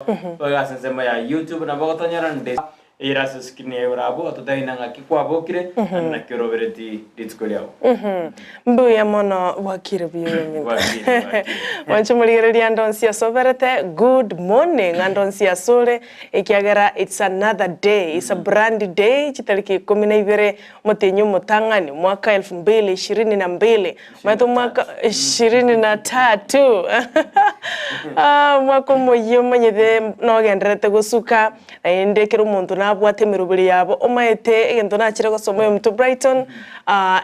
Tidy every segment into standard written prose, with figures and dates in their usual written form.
Boigo ase ensemo ya YouTube nabo ogotonyora nde eyere ase screen yaye ore abwo ototebie ng'a ng'aki kwabokire naende naki orobereti rituko riago. Mbuya mono bwakire buya oyominto. Bwakire, bwakire. Mwanche morigereria ande onsi ase oberete good morning ande onsi ase ore ekiagera it's another day it's a brand day chitariki ikomi na ibere omotienyi omotang'ani omwaka elfu mbili ishirini na mbili Omanyete omwaka ishirini na tatu omwaka omoyia omanyete nogendererete gosuka, naende ekero omonto nabwate emeroberi yabo omanyete egento nachire gosoma oyominto Brighton,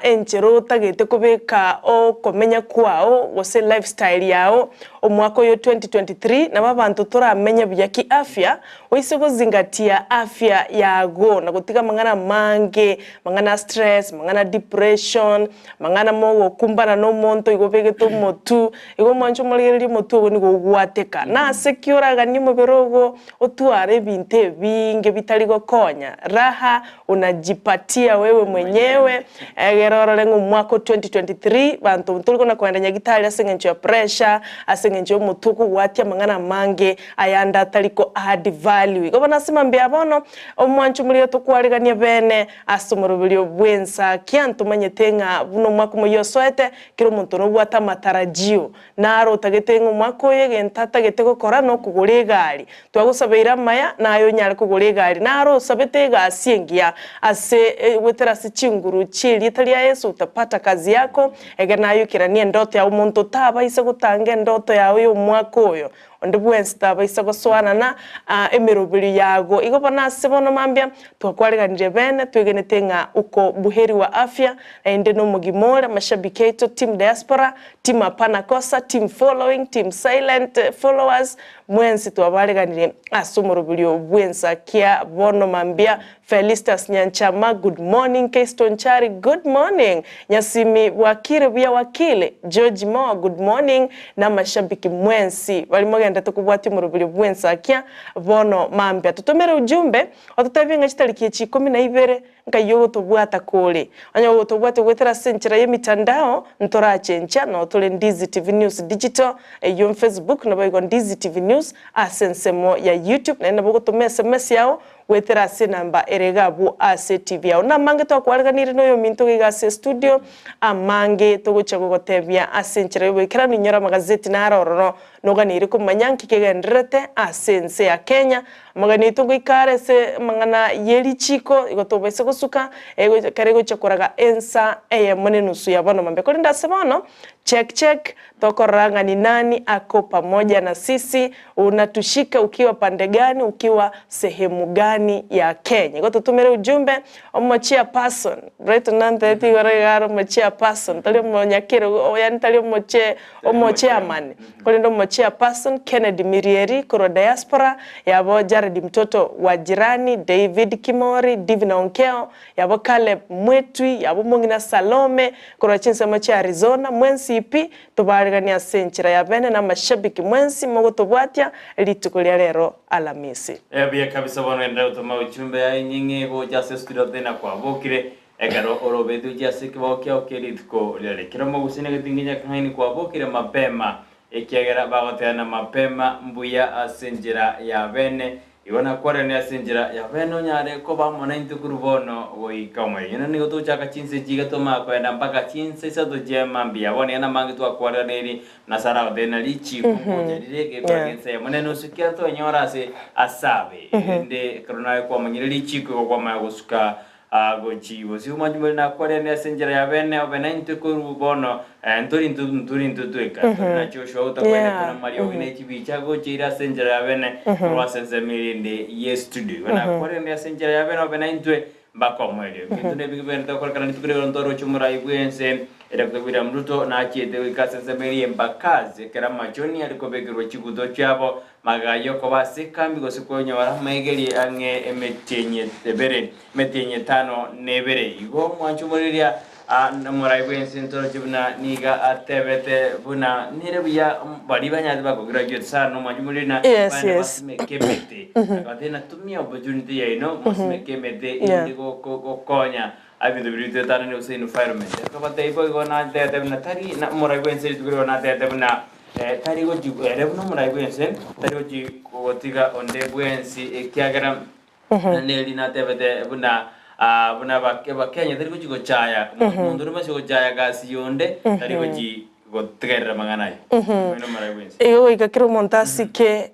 enchera otagete kobeka okomenya kwao gose lifestyle yao, omwaka oyo 2023 nabo abanto toramenye buya kiafya, oise gozingatia afya yago na gotiga amang'ana amange, amang'ana a stress, amang'ana a depression. Amang'ana mogokumbana nomonto igo obegete omotu, igo omwanche omorigererie omotu ogo nigo ogwateka. Nase ki oraganie omobere ogo otware ebinto ebinge bitari gokonya? Raha unajipatia wewe mwenyewe, egere orore ng'a omwaka o 2023 banto ntori kona kogenda nyagitari ase eng'encho ya pressure, ase eng'encho ya omotwe okogwatia amang'ana amange ayande atari ko add value. Igo bono ase mambia bono, omwanche omorigererie tokwarigania bene. Ase omoroberio bw'ensakia ntomanyete ng'a buna omwaka omoyia osoete, kera omonto nobwate amatarajio. Naro otagete ng'a omwaka oyo egento atagete gokora nokogora egari. Twagosabeire amaya, naye onyare kogora egari. Naro osabete egasi engiya ase goetera ase chinguru chi'erieta ria Yeso utapata kazi yako, egere naye oikeranie endoto yao. Omonto otabaisa gotanga endoto yao y'omwaka oyo, Onde bwensi tabaisa gosoanana emeroberio yago. Igo bono ase bono mambia twakwareganirie bene, twegenete ng'a uko buheri wa afya, naende nomogima ore, amashabiki aito, team diaspora, team hapana kosa, team following, team silent followers, mwensi twabareganirie ase omoroberio bwensa kia bono mambia Felistus Nyanchama good morning Keiston Chari good morning Nyasimi bwakire buya wakili George Moa good morning na amashabiki mwensi bari mogendete kobwatia omoroberio bwensakia bono mambia totomere ujumbe ototebie ng'a chitariki echi ikomi na ibere nkai ogotobwata kore onye ogotobwatia goetera ase enchera y'emitandao ntorachenchia noo tore Ndizi TV News Digital eyio Facebook naboigo Ndizi TV News ase ensemo ya YouTube naende nabo ogotoma SMS yao Goetera ase enamba ere iga abwo ase TV yao. Namange twakwareganirie noyominto iga ase estudio, amange togochia gogotebia ase enchera y'oboikeranu inyora amagazeti naro ororo noganeire komanya nki kegendererete ase ense ya Kenya. Amagani aito goika are ase amang'ana ye richiko igo tobaisa gosuka ekero egochia koraga ensa eyemo na enusu ya bono mambia. Korende ase bono check check tokorora ng'a ni nani ako pamoja na sisi Unatushika ukiwa pande gani ukiwa sehemu gani ya Kenya? Igo totumere ujumbe omo chairperson Brighton nantebeti igoro iga are omo chairperson tari omonyakerogo yaani tari omoche omo chairman korende omo chairperson Kennedy Mirieri korwa diaspora yabo Jared mtoto wa jirani David Kimori Divina Onkeo yabo Caleb Mwetwi yabo omong'ina Salome korwa chinsemo chia Arizona mwensi pi Tobaariganie ase enchera ya bene na amashabiki mwensi mogotobwatia rituko ria rero Alamisi. Buya kabisa bono enderera gotoma ujumbe yaye enyeng'e gocha ase studio tena kwabokire ekero orobeti gochia ase ekebao kiao kia rituko riria kera omogusii na egetinginya kang'aini kwabokire mapema ekiagera bagotebana mapema mbuya ase enchera ya bene Igo nakwarane ase enchera ya bene onyare koba amo naintwe korwa bono goika omoerio. Naende nigo togochaka chinsa echi iga twamanya koenda mpaka chinsa isato chia mambia. Bono iga namange twakwaraneirie na Sara agotebia na richiiko ngocha rire gekora Yeah. gensa eyemo nenusu ekiagera twenyora ase ase abe. Erinde ekero naye kwamanyire richiiko igo kwamanya gosuka Agochia bosio omwanchi more nakwarende ase enchera ya bene, obe naintwe korwa bono, ntori intwe ntori intwe tweka, tori na Joshua otakwenerete Yeah. na mariogi ne chibicha agochiire ase enchera ya bene korwa ase ensemo erinde y'estudio. Igo nakwarende ase enchera ya bene obe naintwe mpaka omoerio. Ebinto nebi bigenderete gokorekana rituko ri'igoro ntoroche omorai bw'ense Doctor William Ruto nachiete goika ase ensemo eria y'Embakasi ekero amachoni are kobekerwa chiguto chiabo Magega y'okoba ase ekambi gose konyora amaegeri ang'e emetienyi ebere, emetienyi etano na ebere. Igo omwancho omoriria omorai bw'ense ntoroche buna nigo atebete buna nere buya baria banyarete bakograduate sana omwancho omoriria Yes, baende yes. basimeke emete. Akabatebia natumia opportunity yaino mosimeke emete Yeah. inde gokonya ebinto biria bitoetananie gose environment. Akabatebia boigo natebete buna tari omorai bw'ense rituko riria natebete buna. Tari gochi ere buna omorai bw'ense, tari gochi gotiga onde bwensi, ekiagera neri natebete buna buna Abakenya tari gochi gochaya omonto onde bwensi ogochaya gasi yonde tari gochi gotegerera amang'ana aye. Oyo nomorai bw'ense. Igo goika kera omonto asike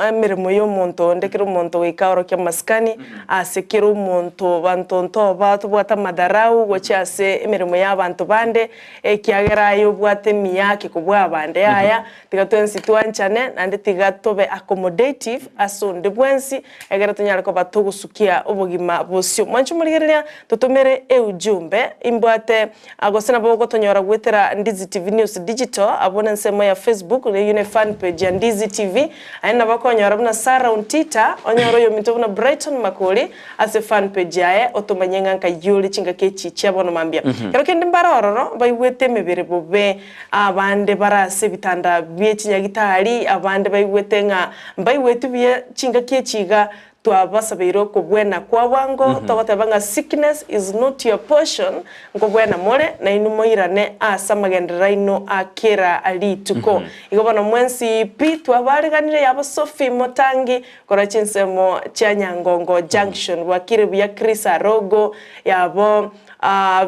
emeremo ya omonto onde, kera omonto goika aorokie amasikani ase kera omonto, banto ntoba tobwate amadharau gochia ase emeremo ya abanto bande, Ekiagera aye obwate emiaka kobua abande, yaya, tiga twensi twanchane, naende tiga tobe accommodative ase onde bwensi, egere tonyare koba togosukia obogima bosio. Mwanche omorigereria, totomere eujumbe, imbwate gose nabo ogotonyora goetera Ndizi TV News Digital, abwo nensemo ya Facebook, eyio ne fan page ya Ndizi TV, aye nabo okonyora buna Sarah Ontita, onyore oyominto buna Brighton Makori, Ase fan page yaye otomanye ng'a nkai ore chingaki echi chia bono mambia. Kero kende mbare ororo baigwete emebere bobe, abande bare ase ebitanda bie chinyagitari, abande baigwete ng'a mbaigweti buya chingaki echi iga twabasabeire okobwena kwa bwango togoteba ng'a sickness is not your portion nkobwena more nainwe moirane ase amagenderero aino a kera rituko. Igo bono mwensi pi twabareganire yabo Sophie Motangi Korwa chinsemo chia Nyangongo Junction bwakire buya Chris Arogo, yabo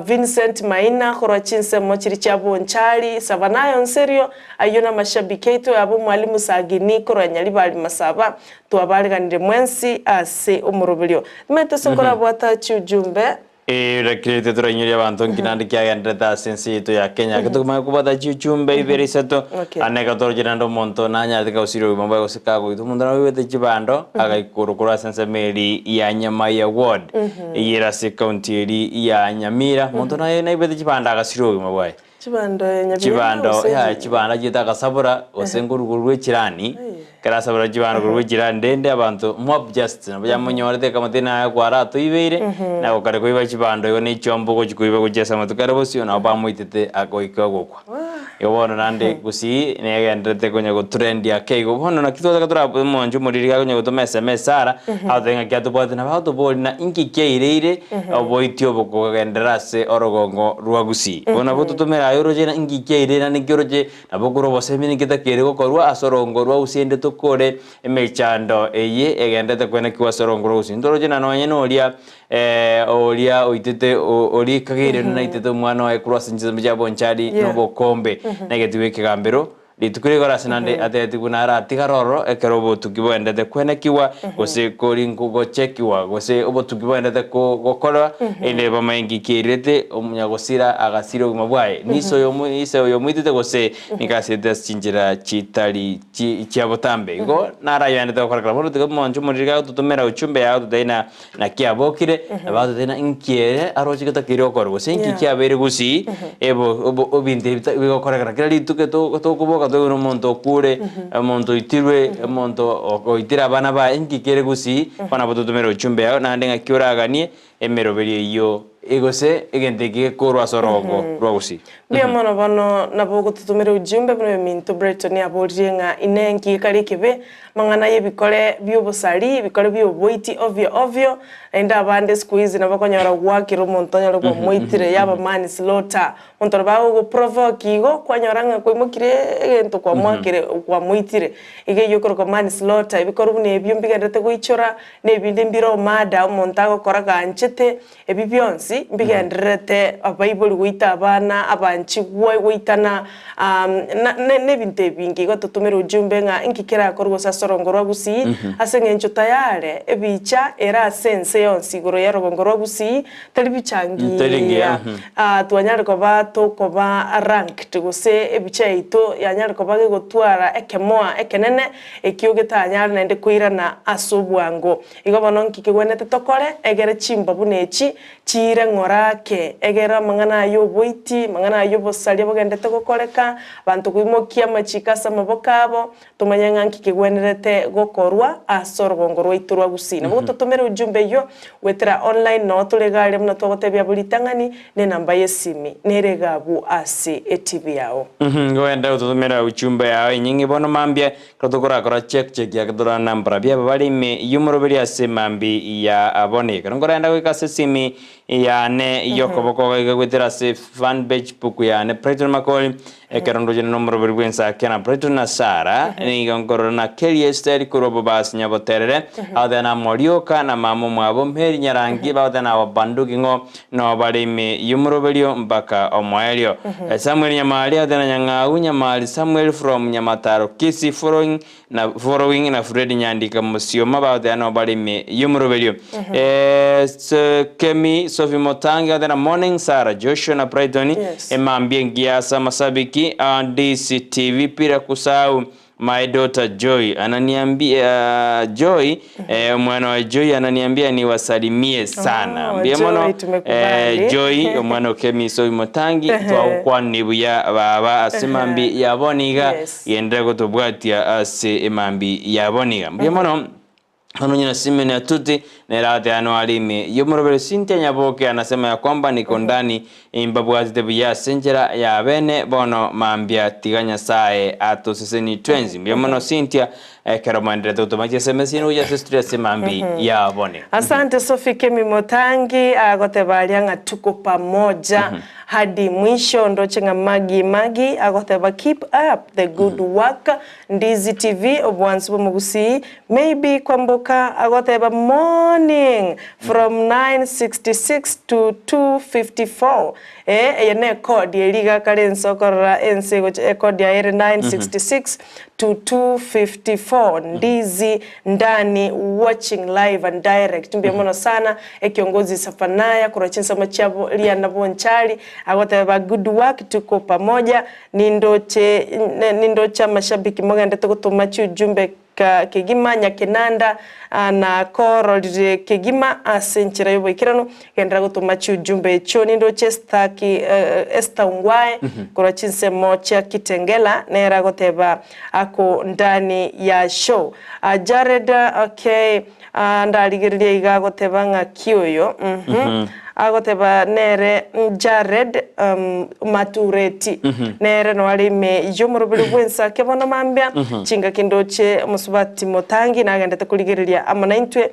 Vincent Maina korwa chinsemo chiria chia Bonchari, Savanayo Nserio, ayio namashabiki aito yabo Mwalimu Sagini korwa Nyaribari Masaba, twabareganire mwensi ase omoroberio. Nimanyete ase nkorabwata chiujumbe. Erakirete torainyorie abanto nki naende kiagenderete ase ense yaito ya Kenya. Ekero tokomanya kobwata chichumbe ibere isato, Okay. ande ekero toroche naende omonto nanyarete kagosira obogima bwaye gose kagoitwa, omonto nabo oibete chibando agaikorwa korwa ase ensemo eria ya Nyamaiya ward, eyio ere ase ecounty eria ya Nyamira, omonto naye naibete chibando agasira obogima bwaye. Chibando Nyabirende Chibando gose yaya chi- chibando achiete agasabora gose nkorwa korwa echirani, ekero asabora chibando korwa echirani rende abanto mob justice nabo yamonyorete ekamotebia naye kwaratoibeire, na gokare koiba chibando igo na echiombe ogochi koiba gochia ase amatuko are bosio nabo bamoitete agoika ogokwa. Igo bono naende gusii negendererete konya gotrend ake igo, bono naki twataka tora omonche omoriri iga akonya gotoma sms ara, agotebia ng'aki atobwate nabo agotobori na inki kiaireire oboiti obo kogenderera ase orogongo rwa Gusii. Bono nabo totomere aye oroche na inki kiaireire naende inki oroche nabo okore obosemi ninki getakeire gokorwa ase orogongo rwa Gusii ende tokore emechando eye egenderete kwenekigwa ase orogongo rwa Gusii. Ntoroche na nonye na oria oria oitete oria ekageire naitete omwana oye korwa ase chinsemo chia Bonchari na obokombe na egetigwa ekegambero. Rituko rigoro ase naende atebetigwe buna aratigare ororo ekero obotuki boendete kwenekigwa, gose kori gochekigwa, gose obotuki boendete gokorwa, erinde bamanye nki kiairete omonyagosira agasira obogima bwaye. Nise oyomo ise oyomoitete gose nigo asirete ase chinchera chitari chi chia botambe. Igo narayoendete gokorekana. Bono tiga omonche omoriri gagototomera uchumbe yao totebie ng'a Naki abokire, na bagoteba ng'a inki ere aroche getakeire gokorwa, gose inki kiabeire gusii, ebo obo ebinto ebi bigokorekana kera rituko to tokoboka toigwe na omonto okure, omonto oitirwe, omonto oitire abana baye, inki kere gusii, bono nabo totomere ochumbe yao, naende ng'aki oraganie emeroberio eyio gose egento eke gekorwa ase orogongo rwa gusii. Mbuya mono bono nabo ogototomera ujumbe buna oyominto Brighton aboririe ng'a inee nki gekare ekebe Amang'ana y'ebikore bi'obosari, ebikore bi'oboiti ovyo ovyo, naende abande siku hizi nabo okonyora gwakire omonto onyore kwamoitire yaba manslaughter, omonto nabo agogoprovoke igo, kwanyora ng'a kwaimokire egento kwamoakire kwamoitire. Iga eywo ekorokwa manslaughter, ebikorwa buna ebio mbigenderete goichora, na ebinde mbire omurder, omonto agokora gaanchete, Ebi bionsi mbigendererete abaibori goita abana, abanchi goitana, na ebinto ebinge. Igo totomere ujumbe ng'a inki kerakorwe gose ase orongo rwa Gusii, ase eng'encho tayare ebicha ere ase ense yonsi igoro ya rogongo rwa Gusii, teri bicha Teri ngiya, ngiya. mhm. Twanyare koba tokoba ranked gose ebicha yaito yanyare koba gegotwara ekemoa ekenene, ekio getanyare naende koirana ase obwango. Igo bono nki kegwenerete tokore, egere chimba buna echi chiire ng'ora ake, egere amang'ana aya y'oboiti, amang'ana aya y'obosaria bogenderete gokoreka, abanto koimokia amachiko ase amaboko abo, tomanye ng'a nki kegwenerete gokorwa ase orogongo rwaito rwa Gusii. Nabo totomere ujumbe eyio goetera online noo tore iga aria buna twagotebia abwo ritang'ani, na enamba y'esimi nere iga abwo ase etibi yao. Goenderera gototomera ujumbe yao enyinge bono mambia Ekero tokorakora check check yake torore nambarabio aba bare ime y'omoroberi ase mambi ya bono. Ekero nkorenda goika ase esimi yane y'okoboko iga goetera ase fan page book yane Brighton Makori. Ekero ndochire nomoroberi bw'ensake na Brighton na Sarah, nigo nkorora na Kelly Esther korwa Bobasi Nyaboterere, bagoteba na Morioka na mama omwabo Mary Nyarangi, bagoteba na Ababanduki ng'o noo bare ime y'omoroberio mpaka omoerio. Samuel Nyamari agoteba na Nyang'au Nyamari Samuel from Nyamataro Kisii following na following na Fred Nyandika Musioma bagoteba noo bare ime y'omoroberio. Kemi Sophie Motangi agoteba na Morning Sarah Joshua na Brighton Emambia engiya ase amasabiki a DCTV bila kusahau my daughter Joy ananiambia Joy omwana wa Joy ananiambia niwasalimie sana. Oh, Mbuya Joy, mono tumekubali. Joy omwana o Kemi Sophie Motangi twagokwanire buya baba ase emambi ya bono iga genderera gotobwatia ase emambi ya bono iga. Mbuya mono. Bono onye na Simeon Atuti nere agateba noare ime y'omorobere Cynthia Nyaboke anasema ya kwamba niko ndani imbabwatete buya ase enchera ya bene bono mambia tiga Nyasaye atoseseni twensi mbuya mono Cynthia ekero moenderete gotoma chisms chino gocha ase studio ase mambi ya bone. Asante Sophie Kemi Motangi agoteba aria ng'a tuko pamoja hadi mwisho ndoche ng'a Maggie Maggie agoteba keep up the good work Ndizi TV obwansu bw'omogusii Maybe Kwamboka agoteba morning from 9:66 to 2:54 eh eye ne code eria iga kare ense okorora ense egocha ecode yaye ere 9:66 to 2:54 Ndizi ndani watching live and direct mbuya mono sana ekiongozi Safanaya korwa chinsemo chiabo Riana Bonchari agoteba good work tuko pamoja Nindoche nindoche amashabiki mogendete gotoma chiujumbe kegima Nyakenanda na kororire kegima ase enchera y'oboikeranu genderera gotoma chiujumbe echio. Nindoche Esther ki Esther Ongwae korwa chinsemo chia Kitengela nere agoteba ako ndani ya show. Jared okay ndarigereria iga agoteba ng'aki oyo uhum. Agoteba nere Jared Matureti, nere noare ime y'omoroberi bw'ensake bono mambia, chingaki ndoche omosubati motangi nagendete korigereria amo naintwe.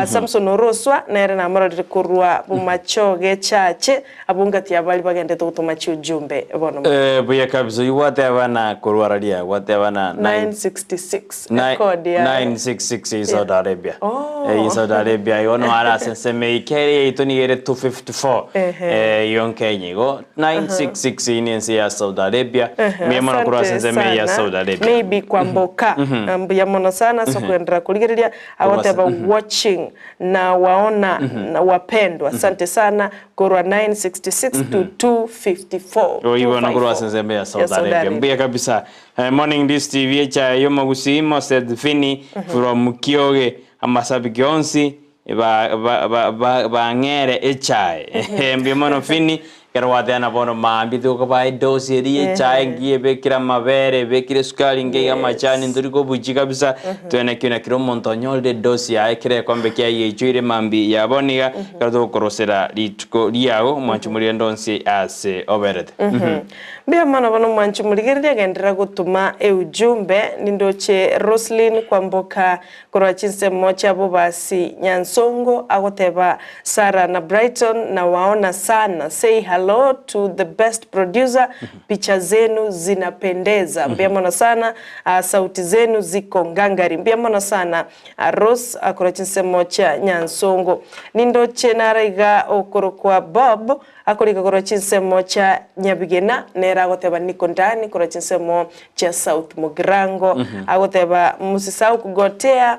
Samson Oroswa nere namororire korwa bomachoge chache, abwo ngati ya baria bagendete gotoma chiujumbe bono mambia. Buya kabisa, oyio gwateba na korwa raria gwateba na 966 Ekodi yaye. 966 eye Saudi Arabia. Eye Saudi Arabia igo noare ase ensemo eye kere yaito nigo ere 254 Ehe. igo Kenya igo 966 eye nense ya Saudi Arabia. Mbuya mono korwa ase Asante ensemo eye ya sana. Saudi Arabia. Maybe Kwamboka mbuya mono sana ase okoenderera korigereria agoteba watching na waona na wapendwa asante sana korwa 966 to 254 Oyi bono korwa ase 254 ensemo ya ya Saudi Saudi Arabia. Arabia. Mbuya kabisa. Morning this TV echaye yomogusii Moseth Vinny from Kioge amasabiki onsi bang'ere echaye mbuya mono Vinny ekero gwateba bono mambia tokobaa edosi eria ye echaye engiya ebekire amabere ebekire esukari enke iga amachani ntori kobuchi kabisa toenekio na kera omonto onyorire edosi yaye kera egekombe kiaye geichoire mambia ya bono iga ekero togokorosera rituko riago omwanchi omorende onsi ase oberete. Mbuya mono bono mwanche morigereria genderera gotoma eujumbe nindoche Roslyn kwamboka korwa chinsemo chia Bobasi Nyansongo agoteba Sarah na Brighton nawaona sana say hello to the best producer picha zenu zinapendeza mbuya mono sana sauti zenu ziko ngangari mbuya mono sana Rose korwa chinsemo chia Nyansongo nindoche nara iga okorokwa Bob Akorika korwa chinsemo chia Nyabigena, nere agoteba niko ndani korwa chinsemo chia South Mugirango, agoteba msisahau kugotea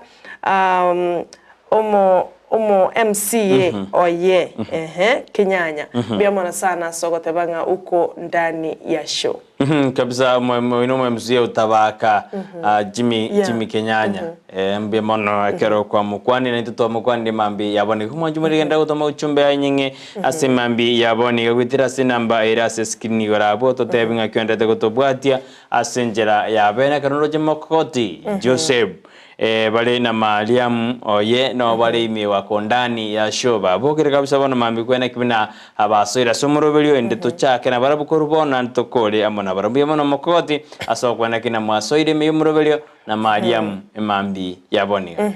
omo omo MCA oye ehe Kenyanya. Mbuya mono sana ase ogoteba ng'a uko ndani ya show. Kabisa oyo nomo MCA otabaka Jimmy Jimmy Kenyanya. Mbuya mono ekero kwamokwanire naintwe twamokwanire mambia ya bono iga omwanchi more genda gotoma uchumbe aye nying'e ase mambia ya bono iga goetera ase enamba ere ase escreen igoro abwo ototebi ng'aki oenderete gotobwatia ase enchera ya bene ekero noroche mokogoti Joseph bare na Mariamu oye nabo bare ime wakondani ya show babokire kabisa bono mambia kweneki buna Abasoire ase omoroberio inde tochake nabarabwo korwa bono naende tokore amo nabarabwo. Mbuya mono omokogoti ase okwana ki namwasoire ime y'omoroberio, na Mariamu emambia ya boniga.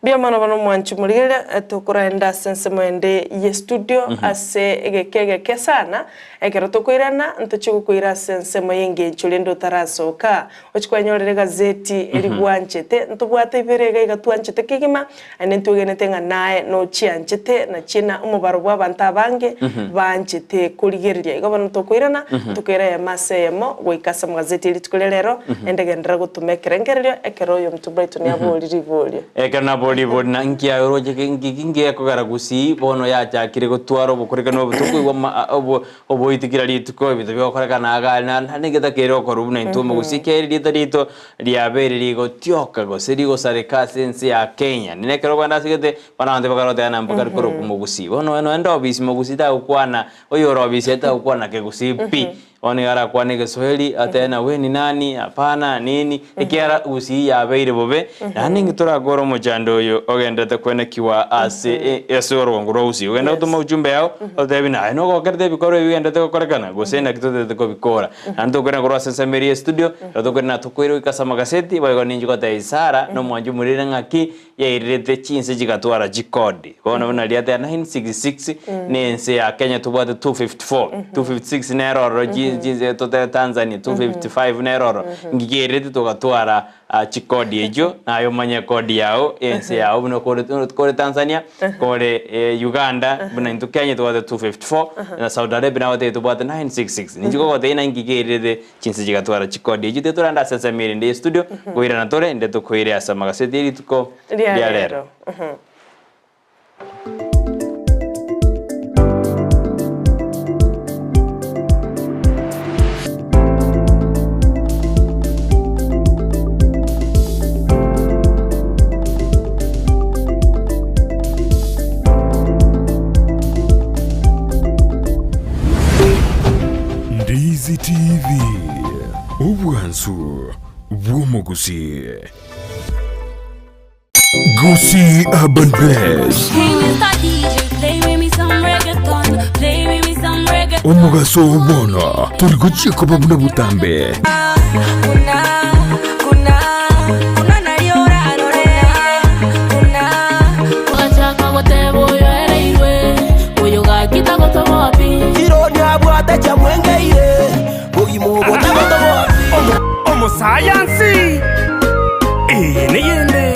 Mbuya mono bono omwanchi morigereria, tokoraenda ase ensemo ende ye studio ase egeka egeke sana, ekero tokoirana ntochie gokoira ase ensemo y'engencho rende otarasoka, ochie kwenyorera egazeti eria bwanchete, ntobwate ibere iga iga twanchete kegima, naende ntwegenete ng'a naye nochianchete, nachie na omobaro bw'abanto abange banchete korigereria. Igo bono tokoirana, tokoira eyemo ase eyemo goika ase amagazeti e rituko ria rero, naende genderera gotoma ekerengererio ekero oyominto Brighton aborie riborio. Ekero naborie riborio na nki aroche nki ki gekogera gusii bono yachakire gotwara obokorekanu obo tokoigwa ma obo oboiti kera rituko ebinto bigokorekana iga aria na naende getakeire gokorwa buna intwe omogusii ekiagera erieta riaito riabeire rigotioka gose rigosareka ase ense ya Kenya. Nere ekero okogenda ase gete, bono abanto bakaroteba ng'a mpaka rikorokwa omogusii. Bono oyo noende obisi mogusii tagokwana, oyore obisi aye tagokwana kegusii pi. Bono nigo arakwane egeswahili, atebe ng'a we ni nani, hapana, nini, ekiagera gusii yabeire bobe, naende inki torakore omochando oyo ogenderete kwenekiwa ase ase orogongo rwa gusii. Ogende gotoma ujumbe yao, otebi ng'a aye nogokerete ebikorwa ebi bigenderete gokorekana, gose naki totagete kobikora. Naende tokoirana korwa ase ensemo eria y'estudio, ekero tokoirana tokoira goika ase amagaseti, boigo ninche gotebia Sarah, na omwanchi omoriri ng'aki yairerete chinse chigatwara chikodi. Bono buna riateba 966 na ense ya Kenya tobwate 254, 256 nero ororo chi chinse totebe Tanzania 255 nero ororo, nki kiairerete togatwara chikodi echio, naye omanye ekodi yago, ense yago buna kore kore Tanzania, kore Uganda, buna intwe Kenya tobwate 254, na Saudi Arabia nabo tobwate tobwate 966. Ninche kogotebia ng'a inki keirete chinse chigatwara chikodi echio tiga torande ase ensemo ere ende ye studio, koirana tore inde tokoire ase amagaseti ye rituko Ria ria rero. rero. Ndizi TV, obwansu bw'omogusii. Gusii Urban Blaze. Omogaso oo bono tori gochia koba buna botambe. Omosayansi, eye neyende.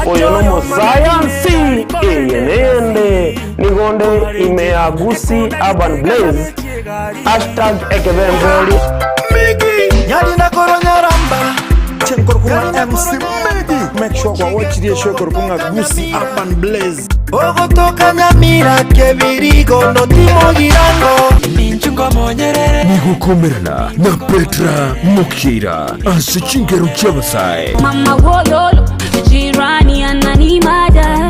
Oyo nomosayansi, eye neyende. Nigo nde ime ya Gusii Urban Blaze, hashtag ekebemberi. Nyarina korwa Nyaramba Chenkorokwa MC Medi Make sure kwa watch the show korokwa Gusii Urban Blaze. Ogotoka Nyamira Kebirigo Notimo Girango Nigokomerana na Petra Mokira ase chingero chi'abasae. Mama wololo jirani ananimada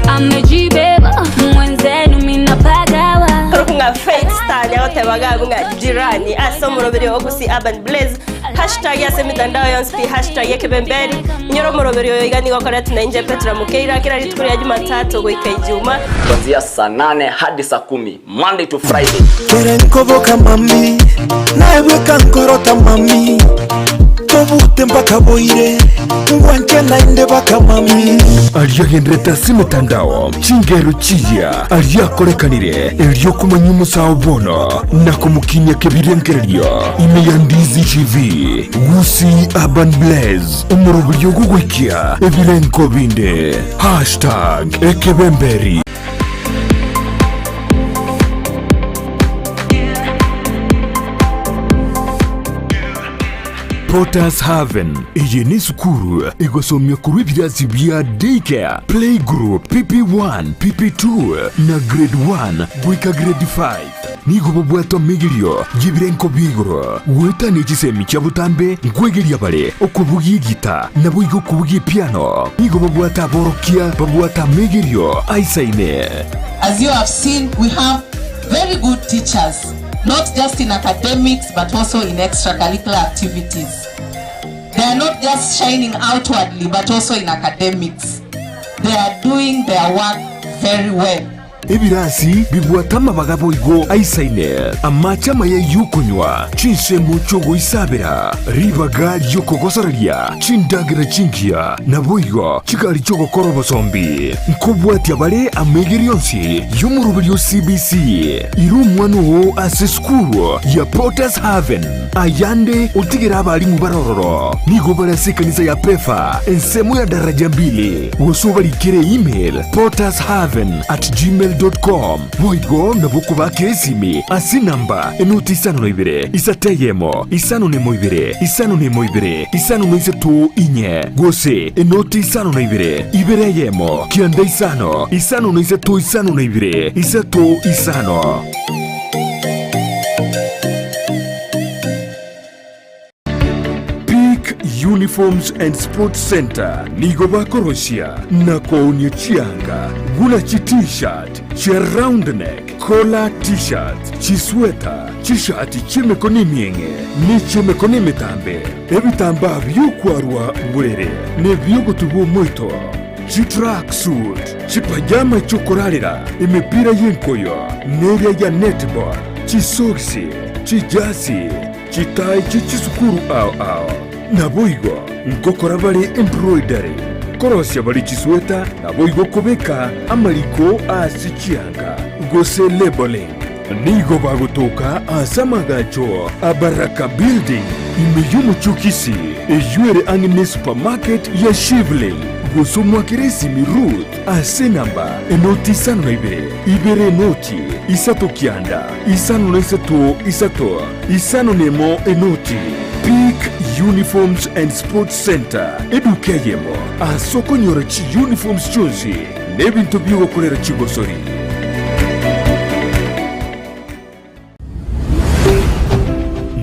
amejibeba mwenzenu minapagawa Ng'a Faith Star niagoteba gabu ng'a jirani ase omoroberi o Gusii Urban Blaze hashtag ase emitandao yonsi pi hashtag ekebemberi inyore omoroberi oyo iga nigo okoretwa na inche Petra Mukeira kera rituko ria Jumatatu goika Ijuma. Kuanzia saa nane hadi saa kumi Monday to Friday. Kere nkoboka mami naye bweka nkorota mami tobute mpaka boire ngwanche naende baka mami. Aria agenderete ase emetandao, chingero chiya aria akorekanire, erio komanya omosao bono na komokinia kebirengererio ime ya Ndizi TV, Gusii Urban Blaze, omoroberio ogogoikia ebirengo binde. Hashtag ekebemberi. Potters Haven. Eye nesukuru egosomia korwa ebirasi bia Daycare, Playgroup, PP1, PP2 na Grade 1 goika Grade 5. Nigo bobwate omegerio y'ebirengo bia igoro goetania chisemi chia botambe nkwegeria bare okobugia egita naboigo okobugia epiano. Nigo babwate aborokia babwate amegerio aisaine. As you have seen, we have very good teachers, not just in academics but also in extracurricular activities. They are not just shining outwardly but also in academics. They are doing their work very well. Ebirasi bibwate amabaga boigo aisaine, amache amaya y'okonywa, chinsemo chi'ogoisabera, ribaga ri'okogosoreria, chindagera chingiya, naboigo chigari chi'ogokora obosombi. Nkobwatia bare amaigerio onsi y'omoroberio o CBC. Ira omwana oo ase esukuru ya Potter's Haven. Ayande otigere abalimu bare ororo. Nigo bare ase ekanisa ya Pefa, ensemo ya daraja mbili, gose obarikere email pottershaven@gmail.com. Boigo nabo okobakera esimi ase enamba enoti isano na ibere, isato eyemo, isano na emo ibere, isano na emo ibere, isano na isato inye, gose enoti isano na ibere, ibere eyemo, kianda isano, isano na isato isano na ibere, isato isano. Peak Uniforms and Sports Centre nigo bakorosia na koonia chianga buna chi T-shirt, chia round neck, collar T-shirts, chisweta, chishati chi'emekono emieng'e ne chi'emekono emetambe, ebitambaa bi'okwarwa borere na ebi'ogotubwa omoito, chi-track suit, chipajama chi'okorarera, emepira y'enkoyo neria ya netball, chisogisi, chijasi, Chitai chie chisukuru ao ao. Naboigo ngokora bare embroidery, korosia bare chisweta, naboigo kobeka amariko ase chianga, gose labeling. Nigo bagotoka ase amagacho a Baraka Building ime y'omochie o Kisii, eyio ere ang'e ne supermarket ya Shivling, gose omwakere esimi Ruth ase enamba enoti isano na ibere, ibere enoti, isato kianda, isano na isato isato. Isano nemo enoti, Peak Uniforms and Sports Centre, eduka eyemo ase okonyora chi-uniforms chionsi na ebinto bi'ogokorera chigosori.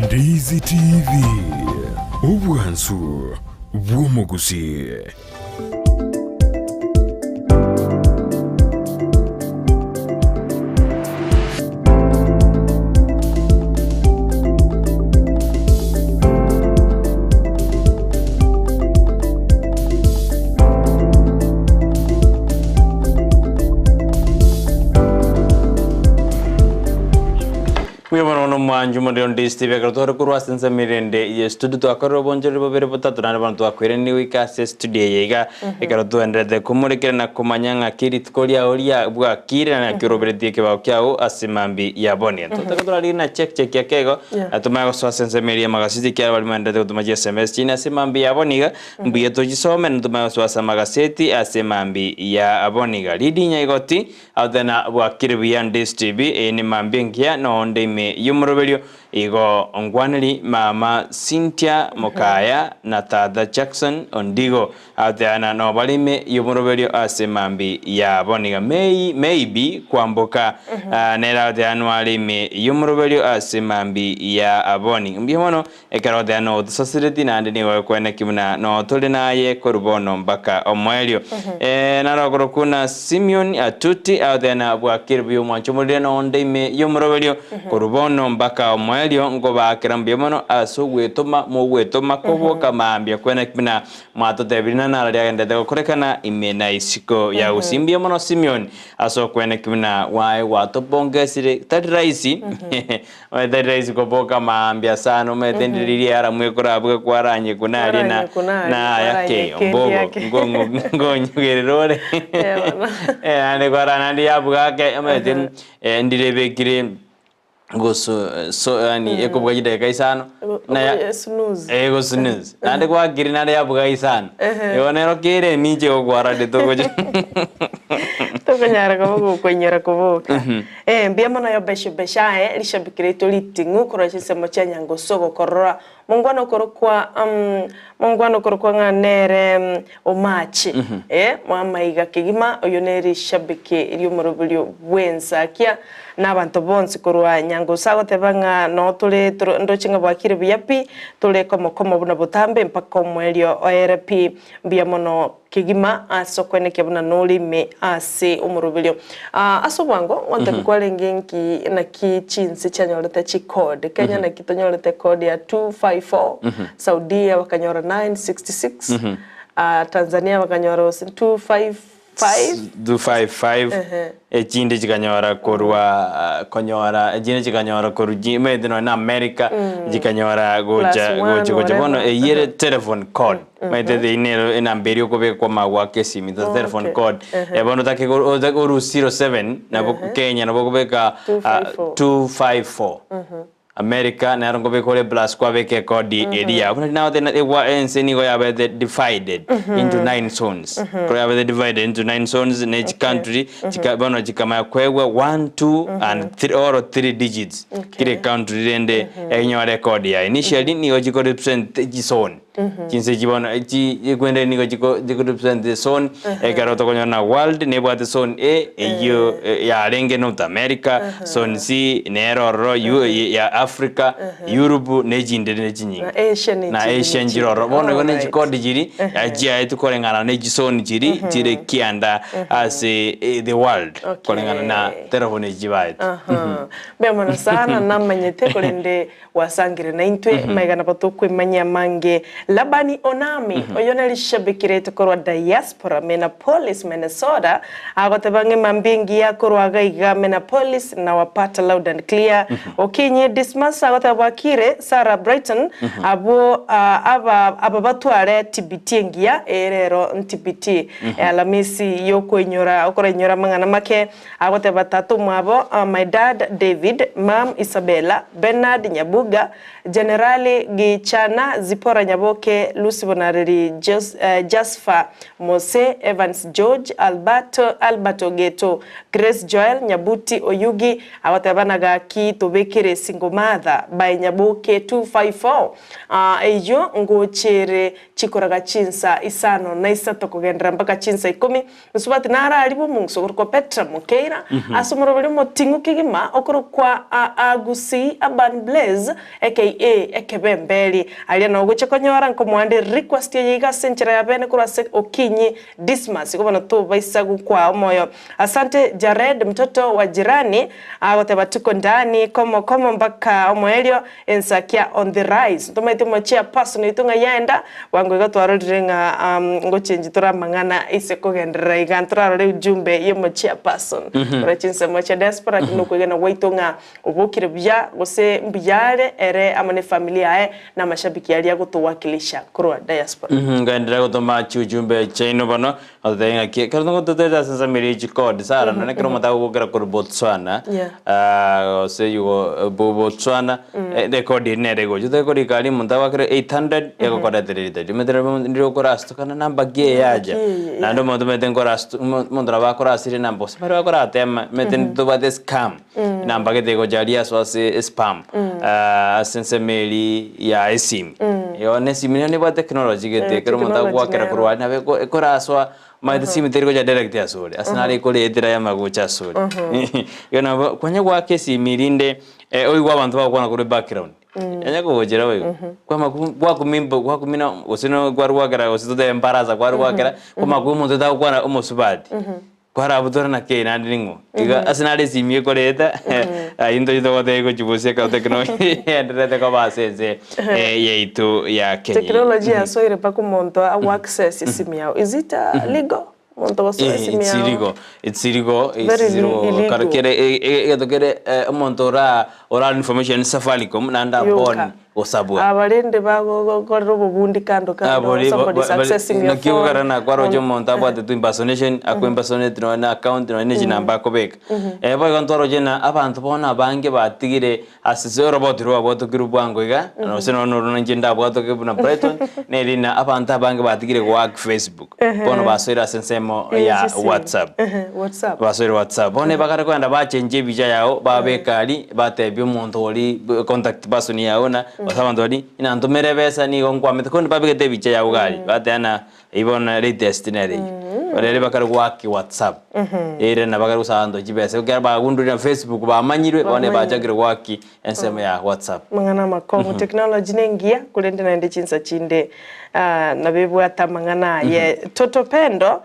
Ndizi TV, obwansu bw'omogusii. Mbuya mono nomwancho omorero ndisiti ekero tware korwa ase ensemo erende ye studio twakorire obonchoreri bobere botato naende bono twakwerenire goika ase studio eye iga ekero twenderete komorekera na komanya ng'aki rituko riao ria bwakire na naki oroberetie ekebao kiao ase mambi ya bono. Totake torarigie na check check ake igo na tomanye gosoa ase ensemo eria y'amagaseti ekiagera baria maenderete gotoma chi sms chiaino ase mambi ya bono iga mbuya tochisome na tomanye gosoa ase amagaseti ase mambi ya bono iga. Lydie Nyaigoti Athena bwakire buya Ndis TV eye ne mambia engiya nonde ime yomoroberio igo ongwaneri mama Cynthia Mokaya na tata Jackson Ondigo Athena nobare ime yomoroberio ase mambi yabo niga may maybe kwamboka nere Athena nware ime yomoroberio ase mambi ya aboni mbuya mono Ekero oteba notosasireti naende nigo ekweneki buna notore naye korwa bono mpaka omoerio. Naro okorokwa na Simeon Atuti agoteba na bwakire buya omwancho omorire nonde ime y'omoroberio korwa bono mpaka omoerio nkobaakera mbuya mono ase ogwetoma mogwetoma koboka mambia kweneki buna mwatotebirie na naro riagenderete gokorekana ime na isiko ya gusii. Mbuya mono Simeon ase okweneki buna gwaye gwatopongesire tari rahisi Omanyete tari rahisi koboka mambia sana, omanyete ndire riria alarm ekorabuga kwaranyekwa naria na Kwaranyekwa naria, naya ke kwaranyeka ombogo endiake. nkong'u nkonyugerera ore Eh bono. Eh naende kwarora naende yabuga ake omanyete ndire ebekire goso so yaani ekobuga chidakika isano naya Snooze. eh go snooze naende gwakire naende yabuga isano Ehe. igo nero kere eminche egokwarande togocha Tokonyara koba gokoinyora koboka. Ee, mbuya mono Yobeshu-besha aye, rishabiki riaito riting'u korwa chinsemo chia Nyangusu ogokorora mongwana okorokwa mongwana okorokwa ng'a nere Omache, ee, mwamaiga kegima, oyio ne rishabiki ri'omoroberio bw'ensakia, na abanto bonsi korwa Nyangusu agoteba ng'a noo tore toro ndoche ng'a bwakire buya pi, tore komo komo buna botambe mpaka omoerio oere pi. Mbuya mono Kegima ase okwenekia buna nore ime ase omoroberio. Ase obwango ngotebi kwarenge nki naki chinse chianyorete chicode. Kenya naki tonyorete code ya 254, Saudia bakanyora 966, Tanzania bakanyora gose 254. 5 255 Ehe. echinde chikanyora korwa konyora echinde chikanyora korwa chi omanyete nonye na America chikanyora gocha Plus one, gocha gocha bono whatever. eyio ere telephone code omanyete eyio nero enamba eria okobeka kwamanya goaka esimi the telephone Okay. code Ehe. bono otake otake orue 07 nabo Kenya nabo okobeka 254. 254 America nero nkobeka ore plus kwabeka ekodi eria buna nagote na egwa ense nigo yabete divided into nine zones koro yabete divided into nine zones ne chicountry chika bono chikamanya koegwa one two and three or three digits kera ecountry rende enyore ekodi yaye initially nigo chiko represent chizone chinse echi bono chi ekwende nigo chiko chiko represent zone ekero tokonyora na world nebwate zone A eyio yarenge North America, zone C nere ororo U ya Africa, Europe na echinde rende chinyinge. Na Asia ne Na chinde Asia ne nchire ororo. chinde. Bono igo ne Alright. chikodi chiri chiaetwe koreng'ana ne chizone chiri chire kianda ase the world koreng'ana na telephone echi chibaete. Aha. Mbuya mono sana namanyete korende Gwasangire naintwe maiga nabo tokwemanyia amange. Labani Onami, oyo nere rishabiki riaito korwa diaspora Minneapolis, Minnesota, agoteba ng'a emambia engiya korwa iga iga Minneapolis nawapata loud and clear. Okinyi Dismas agoteba bwakire Sarah Brighton abwo aba aba batware TBT engiya eye rero n'TBT Alamisi yokoinyora okorainyora amang'ana make. Agoteba tata omwabo, My dad David, mum Isabella, Bernard Nyabuga, Generali Gichana, Zipporah Nyaboke, Lucy Bonareri, Jasper Mose, Evans George, Alberto Albert Ogeto, Grace Joel, Nyabuti Oyugi, agoteba na gaki tobekere single mother by Nyaboke 254 eyio ngochere chikoraga chinsa isano na isato kogenderera mpaka chinsa ikomi. Mosubati naro aria bw'omong'uso okorokwa Petra Mokeira, ase omoroberi omoting'u kegima okorokwa Agusii Urban Blaze aka Ekebemberi. Aria nao ogochia konyora nkomoande request eye iga ase enchera ya bene korwa ase Okinyi Dismas. Igo bono tobaisa gokwaa omoyo. Asante Jared mtoto wa jirani agoteba tuko ndani komo komo mpaka omoerio Ensakia on the rise. Ntomaete omochie Apostle oito ng'a yaenda, bwango iga twarorire ng'a ngochenji tore amang'ana ase kogenderera iga ntorarore ujumbe y'omochie Apostle. Ore chinsemo chia diaspora lakini okwegena gwaito ng'a obokire buya gose mbuya are ere amo ne family yaye na amashabiki aria agotowakilisha korwa diaspora. Nkaenderea gotoma chiujumbe chiaino bono, Ototebie ng'aki ekero togototerete ase ensemo eria chikodi Sarah nonye ekero omonto agogokera korwa Botswana Yeah. ah, gose yugo bo Botswana rekodi eria nere egocha otake korika aria omonto agoakere 800 egokoretera erita riria omanyete nabo ndire okorastukana namba ki eye yacha Namba ki eye, naende omonto omanyete nkorastu omonto nabo akorasire enamba gose baria bakoratema omanyete ntobwate escam enamba gete egocha aria asoa ase espam ase ensemo eria ya esimi. Igo na esimi nero nebwate technology gete ekero omonto Technology agoakera nero. korwa aria nabo eko ekorasoa omanyete esimi teri gocha direct asore ase naro ekoretera yamanya gocha asore. Igo nabo kwanya goaka esimi rinde oigwe abanto bagokwana korwa ebackground, yanya kogochera boigo, kwama gwakumimba gwakumina gose no kware goakera gose totebe embaraza kware goakera, kwamanya koigwa omonto otagokwana omosubati. Kwarabutora na kei naende ning'o? Iga ase nare esimi ekoreta ayio ntoche togotebia gochibusia ekero technology eendererete koba ase ense yaito ya Kenya. Technology yasoire mpaka omonto ago access esimi yao. Is it legal omonto gosoa esimi It's yao? illegal, it's illegal, it's Very illegal. illegal. Kare kere egento kere omonto ora ora information Safaricom naende Yoka. abon gosabwa. Aba rende bagokorera obobundi kando kando, Abori somebody is accessing your naki phone. okogera nakwaroche omonto abwate tu impersonation, ako impersonate nonya na account nonya na chinamba akobeka. Boigo ntwaroche ng'a abanto bono abange batigire ase ase oroboti rwabwatokirwe bwango iga, gose nonya na oro inche ndabwatoke buna Brighton, neri ng'a abanto abange batigire gohack Facebook, bono basoire ase ensemo ya WhatsApp. WhatsApp. Basoire WhatsApp. Bono ebakare kogenda bachenchia ebicha yao, babeka aria, batebia omonto oria contact person yao ng'a gose abanto baria, ng'a ntomere ebesa nigo nkwamete korende babegete ebicha yao iga aria, bateba ng'a eyio bono latest nere eyio. Bono ere bakare goaki WhatsApp, ere nabo bakare gosaba abanto chibesa ekiagera bagundurire na Facebook bamanyirwe, bono bachakire goaki ensemo ya WhatsApp. Amang'ana amakong'u, technology nengiya korende naende chinsa chinde nabo ebwate amang'ana aye. Toto Pendo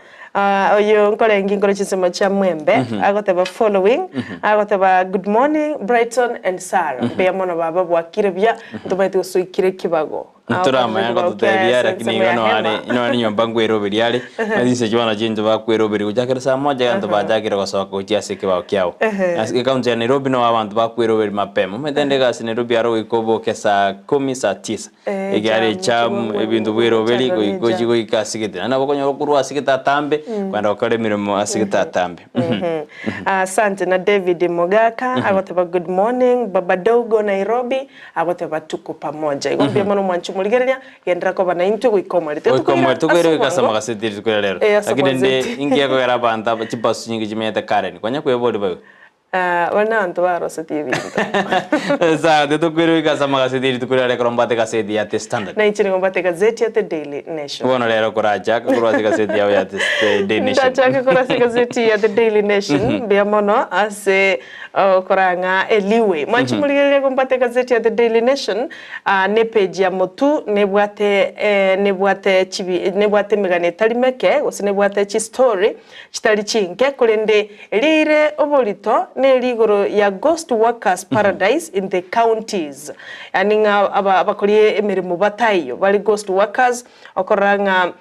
Oyo nkorenge inkore chinsemo chia mwembe agoteba following agoteba good morning Brighton and Sarah mbuya mono baba bwakire buya ntomaete gosoikire ekibago. Ntoramanya ngototebia lakini igo noare noare nyomba nkweroberia are, chinsa echio bono chinto bakweroberia gochakera saa moja egento bachakire gosoka gochia ase ekebao kiabo. Ase ekaunti ya Nairobi noo abanto bakweroberia mapema, omanyete rende egasi Nairobi aro goika oboke saa kumi saa tisa, ekiagera echamu ebinto bweroberia goika ochie goika ase egete, naende nabo okonyora okorwa ase egete atambe, kogenda gokora emeremo ase egete atambe. Asante na David Mogaka agoteba good morning baba dogo Nairobi agoteba tuko pamoja. Igo mbuya mono mwanche omorigereria genderera koba naintwe goika omorete. Goika Tokoira omorete tokoira ase goika ase obwango. amagaseti rituko ria rero. Eh, ase Lakini rende amagazeti. inki gekogera abanto aba chibasu nyinge chimenyete Karen? Konya kweboria boigo. Ah, baria nabanto barosetie ebinto. Sawa, titokoira goika ase amagaseti rituko ria rero ekero mbwate egaseti ya The Standard. Nainche nigo mbwate egazeti ya The Daily Nation. Bono rero korachaka korwa ase egaseti yao ya The Daily Nation. Ndachake korwa ase egazeti ya The Daily Nation, mbuya mono ase okorang'a eliwe. Mwanche morigererie igo mbwate egazeti ya The Daily Nation, ah, ne page ya motu nebwate eh, nebwate chibi nebwate emegano etari meke, gose nebwate chistory chitari chinke, korende Riire oborito neri igoro ya Ghost Workers Paradise in the Counties, yaani ng'a aba abakori emeremo bataiyo bare ghost workers, okorora ng'a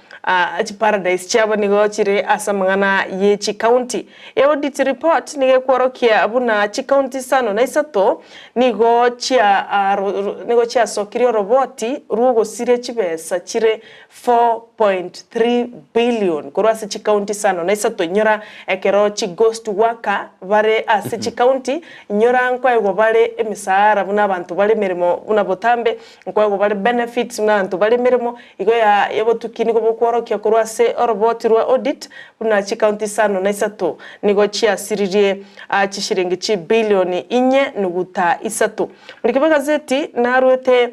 chiparadise chiabo nigo chire ase amang'ana ye chicounty. Eaudit report nigo ekworokia buna chicounty isano na isato nigo chia nigo chiasokirie oroboti rw'ogosiria chibesa chire 4.3 billion korwa ase chikaunti isano na isato inyora ekero chi ghost worker bare ase chikaunti inyora nkoegwa bare emisahara buna abanto bare emeremo buna botambe nkoegwa bare benefits buna abanto bare emeremo igo ya obotuki nigo bokworokia korwa ase oroboti rwa audit buna chikaunti isano na isato nigo chiasiririe chishiringi chibilioni inye nuguta isato. Murike bw'egazeti narwete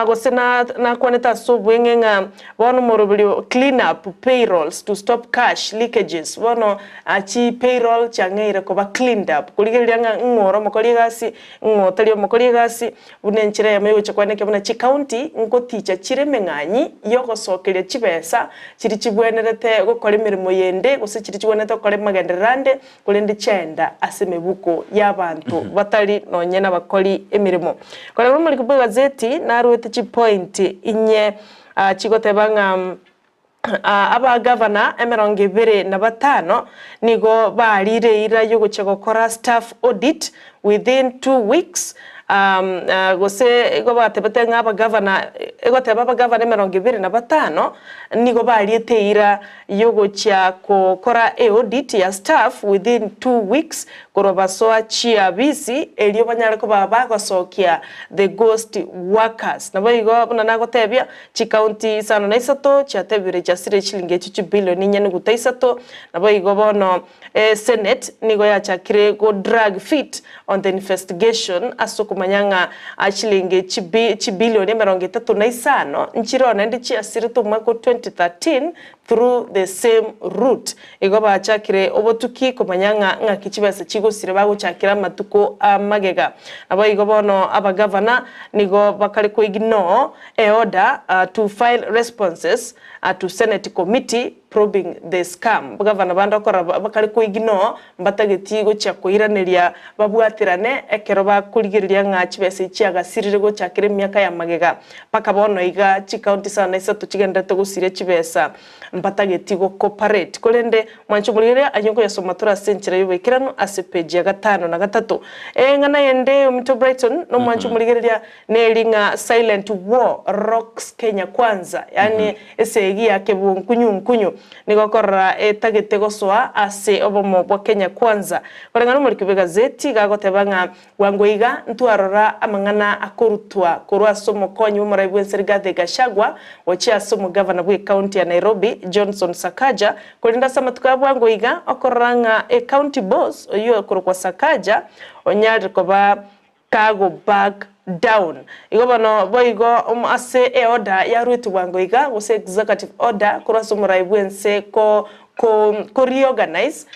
Gose nakwanete ase obweng'e ng'a bono omoroberio clean up payrolls to stop cash leakages, bono chi payroll chiang'eire koba cleaned up, korigereria ng'a ng'o ore omokori egasi, ng'o otari omokori egasi, buna enchera eyemo yogocha kwaneka buna chicounty ngoticha chire emeng'anyi yogosokeria chibesa chiria chibwenerete gokora emeremo yende gose chiria chibwenerete gokora amagenderero ande, korende chiaenda ase emebuko y'abanto batari nonye nabakori emeremo. Korende omoriki bw'egazeti naruete chipoint inye chigoteba ng'a abagavana emerongo ebere na batano nigo barire eira y'ogochia gokora staff audit within 2 weeks gose igo batebete ng'a abagavana egoteba abagavana 25 nigo bariete eira yogochia gokora eaudit ya staff within 2 weeks korwa basoa chiabisi erio banyare koba bagosokia the ghost workers. Naboigo buna nagotebia chikaunti isano na isato chiatebire chiasire chilingi echio chibilioni inye nuguta isato. Naboigo bono Senate nigo yachakire go drag feet on the investigation ase okomanya ng'a chilingi chibilioni 35 nchireo naende chiasirete omwaka o 2013 through the same route. Igo bachakire obotuki komanya ng'a ng'aki chibesa chigosire bagochakera amatuko a magega. Naboigo bono abagavana nigo bakare ko ignore e order to file responses to Senate committee probing the scam. Gavana bande okorora bakare ko ignore mbatageti gochia koiraneria babwaterane ekero bakorigereria ng'a chibesa echi chiagasirire gochakera emiaka ya magega mpaka bono iga chicounty sana na isato chigendererete gosiria chibesa mbatageti go cooperate. Korende mwanche omorigereria ayio nkoyasoma tore ase enchera y'oboikeranu ase page ya gatano na gatato. Eng'ana yende ominto Brighton nomwanche omorigereria Neri ng'a silent war rocks Kenya kwanza, yaani esegi ya kebunkunyu-nkunyu nigo okorora etagete gosoa ase obomo bwa Kenya Kwanza. Koreng'ana omoriki bw'egazeti gagoteba ng'a bwango iga ntwarora amang'ana akorutwa korwa ase omokonyi bw'omorai bw'ense Rigathi Gachagua gochia ase omogavana bw'ecounty ya Nairobi Johnson Sakaja korende ase amatuko a bwango iga okorora ng'a ecounty boss oyio okorokwa Sakaja onyarire koba Kago back down. Igo bono boigo ase eorder yaruetwe bwango iga gose executive order korwa ase omorai bwense ko ko reorganize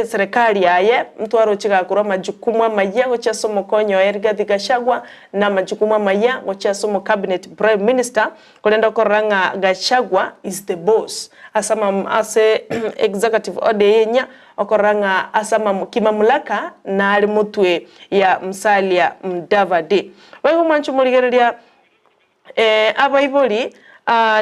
eserekari yaye ntwaroche gakorwa amajukumu amayia gochia ase omokonyi oye Rigathi Gachagua na amajukumu amayia gochia ase omo cabinet prime minister korende okorora ng'a Gachagua is the boss ase ase executive order eye enyia Okorora ng'a ase kimamulaka nare motwe ya Musalia Mudavadi. Boigo mwanche omorigereria Abaibori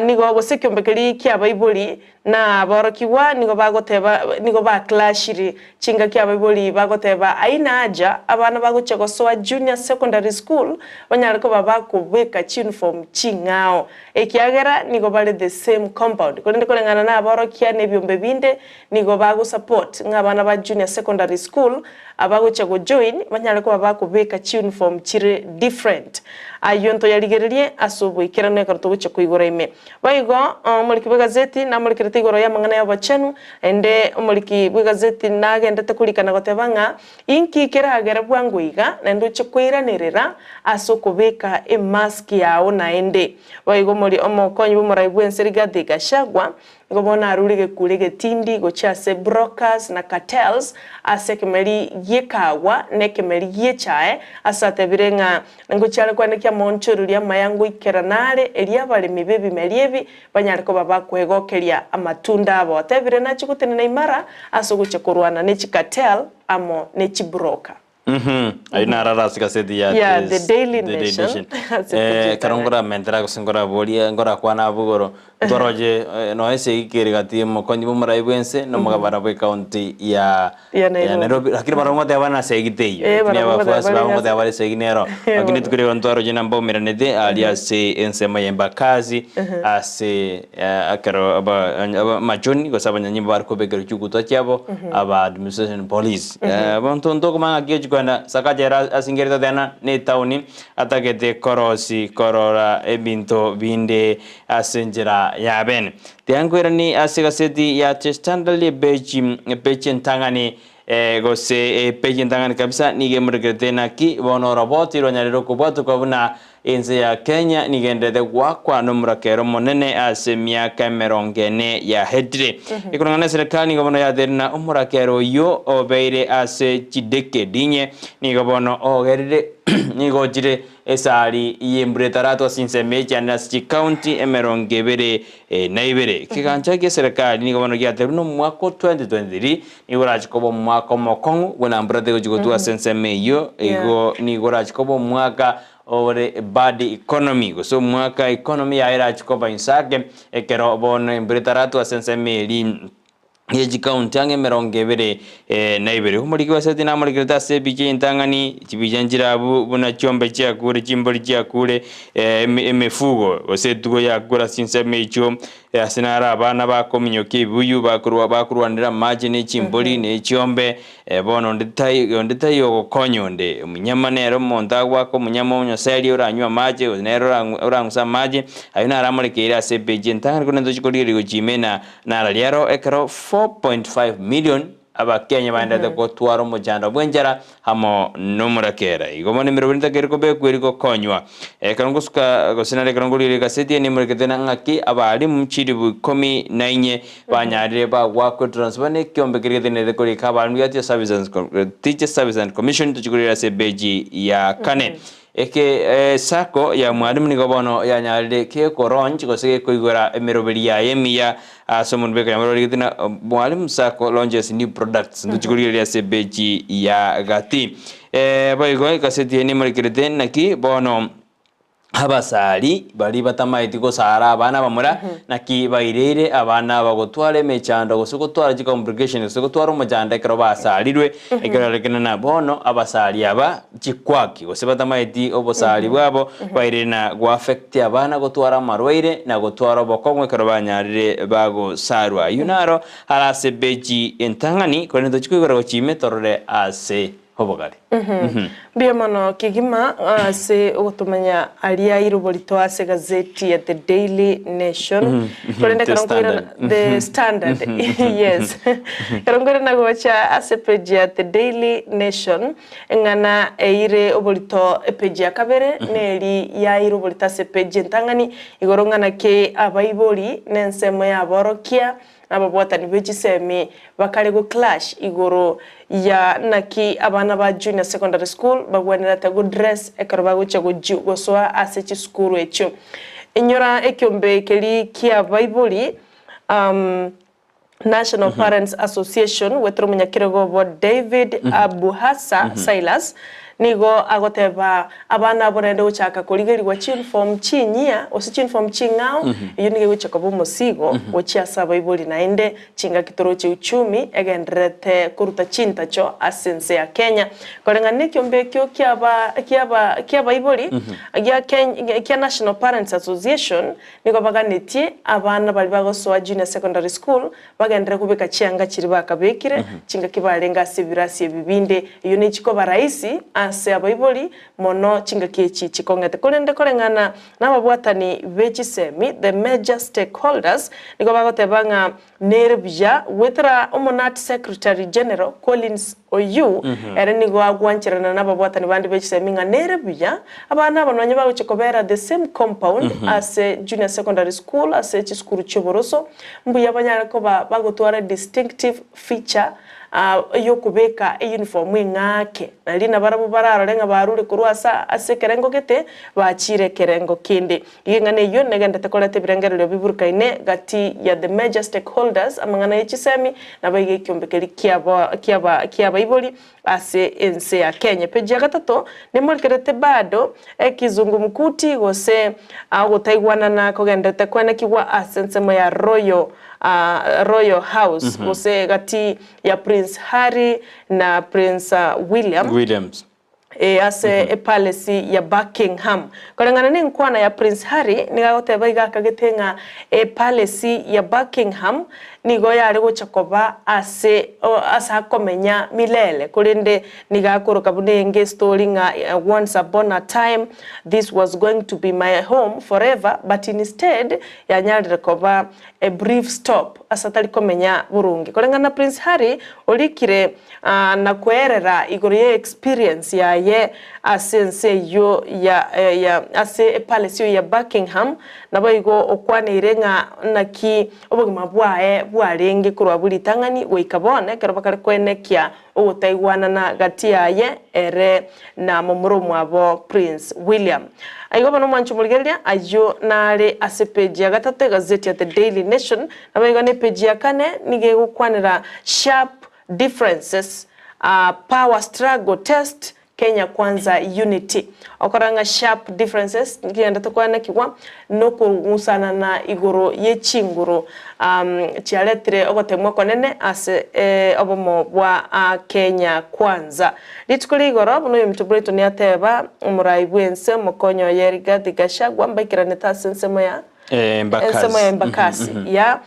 nigo gose ekiombe keria ki'abaibori na aborokigwa nigo bagoteba nigo baclashire chingaki abaibori bagoteba aina haja abana bagochia gosoa junior secondary school banyare koba bakobeka chiuniform ching'ao ekiagera nigo bare the same compound korende koreng'ana na aborokia na ebiombe binde nigo bagosupport ng'a abana ba junior secondary school abagochia gojoin banyare koba bakobeka chiuniform chire different. Ayio ntoyarigererie ase oboikeranu ekero togochia koigora ime. Boigo omoriki bw'egazeti namorekerete igoro y'amang'ana y'obochenu, naende omoriki bw'egazeti nagendete korika na goteba ng'a inki keragere bwango iga, naende oche koiranerera ase okobeka emask yao naende. Boigo omori omokonyi bw'omorai bw'ense Rigathi Gachagua Nigo bono arure egekuro egetindi gochia ase brokers na cartels ase ekemeri gi'ekagwa na ekemeri gi'echae, ase atebire ng'a ngochia are kwenekia amaonchoreria amaya ngoikerana are, erio abaremi b'ebimeri ebi banyare koba bakwegokeria amatunda abo. Atebire nachie gotenena imara ase ogochia korwana ne chicartel amo ne chibroker. Mhm. Ayio naro are ase egaseti ya Ya The The Daily The Daily Nation. Nation. Ase Eh, page ekero etang'ani. nkoramentera gose nkoraborie nkorakwana abwo igoro, ntoroche eh, nonya esegi kere gati ya omokonyi bwa omorai bwense na omogabana bwa ecounty ya Ya ya Nairobi. Nairobi, lakini barabwo ngoteba buna esegi teiyo, Eh, lakini barabwo ngoteba abafuasi bare babo ng'a ngoteba bare esegi nero. Eh, Lakini bono. rituko riria ntwaroche na mbaumeranete aria ase ensemo ya Embakasi, ase eh, ekero aba aba amachoni gose abanyanyimbo bare kobekerwa chigutwa chiabo, aba administration police. Abanto ntokomanya ng'aki gochia kogenda Sakaja ere asingerete oteba na etaoni atagete korosi korora ebinto binde ase enchera ya bene. Tiga nkoiranie ase egaseti ya The Standard epeji epeji entang'ani gose epeji entang'ani kabisa nigo emorekerete naki bono oroboti rwanyarire okobwatokwa buna Ense ya Kenya nigenderete goakwa nomorakera omonene ase emiaka emerongo ene yaetire. Ekoreng'ana neserikali nigo bono yateire na omorakera oyio obeire ase chidecade inye nigo bono ogerire nigo ochire esari y'embura etaratwa ase chinsemo echiane ase chicounty emerongo ebere na ibere. Ekegancha gi'eserekari nigo bono giateirwe na omwaka o 2023 Nigo orache koba omwaka omokong'u buna mbura tegochi gotwa ase ensemo eyio, igo nigo orache koba omwaka ore bad economy, gose omwaka economy yaye erache koba insake, ekero bono embura etaratwa ase ensemo eria ye chikaunti ang'e emerongo ebere na ibere. Omoriki bwa eseti namorekerete ase ebicha entang'ani, chibicha nchire abwo buna chiombe chiakure, chimbori chiakure, emifugo gose etugo yakure ase chinsemo echio. Ase naro abana bakominyokia ebibuyu, bakorwa bakorwanera amache ne chimbori ne chiombe, bono onde tai onde taiyo ogokonya onde. Omonyama nere omonto agoaka omonyama onyoserie oranywe amache, gose nere orang'u orang'use amache, ayio naro amorekeire ase epeji entang'ani korende tochia korigereria gochia ime na nararia aro ekero 4.5 million Abakenya baenderete gotwara omochando bw'enchara amo nomorakera. Igo bono emeroberi ntakeri kobekwa eri gokonywa. Ekero ngosuka gose nare ekero ngorigereria egaseti eye nemorekete na ng'aki abalimu chilifu ikomi na inye banyarire bagwakwa etransfer na ekiombe keria getenenerete korika abalimu gia Teacher Service and Teacher Service and Commission tochia korigereria ase epeji ya kane. Eke sacco ya Mwalimu nigo bono yanyarire gekolaunch gose gekoigora emeroberi yaye emiya ase omonto bw'ekanyamoro origete na Mwalimu Sacco launches new products ntochi korigereria ase epeji ya gati. Boigo egaseti eye nemorekerete naki bono abasari baria batamaeti gosara abana abamura naki baireire abana aba gotwara emechando gose gotwara chicomplications gose gotwara omochando ekero basarirwe ekero arekana na bono abasari aba chikwaki, gose batamaeti obosari bwabo, bairire na goaffect abana gotwara amarwaire na gotwara obokong'u ekero banyarire bagosarwa. Ayio naro are ase epeji entang'ani, korende tochia koigora gochia ime torore ase obogare. Mbuya mono kegima ase ogotomanya aria airoborito ase egazeti ya The Daily Nation. Korende The ekero nkoirana Standard. The Standard yes. Ekero nkoirana gocha ase epeji ya The Daily Nation, Eng'ana eire oborito epeji ya kabere neri yaeire oborito ase epeji entang'ani, igoro ng'ana ki abaibori nensemo y'aborokia na ababwatani be chisemi bakare go clash igoro ya naki abana ba junior secondary school bagwenerete go dress ekero bagochia gochi gosoa ase chisukuru echio. Inyora ekiombe keria kiabaibori National Parents Association, gwetera omonyakerogo obo David Abuhasa Silas, Nigo agoteba abana abwo naende gochaka korigerigwa chiuniform chinyia gose chiuniform ching'ao, eyio nigo egochia koba omosigo gochia ase abaibori naende chingaki toroche uchumi egendererete koruta chintacho ase ense ya Kenya. Koreng'ana nekiombe ekio kiaba kiaba kiabaibori gia Keny kia National Parents Association nigo baganetie abana baria bagosoa junior secondary school Bagenderere kobeka chianga chiria bakabekire chingaki barenge ase ebirasi ebi binde. Eyio nechi koba rahisi ase abaibori mono chingaki echi chikong'ete. Korende koreng'ana nababwatani be chisemi, the major stakeholders, nigo bagoteba ng'a nere buya goetera Omonati Secretary General Collins Oyuu ere nigo agwancherana nababwatani bande be chisemi ng'a nere buya abana aba nonye bagochia kobera the same compound ase junior secondary school ase chisukuru chioboroso Mbuya banyare koba bagotwara distinctive feature y'okobeka eyuniform eng'ake, nario nabarabwo bararore ng'a barure korwa ase ase ekerengo gete bachiire ekerengo kende. Iga eng'ana eyio negenderete koreta ebirengererio biburukaine gati ya the major stakeholders amang'ana ye chisemi nabo iga ekiombe keria kiabo kiaba kiabaibori ase ense ya Kenya. Epeji ya gatato nemorikerete bado ekizungumkuti gose ogotaigwanana kogenderete kwenekigwa ase ensemo ya Royal Royal House gose gati ya Prince Harry na Prince William. Williams. Ase epalesi ya Buckingham. Koreng'ana nenkwana ya Prince Harry nigo agoteba iga akagete ng'a epalesi ya Buckingham nigo yare gocha koba ase ase akomenya milele korende nigo akoroka buna enge estori ng'a once upon a time this was going to be my home forever but instead yanyarire koba a brief stop ase atari komenya boronge. Koreng'ana na Prince Harry orikire na koerera igoro ye experience yaye ase ense eyio ya ya ase epalace eyio ya Buckingham, naboigo okwaneire ng'a naki obogima bwaye bwarenge korwa abwo ritang'ani goika bono ekero bakare koenekia ogotaigwanana gati yaye ere na momura omwabo Prince William. Aiga bono omwancho omorigereria ayio nare ase page ya gatato egazeti ya The Daily Nation, naboigo ne page ya kane nigo egokwanera sharp Differences, Power Struggle Test, Kenya Kwanza Unity. Okorora ng'a sharp differences nkigenderete koanekigwa nokong'usanana igoro ye chinguru chiaretire ogotemwa okonene ase obomo bwa Kenya Kwanza. Rituko ria igoro buna oyominto Brighton ateba, omorai bw'ense omokonyi oye Rigathi Gachagua mbaikeranete ase ensemo ya ensemo ya Embakasi ya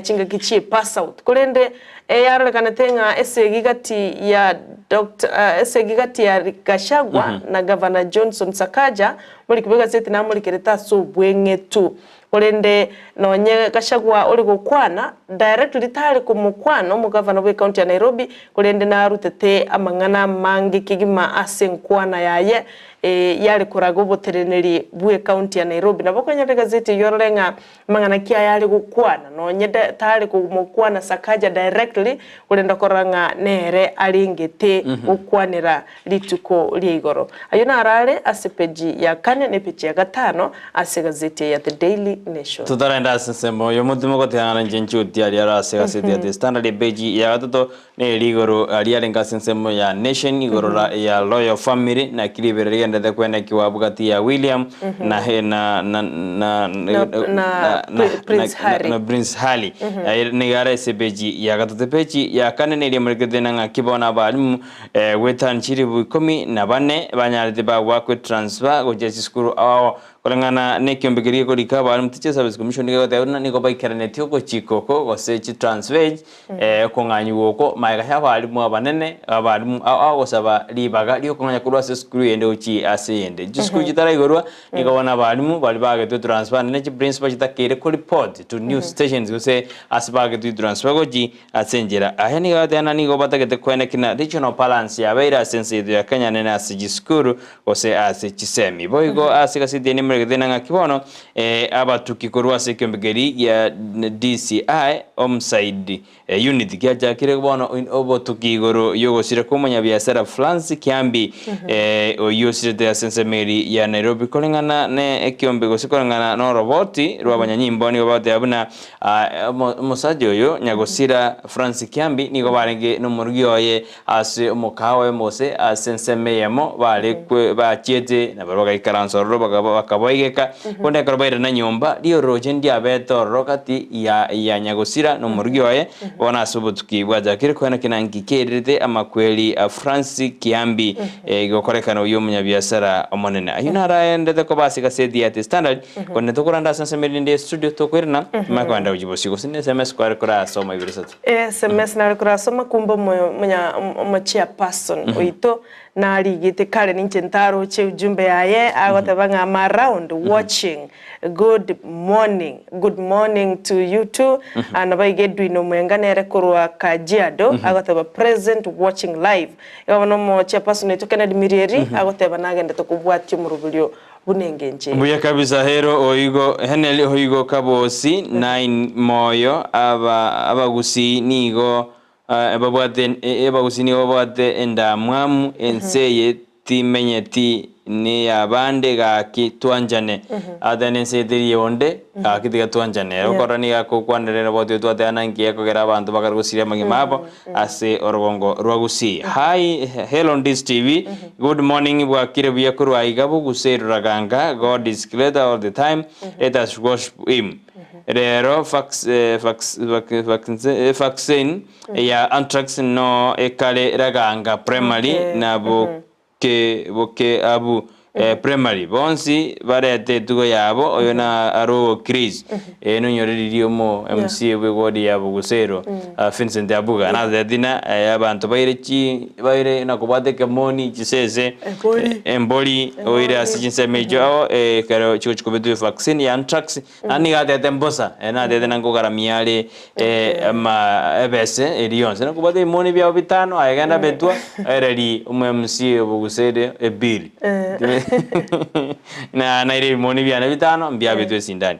chingaki chie Passout. Korende yarorekanete ng'a esegi gati ya Doctor esegi gati ya Gachagua na Gavana Johnson Sakaja moriki bw'egaseti namorikerete ase obweng'etu. Korende nonye Gachagua ore gokwana directly tari komokwana omogavana bw'ecounty ya Nairobi korende narutete amang'ana amange kegima ase enkwana yaye yare koraga oboteneneri bw'ecounty ya Nairobi. Nabo okonyora egazeti eyio orore ng'a amang'ana ki aya are gokwana, nonye tare komokwana Sakaja directly, korende okorora ng'a nere arengete gokwanera rituko ria igoro. Ayio naro are ase epeji ya kane na epeji ya gatano ase egazeti eye ya The Daily Nation. Totarenda ase ensemo y'omotimo gotiang'ana inche nchuti aria aro ase egazeti ya The Standard epeji ya gatato Neri igoro riarenge ase ensemo ya Nation igoro ya Royal Family naki ribero rigenderete kwenekigwa abwo gati ya William na na na na na Prince Harry. na Prince Harry. Nigo are ase epeji ya gatato. Epeji ya kane neria emorekete ng'a ng'aki bono abalimu goetania chilifu ikomi na bane banyarete bagwakwe transfer gochia chisukuru ao Koreng'ana nekiombe keria gekorika abalimu Teachers Service Commission nigo egoteba buna nigo baikeranetie ogochika oko gose chitransfer okong'anyigwa oko magega ya abalimu abanene abalimu agosaba ribaga riokong'anya korwa ase esukuru eyende gochia ase eyende. Chisukuru chitaraigorwa nigo bono abalimu baria bagetwe transfer naende chiprincipal chitakeire koreport to new stations gose ase bagetwe transfer gochia Ase enchera aya nigo agoteba ng'a nigo batagete koenekia ng'a regional balance yabeire ase ense yaito ya Kenya nene ase chisukuru gose ase chisemi. Boigo ase egaseti eye nigo. Gete na ng'aki bono abatuki korwa ase ekiombe keria gia DCI Homicide Unit giachakire bono obotuki igoro y'ogosira kw'omonyabiasara Frans Kiambi oyio osirete ase ensemo eria ya Nairobi. Koreng'ana ne ekiombe gose koreng'ana n'oroboti rw'abanyanyimbo nigo bagoteba buna omosacha oyo nyagosira Frans Kiambi nigo barenge nomorugi oye Ase omokaawa oyomo gose ase ensemo eyemo bare bachiete, na barabwo bagaikaransa ororo bakaboigeka. Korende ekero bairana nyomba, rioroche ndiabete ororo gati ya nyagosira na omorugi oye. Bono ase obotuki bwachakire koenekina nki keirerete amakweri a Francis Kiambi gokorekana oyio omonyabiasara omonene. Ayio naro aendete koba ase egaseti ya The Standard, korende tokoranda ase ensemo erinde y'estudio tokoirana, timanye kogenda gochia bosio gose ne sms kware korasoma ibere isato. Sms nare korasoma kumbe omo chairperson oito narigete kare ninche ntaroche ujumbe yaye agoteba ng'a am around watching good morning good morning to you too nabo iga Edwin Omwenga nere korwa Kajiado agoteba present watching live igo bono omo chairperson oito Kennedy Mirieri agoteba nagendete kobwatia omoroberio buna engencho eye. Mbuya kabisa Hero oigo Henel oigo kabosi nine moyo aba abagusii nigo babwate abagusii nigo babwate endamwamu ense eye timenyeti neyabande gaki twanchane ata nense eye teri yonde gaki tiga twanchane ere okorora nigo akokwanerera botwe twatebana nki ekogera abanto bakare gosiria amagima abo Ase orogongo rwa Gusii. Hi hello Ndisi TV good morning bwakire buya korwa aiga boguse ruraganga God is greater all the time let us worship him rero vaccine ya anthrax no ekare raganga primary na Boke boke abu primary bonsi barete etugo yabo oyo na arogo Chris nonyore riria omo MCA bwe ward ya Bogusero Vincent Abuga natebeti na abanto baire chi baire nakobwata ekemoni chisese embori oire ase chinsemo echio ao ekero chigochi kobetwa evaccine ya anthrax Naende nigo atete mbosa, ere natete na nkogaramia are ama ebese eria yonsi. Nakobwata ebimoni biabo bitano, aye genda betwa, oererie omo MC obogusere ebill. Na naire ebimoni biane bitano, mbiabetwe esindani.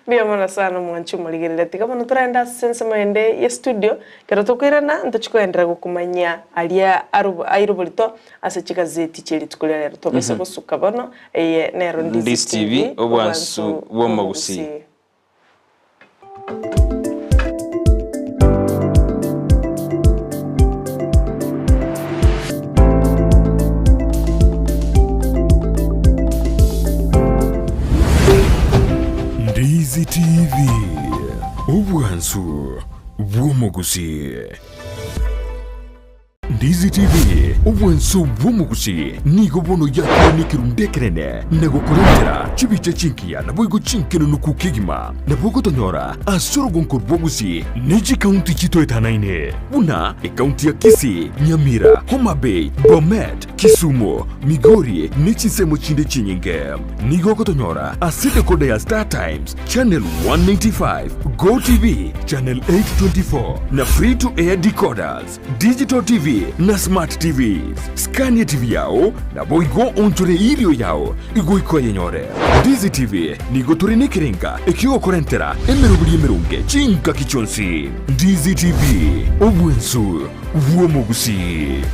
Mbuya mono sana omwanchi omorigereria. Tiga bono torende ase ensemo ende ye studio, ekero tokoirana ntochi koenderera gokomanyia aria airoborito ase chigazeti chie rituko ria rero. Tobese gosuka bono. Eye nero Ndizi Ndizi TV, TV, obwansu obwansu bw'omogusii. bw'omogusii. Ndizi TV, obwansu bw'omogusii. Ndizi TV, obwanso bw'omogusi, nigo bono yakire nekerundu ekenene na gokorentera chibicha chingiya naboigo chinkenenuku kegima. Nabo ogotonyora ase orogonko rw'ogusi ne chikaunti chitoetanaine buna ekaunti ya Kisii, Nyamira, Homa Bay, Bomet, Kisumu, Migori ne chinsemo chinde chinyinge. Nigo ogotonyora ase decoder ya Star Times, Channel 195, Go TV, Channel 824 na Free to Air decoders. Digital TV na Smart TVs. Skania TV yao naboigo onchore irio yao igoika oyenyore. Ndizi TV nigo tore nekerenga ekiogokorentera emeroberi emeronge chingaki chionsi. Ndizi TV, obwensu bw'omogusii.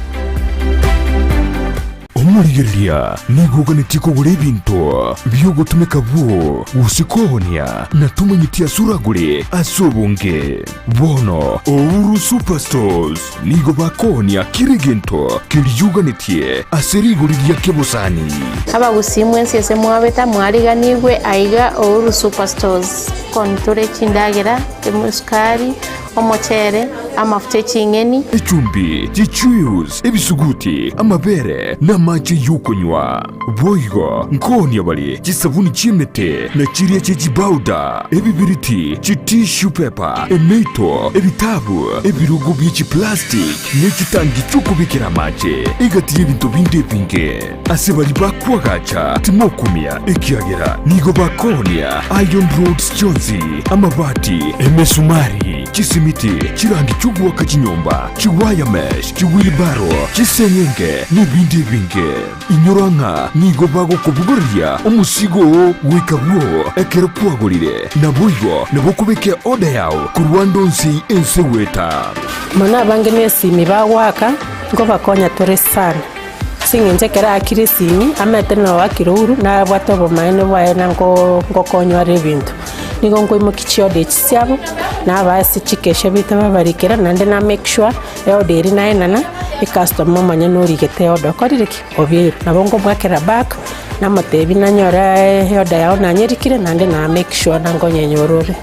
Omorigereria nigo oganetie kogora ebinto bi'ogotumeka bwoo gose koonia, na tomanyeti ase oragore ase obonge. Bono Ouru Superstores nigo bakoonia kera egento keria oganetie ase rigori ria kebosani. Abagusii mwensi ase mwabeta mwariganigwe aiga Ouru Superstores. Kontore chindagera, esukari, Omochere, amafuta e ching'eni. Echumbi, chichuius, ebisuguti, amabere, na amache y'okonywa. Boigo nkoonia bare chisabuni chi'emete, na chiria chie chibauda, ebibiriti, chitissue paper, emeito, ebitabu, ebirogo bie chiplastic, ne chitangi chi'okobekera amache, egati y'ebinto binde ebinge. Ase baria bakoagacha timokumia, ekiagera nigo bakoonia iron rods chionsi, amabati, emesumari. Chisimiti, chirangi chi'ogoaka chinyomba, chiwire mesh, chiwheelbarrow, chiseng'enge, na ebinde ebinge. Inyora ng'a nigo bagokobogoreria omosigo oo goika bwoo ekero kwagorire. Naboigo nabo okobeka eoda yao korwa ande onsi ense goeta. Mono abange nesimi bagoaka, nkobakonya tore sana. Ase eng'encho ekero aakire esimi, amaete na oakire ouru, nabwate obomaene bwaye na nko nkokonywa are ebinto. Nigo nkoimokia chioda echi chiabo, nabaa ase chikesha baito babarikera, naende na make sure eoda eria naenana, ecustomer omonyene origete eoda okorire ki? Obeirwe. Nabo nkomoakera back, namotebia nanyora eoda yao nanyerikire, naende na make sure na nkonyenyora ore.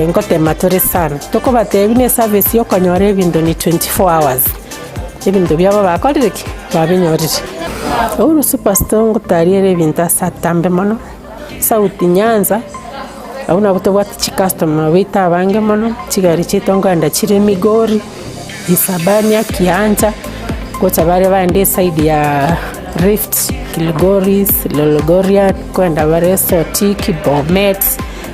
Ngotema tore sana, tokobatebia na eservice ya okonyora ebinto ni 24 hours. Ebinto biabo bakorire ki? Babinyorire. Uhuru Superstore ngotariere ebinto ase atambe mono, South Nyanza, abwo nabwo tobwate chicustomer baito abange mono, chigari chiaito nkoenda chire Migori, Isabania, Kiancha, gocha bare baende eside ya Rift, Kilgoris, Lolgorian, nkoenda bare Sotik, Bomet,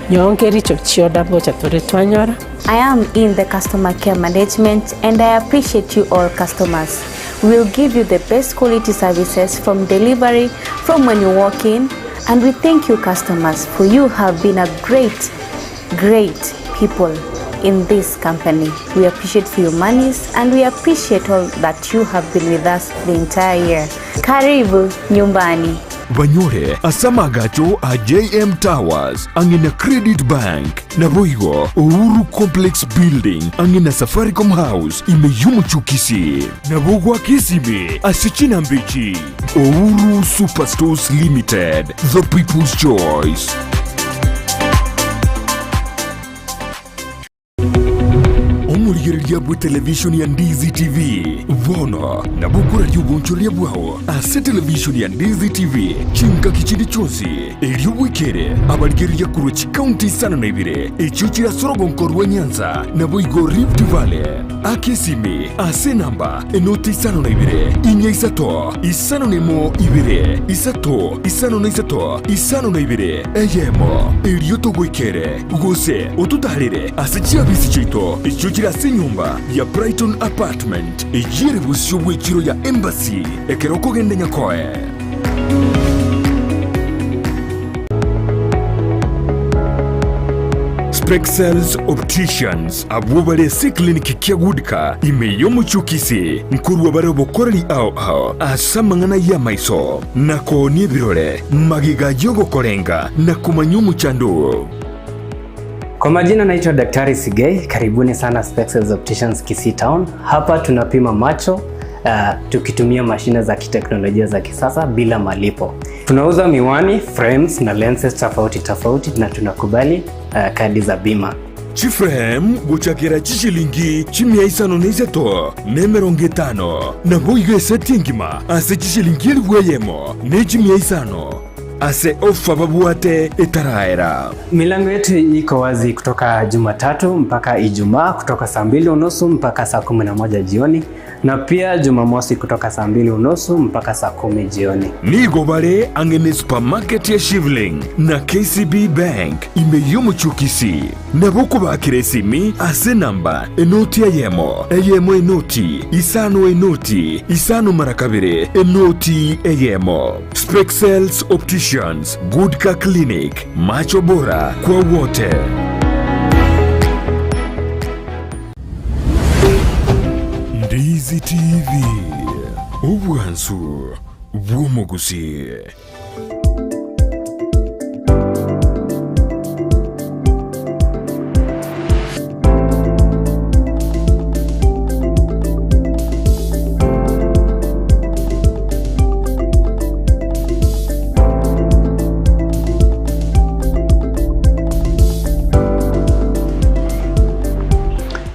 nyonka ericho chioda ngocha tore twanyora. I am in the customer care management and I appreciate you all customers. We will give you the best quality services from delivery from when you walk in and we thank you customers for you have been a great great people in this company. We appreciate for your monies and we appreciate all that you have been with us the entire year. Karibu nyumbani. Banyore ase amagacho a JM Towers ang'e na Credit Bank, naboigo Uhuru Complex Building ang'e na Safaricom House ime y'omochie o Kisii. Nabo goaka esimi ase chinamba echi, Uhuru Superstores Limited, the people's choice. Omorigereria bw'etelevishoni ya Ndizi TV bono nabo okoraria obonchoreria bwao ase televishoni ya Ndizi TV chingaki chinde chionsi, erio bwekere abarigereria korwa chikaunti isano na ibere echio chire ase orogonko rwa Nyanza naboigo Rift Valley. Aka esimi ase enamba enoti isano na ibere, inya isato, isano na emo ibere, isato, isano na isato, isano na ibere, eyemo, erio togoikere. Gose ototaarere ase chiabisi chiaito echio chire ase enyomba ya Brighton Apartment, eyio ere bosio bw'echiro ya Embassy, ekero okogenda Nyakoe. Spexels Opticians, abwo bare ase eclinic kia Goodcar ime y'omochie o Kisii, nkorua bare obokoreri ao ao ase amang'ana y'amaiso, na koonia ebirore, magega y'ogokorenga na komanya omochando oo. Kwa majina naitwa Daktari Sigei, karibuni sana Spexels Opticians Kisii Town. Hapa tunapima macho tukitumia mashine za kiteknolojia za kisasa bila malipo. Tunauza miwani, frames na lenses tofauti tofauti na tunakubali kadi za bima. Chiframe gochakera chishilingi chimia isano na isato na emerongo etano, naboigo eseti engima ase chishilingi elifu eyemo ne chimia isano ase ofa babwate etaraera. Milango yetu iko wazi kutoka Jumatatu mpaka Ijumaa kutoka saa 2:30 mpaka saa 11 jioni na pia Jumamosi kutoka saa 2:30 mpaka saa 10 jioni. Nigo bare ang'e ne supermarket ya Shivling na KCB Bank ime y'omochie o Kisii. Nabo okobakera esimi ase enamba enoti eyemo, eyemo enoti, isano enoti, isano mara kabere, enoti eyemo. Spexels Opticians, Goodcar Clinic, macho bora kwa wote. Ndizi TV, obwansu bw'omogusii.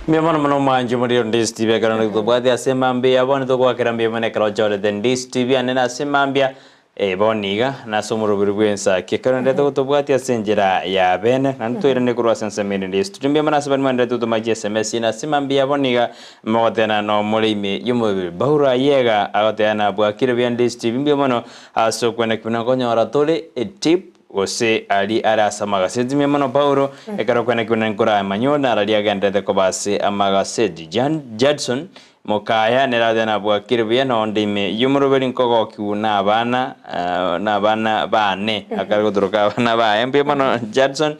Mbuya mono mono omwanchi omorero Ndisi TV ekero nigotobwate ase mambia bono togoakera mbuya mono ekero ochorete Ndisi TV ande nase mambia Eh, bono iga, nase omoroberi bw'ensaki, ekero nderete gotobwatia ase enchera ya bene, naende toirane korwa ase ensemo ere ndire studio. Mbuya mono ase baria mwanderete gotoma chiSMS chiaino ase mambia bono iga, mogotena nomore ime y'omobere. Paulo ayega agoteba nabwakire buya ndire studio. Mbuya mono ase okweneki buna nkonyora tore etip. gose aria are ase amagaseti. Mbuya mono Paulo, ekero okwenekigwe na nkoramanywe nararia agenderete koba ase amagaseti. Jan Judson Mokaya nere aria nabwakire buya nonde ime y'omoroberi nkogokigwa nabana nabana bane akare gotoroka abana baye mbuya mono Judson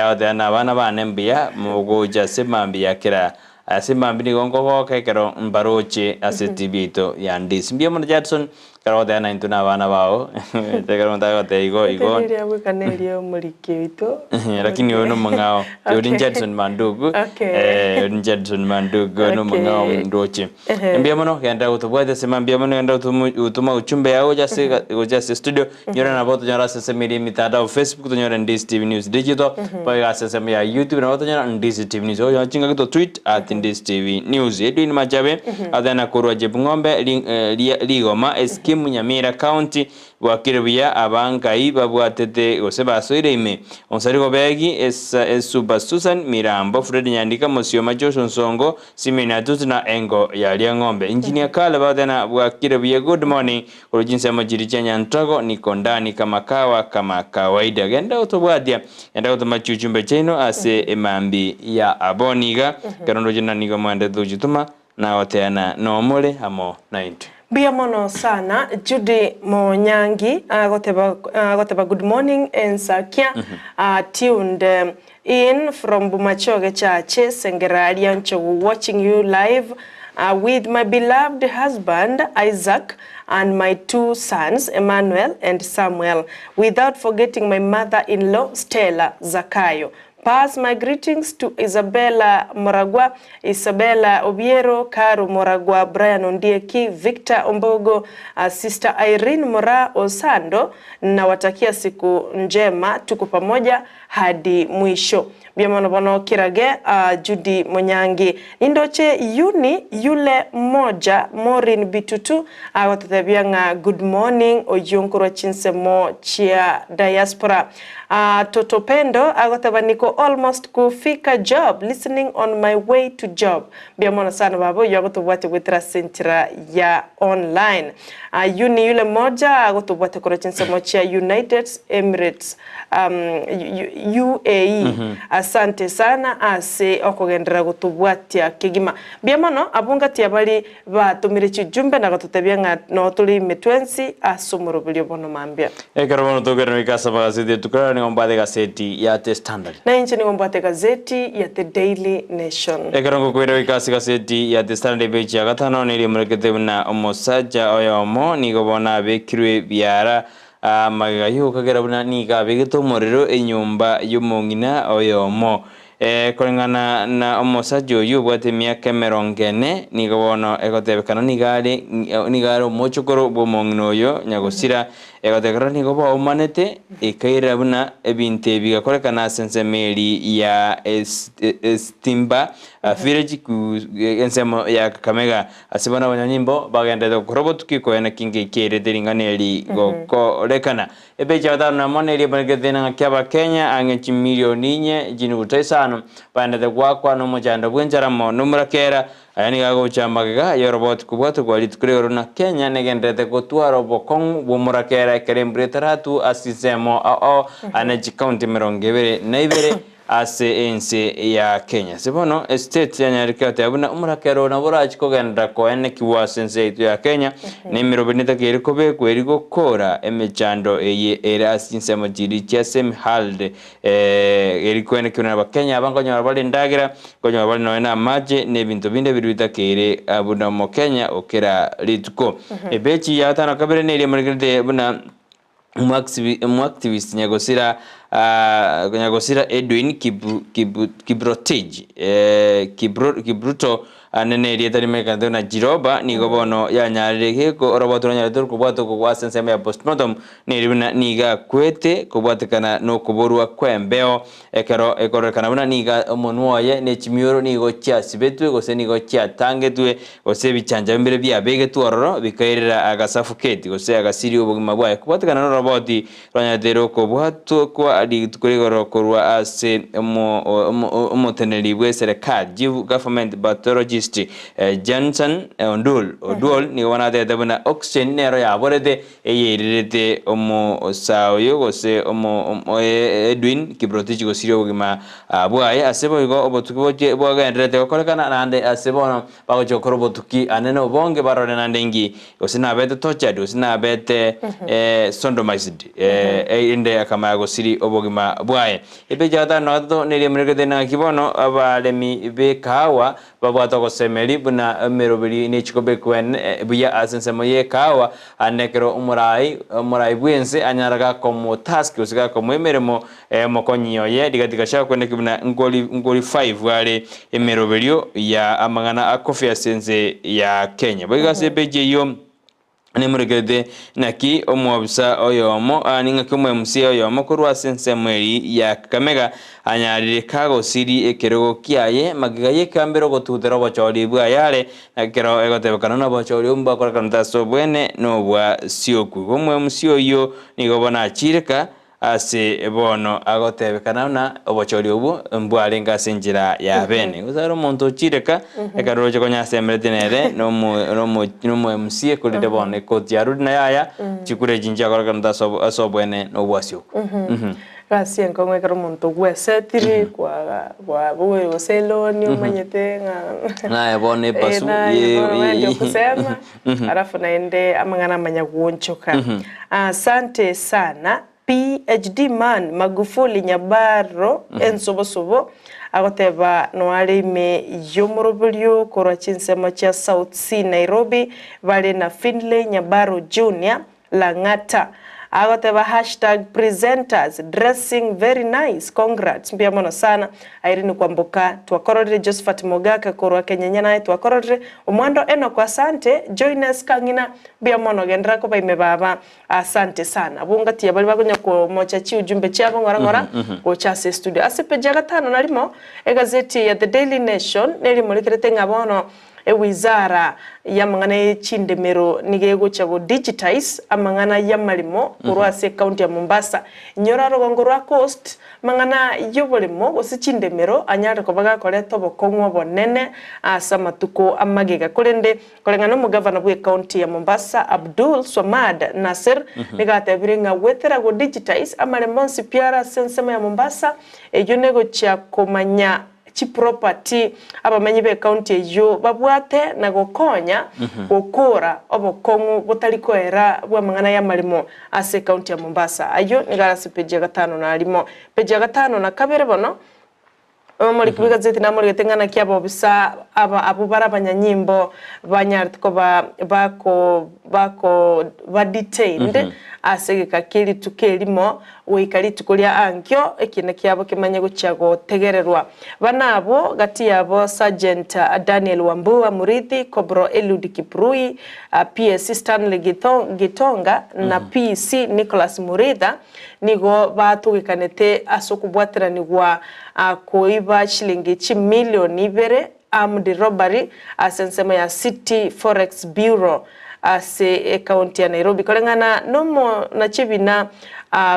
agoteba nabana bane mbuya mogocha ase mambia ya kera ase mambia nigo nkogoka ekero mbaroche ase TV yaito ya Ndisi mbuya mono Judson ekero ogoteba naintwe nabana bao ekero omonto agoteba igo igo Eri riagoika neria omoriki oito. Lakini oyo nomong'ao ori Okay. Judson Mandugu Okay. ori Judson Mandugu oyo nomong'ao Okay. ndoche Ehe. mbuya mono genda gotobwate ase mambia mono genda gotoma gotoma ujumbe yao gocha ase gocha ase studio nyora nabo otonyora ase ensemo eria emitandao Facebook tonyore Ndisi TV News Digital mpaka ase ensemo ya YouTube nabo otonyora Ndisi TV News okonyora chingaki to tweet at Ndisi TV News Edwin Machabe athena korwa Chepng'ombe ri ria Rigoma Eskimu Nyamira County Bwakire buya aba Ngai babwatete gose basoire ime, Onsarigo Begi, Esa, Esuba Susan, Mirambo, Fred Nyandika, Mosioma Joshua Nsongo, Simeon Atutu na Engo ya Riang'ombe. Engineer Kale bagoteba bwakire buya good morning korwa chinsemo chiria chia Nyantrago niko ndani kama kawa kama kawaida. Genda gotobwatia, genda gotoma chiuchumbe chiaino ase emambi ya aboni iga, ekero ndoche na nigo moendete gochitoma na goteana nomore amo naintwe. Mbuya mono sana Judy Monyangi agoteba agoteba good morning Ensakia tuned in from Bomachoge Church Sengera Rianchogu watching you live with my beloved husband Isaac and my two sons Emmanuel and Samuel without forgetting my mother in law Stella Zakayo Pass my greetings to Isabella Moragwa, Isabella Obiero, Caro Moragwa, Brian Ondieki, Victor Ombogo, Sister Irene Mora Osando, nawatakia siku njema, tuko pamoja hadi mwisho. Mbuya bono kirage Judy Monyangi nindoche yuni yule moja Maureen Bitutu agototebia ng'a good morning oyio nkorwa chinsemo chia diaspora. Totopendo agoteba niko almost kufika job listening on my way to job. Mbuya mono sana baba oyio agotobwatia goetera ase enchera ya online. Yuni yule moja agotobwatia korwa chinsemo chia United Emirates um, UAE. Asante sana ase okogenderera gotobwatia kegima. Mbuya mono abwo ngati abari batomire chijumbe na gototebia ng'a noo tore ime twensi ase omoroberio bono mambia. Ekero bono tokoirana goika ase amagazeti etuko rero nigo mbwate egazeti ya The Standard. Na inche nigo mbwate egazeti ya The Daily Nation. Ekero ngokoira goika ase egazeti ya The Standard epeji ya gatano nigo emorekete buna omosacha oyomo nigo bono abekirwe biara Amagega y'ogokagera buna nigo abegete omorero enyomba y'omong'ina oyomo. Koreng'ana na omosacha oyio obwate emiaka emerongo ene, nigo bono egotebekana nigo are nigo are omochokoro bw'omong'ina oyo nyagosira, egotebekana nigo baumanete, ekairera buna ebinto ebi bigakorekana ase ensemo eri ya Estimba Village ensemo ya Kakamega. Ase bono abanyanyimbo bagenderete gokora obotuki koena ki ngeikeerete ring'ana eri gokorekana. Epeji ya gatano namo neria ebaregete ng'a Abakenya ang'e chimilioni inye chinuguta isano baendete goakwa nomochando bw'enchara mono nomorakera. Aya nigo agocha magega y'oroboti kobwatwa kwa rituko rigoro na Kenya negendererete gotwara obokong'u bw'omorakera ekero embura etaratwe ase chinsemo ao ao ane chikaunti 22. Ase ense ya Kenya. Ase bono estate yanyarire goteba buna omorakera oyo nabo orache kogenderera koenekigwa ase ense yaito ya Kenya, na emeroberio netakeire kobekwa eri gokora emechando eye ere ase chinsemo chiria chia semi arid eri koenekigwa na abakenya aba nkonyora bare endagera, nkonyora bare nonya na amache na ebinto binde biria bitakeire buna omokenya okera rituko. Epeji ya gatano na kabere neria emorekerete buna Omoactivist nyagosira nyagosira Edwin Kiprotich Kipruto ande nerieta rimekanete buna Jiroba nigo bono yanyarire geko oroboto ronyarete kobwatwa kogwa ase ensemo ya postmortem neri buna nigo akwete kobwatekana nokoborwa kwembeo ekero ekororekana buna nigo omonwa oye ne chimioro nigo chiasibetwe gose nigo chiatangetwe Gose ebichancha bibere biabegetwe ororo, bikairera agasafuketi, gose agasiria obogima bwaye. Kobwatekana noroboti rwanyateire okobwatwa kwa rituko rigoro korwa ase omoteneneri bw'eserekari, Chief Government Pathologist, Johnson Ondul Oduol nigo bono atebete buna oxygen nero yaborete eyeirerete omosaa oyo gose Edwin Kiprotich gosiria obogima bwaye. Ase boigo obotuki boche bwagendererete gokorekana naende ase bono bagochia gokora obotuki ane nobonge barore naende inki gose nabete tortured gose nabete sodomized erinde akamanya gosiri obogima bwaye. Epeji ya gatano na gatato neria emurekete naki bono abaremi b'ekahawa Babwate ogosemeria buna emeroberi ne chikobekwa buya ase ensemo y'ekahawa, aande ekero omorai omorai bw'ense anyara gakomotask gose gakomoa emeremo omokonyi oye Rigathi Gachagua kweneki buna nkori nkori 5 are emeroberio ya amang'ana a coffee ase ense ya Kenya. Boigo ase epeji eyio. Nemorekerete naki omwobisa oyomo, yaani ng'aki omo-MCA oyomo korwa ase ensemo eria ya Kakamega anyarire kagosiria ekerogo kiaye magega y'ekambero gotutera obochori bwaye are, na ekero egotebekana na obochori obwo mbakorekanete ase obwene na obwa sioku. Igo omo-MCA oyio nigo bono achire ka Ase bono agotebekana buna obochori obwo mbwarenge ase enchera ya bene. Gose are omonto ochireka ekero oroche konya asemeretie nere nomo MCA korende bono ekoti yarure na yaya chikura echi nchiakorekanete ase obwene na obwasi okwo. Gasi enkong'u ekero omonto gwesetiri kwaboire gose eloni omanyete ng'a Naye bono epasu naye bono wendi okusema Alafu naende amang'ana amanya goonchoka. Asante sana PHD man Magufuli Nyabaro ensobosobo agoteba noare ime yomoroberio korwa chinsemo chia South C Nairobi bare na Finley Nyabaro Junior Lang'ata. Agoteba hashtag presenters dressing very nice congrats mbuya mono sana Irene Kwamboka twakororire Josephat Mogaka korwa Kenyenya naye twakororire Omwando Enock asante Joynes Kang'ina mbuya mono genderera koba ime baba asante sana abwo ngati baria bakonya komocha chiujumbe chiabo ng'ora ng'ora gocha ase estudio ase page ya gatano na rimo egazeti ya The Daily Nation nerimorikerete ng'a bono Ewizara y'amang'ana ye chindemero nigo egocha go digitize amang'ana y'amaremo korwa ase ecounty ya Mombasa. Inyora orogongo rwa Coast, amang'ana y'oboremo gose chindemero anyare koba gakoreta obokong'u obonene ase amatuko amagega. Korende koreng'ana nomogavana bwe ecounty ya Mombasa Abdul Swamad Nassir nigo atebire ng'a goetera go digitize amaremo onsi pi are ase ensemo ya Mombasa eyio negochia komanya chiproperty abamenyi b'ecounty eyio babwate na gokonya gokora obokong'u botari koera bw'amang'ana y'amaremo ase ecounty ya Mombasa. Ayio nigo are ase page ya gatano na rimo. Page ya gatano na kabere bono, omoriki bw'egazeti namorigete ng'a naki abobisa aba abwo bare abanyanyimbo banyarete koba bako bako ba detained ase egeka kie rituko erimo Goika rituko ria ankio ekiina kiabo kemanye gochia gotegererwa. Bana abwo gati yabo Sergeant Daniel Wambua Murithi, Corporal Eliud Kiprui, PSC Stanley Gitonga na PC Nicholas Muritha nigo batugekanete ase okobwateranigwa koiba chilingi chimilioni ibere armed robbery ase ensemo ya City Forex Bureau ase ecounty ya Nairobi koreng'ana nomonachebina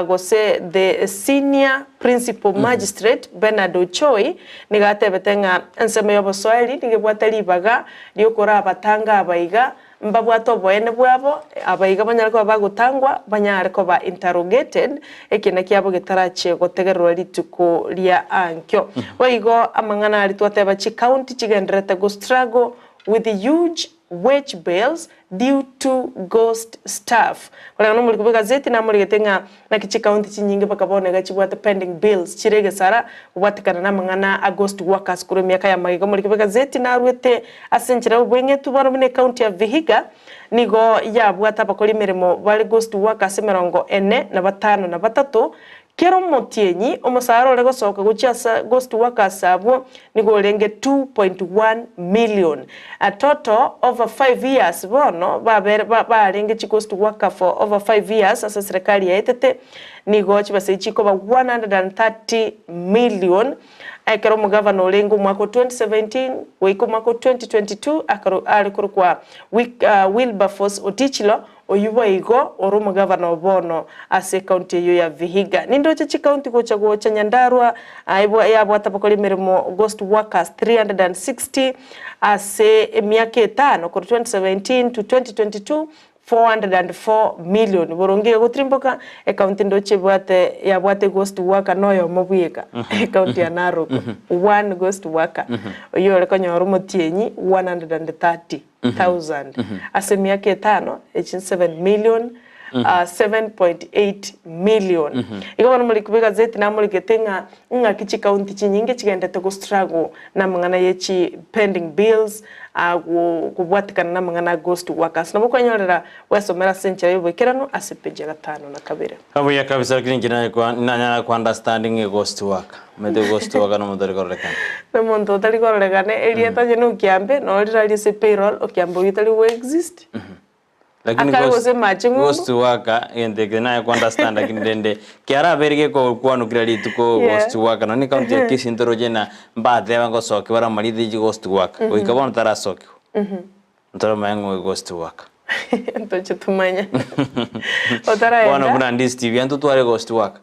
gose the senior principal magistrate Bernard Ochoi nigo atebete ng'a ensemo y'obosoeri nigo ebwate ribaga riokorabatanga abaiga Mbabwate oboene bwabo, abaiga banyare koba bagotangwa, banyare koba interrogated, ekiina kiabo getarache gotegererwa rituko ria ankio. Boigo amang'ana aria twateba chicounty chigendererete go struggle with huge wage bills due to ghost staff. Koreng'ana nomoriko bw'egazeti namorigete ng'a Naki chikaunti chinyinge mpaka bono iga chibwate pending bills chire egesara kobwatekana namang'ana a ghost workers korwa emiaka ya magega. Omoriki bw'egazeti narwete ase enchera y'obweng'etu bono buna ekaunti ya Vihiga nigo yabwate abakori emeremo bare ghost workers emerongo ene na batano na batato kera omotienyi omosara ore gosoka gochia ase ghost workers abwo nigo orenge 2.1 million. A total over 5 years bono babere barenge chi ghost worker for over 5 years ase serikali yaetete nigo chibesa echi chikoba 130 million ekero omogavana orenge omwaka o 2017 goika omwaka o 2022 akaro are korokwa Wilberforce Otichilo. Oyio boigo ore omogavana o bono ase ekaunti eyio ya Vihiga. Nindoche chikaunti gocha gocha Nyandarua yabwate abakori emeremo ghost workers 360 ase emiaka etano korwa 2017 to 2022, 404 million. Boronge egotirimboka ekaunti ndoche ebwate yabwate ghost worker noyomo bweka ekaunti ya Narok one ghost worker oyio ore konyora omotienyi 130. thousand ase emiaka etano, echi 7 million, 7.8 million. Igo bono moriki bw'egazeti namorigete ng'a ng'aki chikaunti chinyinge chigendete go struggle namang'ana ye chi pending bills, kobwatekana namang'ana a ghost workers. Nabo okwenyorera gwesomera ase enchera y'oboikeranu ase epeji ya gatano na kabere. Buya kabisa lakini inche nanyara ko understand ng'a ghost worker. Omanyete ghost worker nomonto otari kororekana. Nomonto otari kororekana erieta onye na okiambe noo rirari ase payroll okiambe oyio tari go exist. Lakini Akare gose mache ng'umbu. Ghost worker egento eke naye ko understand lakini rende kiarabere gekokwanwa kera rituko ghost worker nonye county ya Kisii ntoroche na mbateba ngosokia bare amarieta ye chighost worker goika bono tarasokiwa. Ntoromanye ng'a oyo ghost worker. Ntoche tumanye. Otaraenda. Bono buna ndisi TV ntotware ghost worker.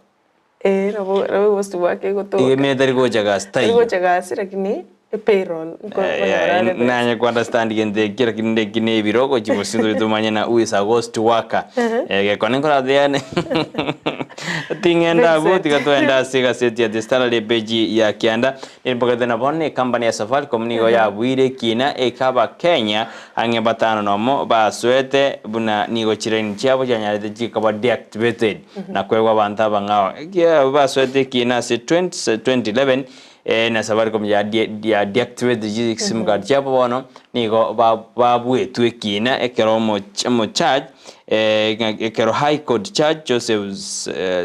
Eh, nabo nabo ghost worker egotoka. Iga emene tari gocha gasi Tari taiyo. gocha gasi lakini epayroll nko nkonyora are besa. Nanye ku understand gento ekio lakini ndeki na ebiro gochia bosio ntobe tomanye na who is a ghost worker. Eh, gekone nkorate yane ting'enda abwo Vincent. tiga twende ase egaseti ya The Standard epeji ya kianda Nimbogete na bono ecompany ya Safaricom nigo yabuire ekina eke abakenya ang'e batano nomo basoete buna nigo chilaini chiabo chianyarete chikaba deactivated na koegwa abanto abang'ao. Ekiagera abwo basoete ekina ase 2011 na Safaricom ya ya deactivated chisim card chiabo bono nigo babuetwe ekina ekero omo charge Ekero High Court Judge Joseph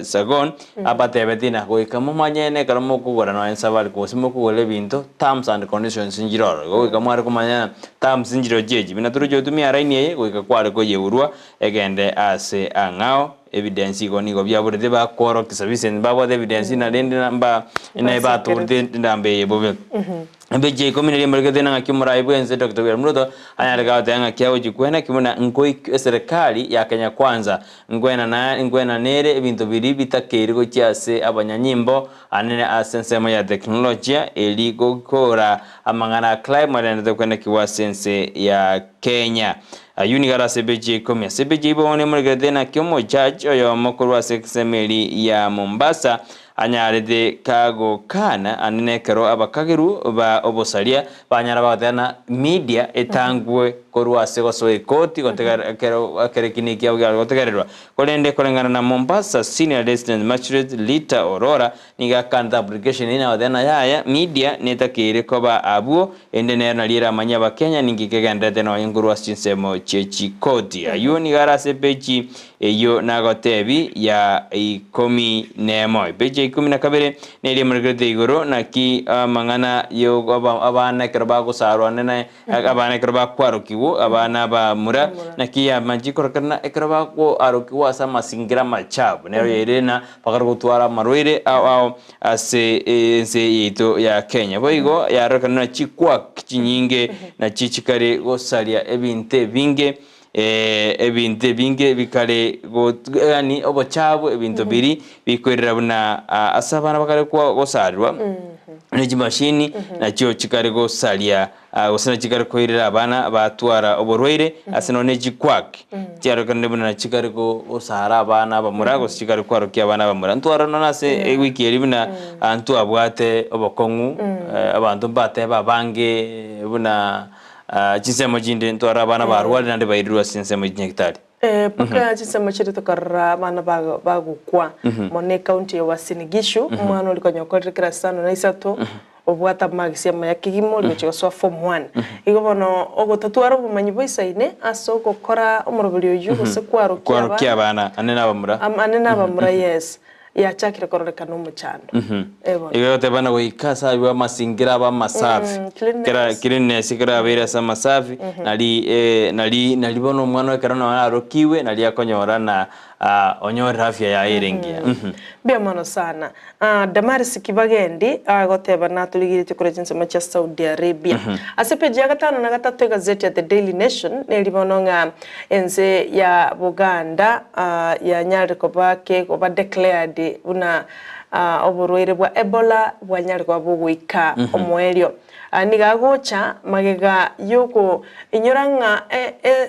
Sagon abatebetie na goika momanyene ekero mokogora nonya ensabari gose mokogora ebinto terms and conditions nchire ororo. Igo goika mware komanya terms nchire chiachi buna toroche gotumia line eye goika kware koyeurwa egende ase ang'ao evidence igo nigo biaborete bakworokia sufficient mbabwate evidence na rende mba naye batorete enamba eye bobe. Emechi ya ikomi na riemo rigetwe ng'aki omorai bw'ense Doctor William Ruto anyare goteba ng'aki agochia kwena ki buna nkoik eserekari ya Kenya Kwanza nkwenana nkwenanere ebinto biria bitakeire gochia ase abanyanyimbo anene ase ensemo ya teknolojia eri gokora amang'ana a climate arenderete kwenekigwa ase ense ya Kenya. Ayio nigo are ase epeji ya ikomi. Ase epeji ya ibono emorekerete naki omojudge oyomo korwa ase ensemo eri ya Mombasa Anyarete kagokana ande nekero abakageru ba obosaria banyara bagoteba na media etangwe korwa ase gosoa ekoti gotegerera ekero ekero ekina ekiabo kiare gotegererwa. Korende koreng'ana na Mombasa Senior Resident Magistrate Rita Orora nigo akanete application eyio nagoteba na yaya media netakeire koba abwo ende nero nario eramanye abakenya ninki kegendererete nonya nkorwa ase chinsemo chie chikoti. Ayio nigo are ase peji Eyio nagotebi ya ikomi nemo. Epeji ya ikomi na kabere neria emorekerete igoro, naki amang'ana abana ekero bagosarwa nene abana ekero bakwarokigwa, abana abamura, naki yamachi korokerana ekero bakoarokigwa ase amasingira amachafu, nero yairire na bakare gotwara amarwaire ao ao ase ense yaito ya Kenya. Boigo yarorekana na chikwak chinyinge nachio chikare gosaria ebinto ebinge. Ebinto ebinge bikare yaani obochafu ebinto biria bikoirera buna ase abana bakare gosarirwa ne chimashini nachio chikare gosaria gose nachio chikare koirera abana batwara oborwaire ase nonye ne chikwaki chiarorekana buna nachio chikare gosara abana abamura gose chikare kwarokia abana abamura. Ntwarora nonye ase ewiki eria buna ntwabwate obokong'u abanto mbateba abange buna Chinsemo chinde ntware abana barwarire naende bairirwe ase chinsemo chie nyagetari. Mpaka chinsemo chiria tokarora abana bagokwa mono ecounty ya Uasin Gishu, omwana oria konya okorire class isano na isato obwate amagisi amaya kegima oria gochia gosoa form one. Igo bono ogotatwara obomanyi boisaine ase ogokora omoroberi oyio gose kwarokia Kwarokia abana ane nabamura. Ane nabamura yes. Yachakire kororekana omochando. Eh bono. Igo egoteba na goika ase abwo amasingira abe amasafi. Cleanliness. Kera cleanliness ekero abeire ase amasafi, nari nari nari bono omwana ekero nonye arokiwe nari akonyora na onyorire afya yaye ere engiya. Mbuya mono sana. Ah, Damaris Kibagendi agoteba natorigeretie korwa chinsemo chia Saudi Arabia. Ase peji ya gatano na gatato egazeti ya The Daily Nation neri bono ng'a ense ya Buganda ah, yanyarire koba kegoba declared buna ah, oborwaire bwa Ebola bwanyare koba bogoika omoerio. Nigo agocha magega y'oko inyora ng'a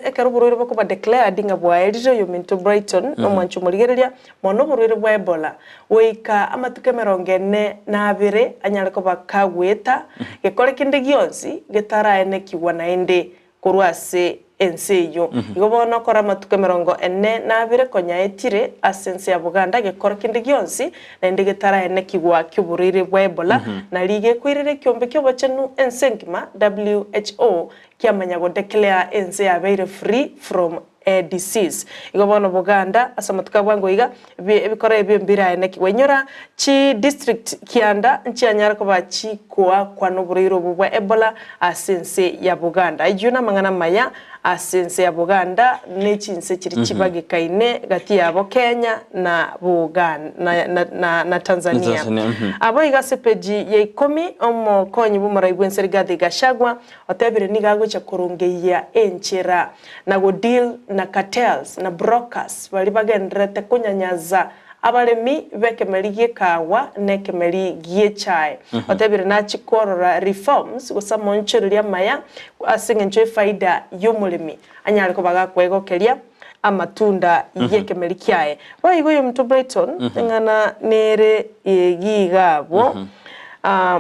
ekero oborwaire bokoba declared ng'a bwaerire oyominto Brighton nomwanchi omorigereria mono oborwaire bwa Ebola goika amatuko emerongo ene na abere anyare koba kagoeta gekore kende gionsi getaraenekigwa naende korwa ase ense eyio. Igo bono kora amatuko emerongo ene na abere konya aetire ase ense ya Buganda gekora kende gionsi naende getaraenekigwa ki'oborwaire bwa Ebola, na rigekoirera ekiombe ki'obochenu ense engima, WHO, kiamanya godeclare ense yabeire free from a disease. Igo bono Buganda ase amatuko a bwango iga ebikora ebio mbiraenekigwe. Inyora chi district kianda nchianyare koba chikoakwa noborwaire obwo bwa Ebola ase ense ya Buganda. Ayio namang'ana amaya ase ense ya Buganda ne chinse chiria chibagekaine gati yabo Kenya na Bugan na na na na Tanzania. Tanzania, mhm. Abo iga ase peji ya ikomi omokonyi bw'omorai bw'ense Rigathi Gachagua otebire nigo agocha korongeyia enchera na go deal na cartels na brokers baria bagendererete konyanyaza abaremi b'ekemeri gi'ekaagwa na ekemeri gi'echae. Otebire nachie korora reforms gose amaonchoreria amaya ase eng'encho y'efaida y'omoremi anyare koba gakwegokeria amatunda y'ekemeri kiaye. Boigo oyominto Brighton eng'ana nere egiiga abwo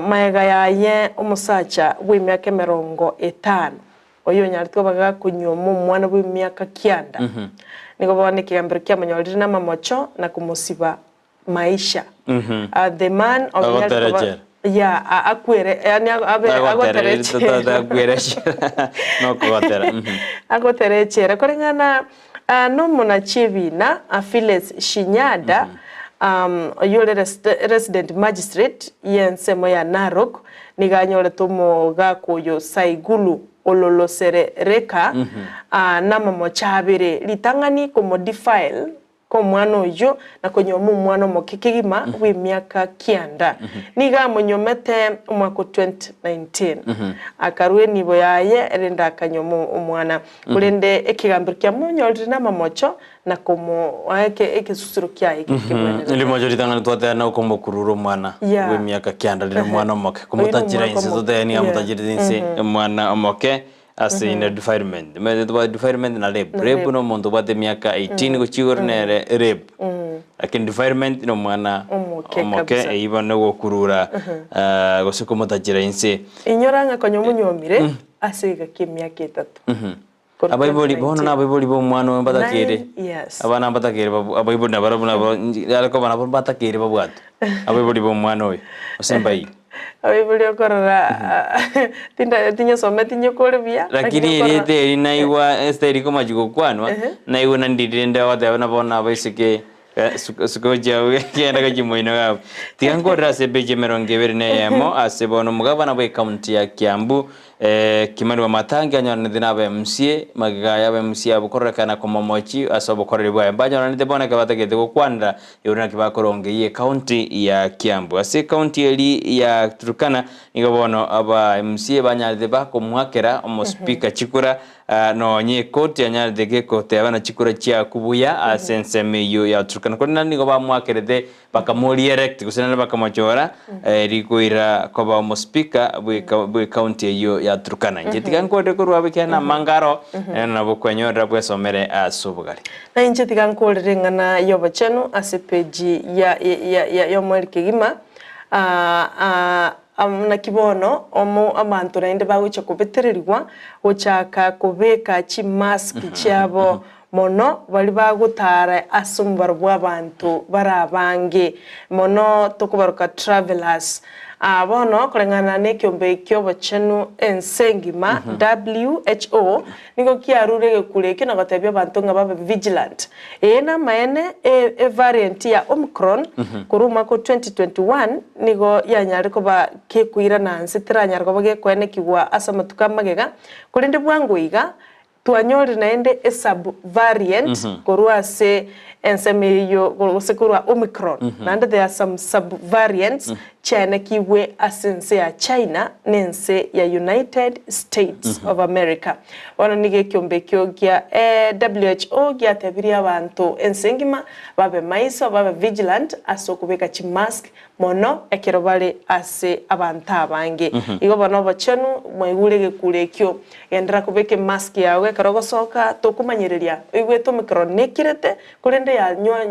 maega yaye omosacha bw'emiaka emerongo etano. Oyonyaretwe koba gakonyuoma omwana bw'emiaka kianda, nigo bono ekegambero kiamonyorire namamocho na komosiba maisha. The man onyarete koba Agoterechera. yeah, a- akwere yaani abe agoterechera. Agoterechera. Nokogotera. Agoterechera koreng'ana nomonachi ebina Phyllis Shinyada oyio ore resident magistrate y'ensemo ya Narok nigo anyorete omogaka oyo Saigulu Ololoserereka namamocha abere ritang'ani komodefile kw'omwana oyio na konyuoma omwana omoke kegima bw'emiaka kianda. Nigo amonyuomete omwaka o 2019. Akarua enibo yaye erinde akanyuoma omwana. Korende ekegambero kiamonyorire namamocho na komoa egesusuro kiaye ekeri kebwenerete. Rimocho ritang'ani twateba na okomokurura omwana bw'emiaka kianda rire omwana omoke. Oyio Komotachera nomwaka inse omoke. totebe nigo amotachirete inse omwana omoke. Ase inde defilement, omanyete tobwate defilement na rape. Na Rape rape. na omonto obwate emiaka 18 gochia igoro nere rape. Lakini defilement na omwana Omoke omoke kabisa. eyio bono ogokurura gose komotachera inse. Inyora ng'a konya omonyuomire ase egeka emiaka etato. Korwa Abaibori bono 2019. na abaibori ba omwana oyo mbatakeire, Nine years. abana mbatakeire babu abaibori nabarabwo nabo yare koba nabo mbatakeire babwatwe, abaibori ba omwana oyo, gose mbaiywo. Abaibori okorora tinda tinyosometi nyokore buya, Lakini lakini okorora erieta eri naigwa Esther rikomachi gokwanwa, naigwa nandiri rende ogoteba buna bono abaiseke suka chiabo genda gochia moino gabo. Tiga nkorere ase epeji emerongo ebere na eyemo ase bono omogabana bwe ekaunti ya Kiambu Kimani Wamatangi anyoranete na aba MCA magega aya aba MCA abwo kororekana komomochi ase obokoreri bwaye mbanyoranete bono ekero batagete gokwanera igoro naki bakorongeyia ecounty ya Kiambu. Ase ecounty eri ya Turkana nigo bono aba MCA banyarete bakomoakera omospeaker chikura nonye ekoti yanyarete gekoteba na chikura chiaku buya ase ensemo eyio ya Turkana korende naende nigo bamoakerete Bakamoreelect gose naende bakamochora rikoira koba omospeaker bw'ecounty eyio ya Turkana. Inche tiga nkorere korwa abwo ekiagera namange aro, naende nabo okwenyorera bwesomere ase obogare. Na inche tiga nkorere eng'ana y'obochenu ase epeji ya ya ya y'omoerio kegima, naki bono omo abanto naende bagochia kobetererigwa gochaka kobeka chimask chiabo Mono baria bagotara ase omobaro bw'abanto bare abange mono tokobaroka travellers. Aa bono koreng'ana nekiombe ki'obochenu ense engima, WHO, nigo kiarure egekuro ekio na gotebia abanto ng'a babe vigilant. Eye namaene e variant ya Omicron korwa omwaka o 2021 nigo yanyarire koba kekoirana nse teranyare koba gekoenekigwa ase amatuko amagega, korende bwango iga. Twanyorire naende e sub variant korwa ase ensemo eyio gose korwa Omicron. Naende there are some sub variants chiaenekigwe ase ense ya China na ense ya United States of America. Bono nigo ekiombe ekio gia WHO giatebirie abanto ense engima babe maiso, babe vigilant ase okobeka chimask mono ekero bare ase abanto abange. Igo bono obochenu, mwaigure egekuro ekio, genderera kobeka emask yao ekero ogosoka, tokomanyereria oigwete Omicron nekirete, korende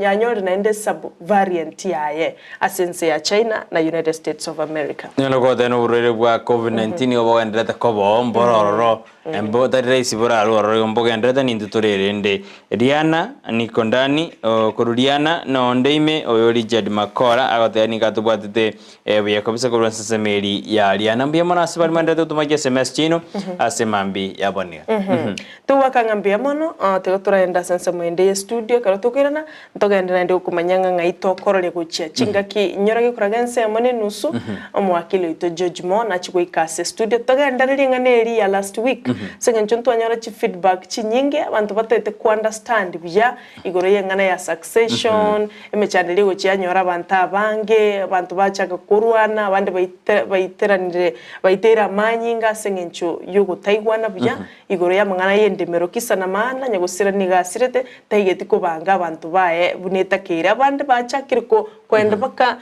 yanyorire naende sub variant yaye ase ense ya China na United States of America. Nigo nogoteba na oborwaire bwa Covid-19 nigo bogendererete koba oo mboro ororo Embe tari rahisi borarwe ororo igo mbogendererete nintwe tore erende. Riana niko ndani korwa Riana nonde ime oyo Richard Makora agoteba nigo atobwatete buya kabisa korwa ensesemo eri ya Riana. Mbuya mono ase baria mwenderete gotoma chi sms chiaino ase mambi ya bono iga. Togwaka ng'a mbuya mono, tiga toraende ase ensemo ende ye studio ekero tokoirana, Ntogende naende gokomanya ng'a ng'ai tokororia gochia chingaki nyora gekoraga ensemo na enusu, omowakili oito George Moore nachie goika ase studio togenderere ring'ana eri ya last week ase eng'encho ntwanyora chi feedback chinyinge abanto bataete ko understand buya igoro y'eng'ana ya succession, emechando eria egochia yanyora abanto abange, abanto bachaka korwana, abande baite baiteranire baiteire amanyinga ase eng'encho yogotaigwana buya Igoro y'amang'ana y'endemero kisa na maana, nyagosira nigo asirete, taigeti kobanga abanto baye buna etakeire. Abande bachakire koenda mpaka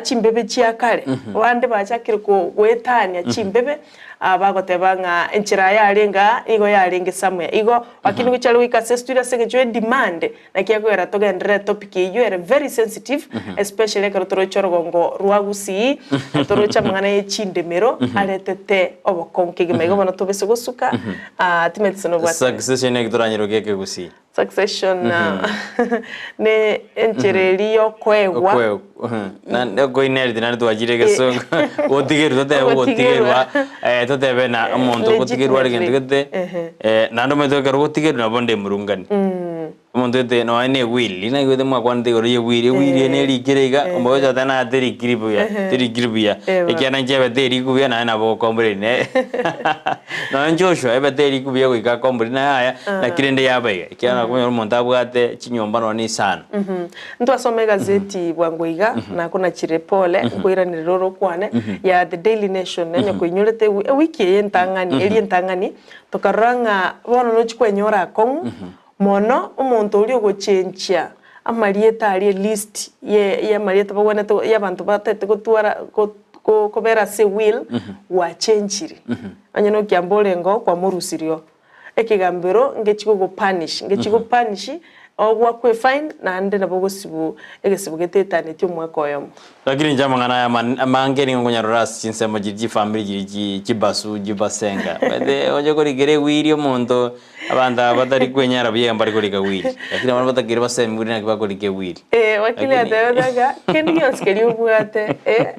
chimbebe chia kare, abande bachakire goetania chimbebe, bagoteba ng'a enchera yarenge aa nigo yarenge somewhere. Igo lakini gochia goika ase estudio ase eng'encho ya demand, naki ekogera togenderere etopic eyio ere very sensitive, especially ekero toroche orogongo rwa Gusii, toroche amang'ana ye chindemero aretete obokong'u kegima. Igo bono tobese gosuka, timanyeti gose nobwate. Succession eki toranyeroke ekegusii. Succession ne enchera eria yokoegwa. Okoinheriti naende twachire egesongo gotigerwa totebe ogotigerwa totebe na omonto ogotigerwa are gento gete naende omanyete ekero ogotigerwa nabo onde emurungani. Omonto gete nonya na ewili naigwete mwakwanete igoro ya ewili, ewili eye nerikire iga omogocha oteba naye terikiri buya terikiri buya ekiagera inche ebe terikwa buya naye nabo ogokomplain nonya Joshua ebe terikwa buya goika acomplain naye yaya naki rende yaba iga ekiagera nakonyora omonto abwate chinyomba nonya na isano. Ntwasoma egazeti bwango iga, nakonachire pole, nkoiranerera ore okwane, ya The Daily Nation, onye koinyorete ewiki eye entang'ani, eria entang'ani, tokarora ng'a bono nochi kwenyora akong'u, mono omonto oria ogochenchia amarieta aria elist ye y'amarieta bagwenerete y'abanto batagete gotwara go kobera ase ewill, gwachenchiri. Onye nokiamba orenge oo kwamorusirie oo. Ekegambero ngechi gogopunish, ngechi gopunish ogwakwa efine naende nabo ogosibu egesibo geteetanetie omwaka oyomo. Lakini inche amang'ana aya amange nigo nkonyarora ase chinsemo chiria chifamiri chiria chi chibasu chibasenga. Omanyete oche korikera ewiri omonto abanto aba batari kwenyara buya iga mbare korika wiri. Lakini abana batakeire basemiwe naki bakorika ewiri. Eh, wakili Lakini atebete ng'a kende gionsi keria obwate eh,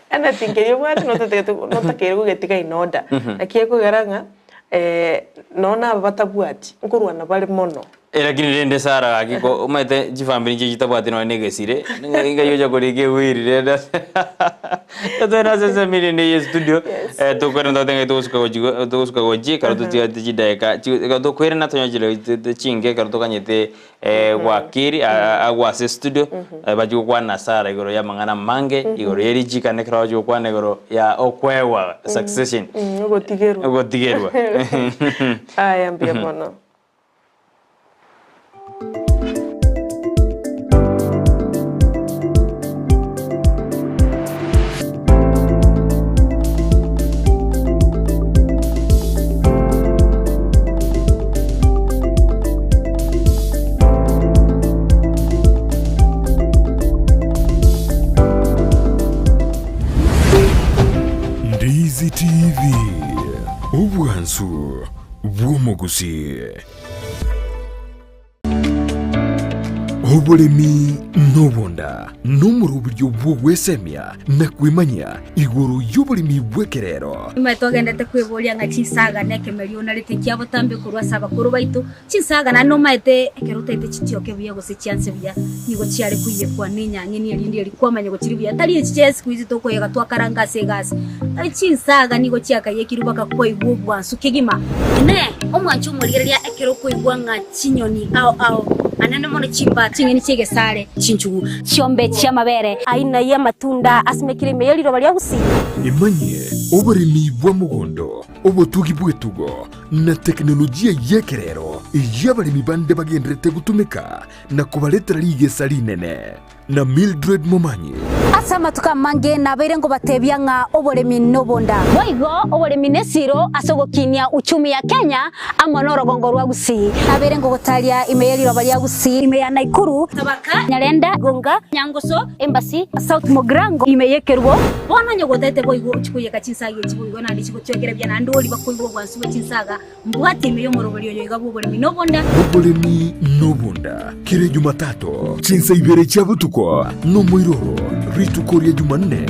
anything keria obwate notatagete notakeire kogetiga in order. Naki ekogera ng'a Nonya naba batabwati, nkorwana bare mono. Lakini rende Sara gaki ko omanyete chifamiri nchire chitabwati nonya na egesire, ng'ai ocha korika ewiri rende ase totebe ase ensemo ere ende ye studio tokoirana togote ng'ai togosuka gochi togosuka gochia ekero totigareti chidakika ekero tokoirana tonyore chidakika chinke ekero tokanyete Wakili agwo ase estudio bachia gokwana na Sarah igoro y'amang'ana amange igoro ye richiko naende ekero bachia gokwana igoro ya okoegwa succession Ogotigerwa. ogotigerwa. Aya mbuya mono. Ndizi TV, obwansu bw'omogusii. Oboremi nobonda nomoroberio bw'ogwesemia na kwemanyia igoro y'oboremi bw'ekerero. Nigo togenderete kweboria ng'a chinsaga na ekemerio onarete kia botambe korwa ase abakoro baito. Chinsaga naende nomaete ekero otaete chitioke buya gose chianse buya, nigo chiare koiyekwa nenyang'eni erinde eria kwamanya gochiri buya. Tari echi chia siku hizi tokoyega twakaranga ase egasi. Chinsaga nigo chiakayekirwe mpaka kwaigwa obwansu kegima. Inee! Omwanchi omorigereria ekero okoigwa ng'a chinyoni ao ao, anene mono chimba, ching'eni chi'egesare, chinchugu, chiombe chi'amabere, aina y'amatunda asimekire ime ye riroba ria Gusii. Emanyie oboremi bwa mogondo, obotugi bw'etugo, na tekinolojia y'ekerero eyio abaremi bande bagendererete gotumeka na kobaretera rigesa rinene. Na Mildred Momanyi. Ase amatuko amange nabeire nkobatebia ng'a oboremi nobonda. Boigo oboremi nesiro ase ogokinia uchumi ya Kenya amo norogongo rwa Gusii. Nabeire ngogotaria ime ye riroba ria Gusii, ime ya Nakuru, Tabaka, Nyarenda, Gonga, Nyangoso, Embasi, South Mugirango, ime y'Ekerubo. Bono onye gotete boigo ochie koiyeka chinsaga echi boigo naende chigotwekera buya naende oria bakoigwa obwansu bwe chinsaga Mbwate ime y'omoroberi oyo iga bw'oboremi nobonda. Oboremi nobonda, kera Ejumatatu, chinsa ibere chia botuko, nomoiroro, rituko ria Jumanne.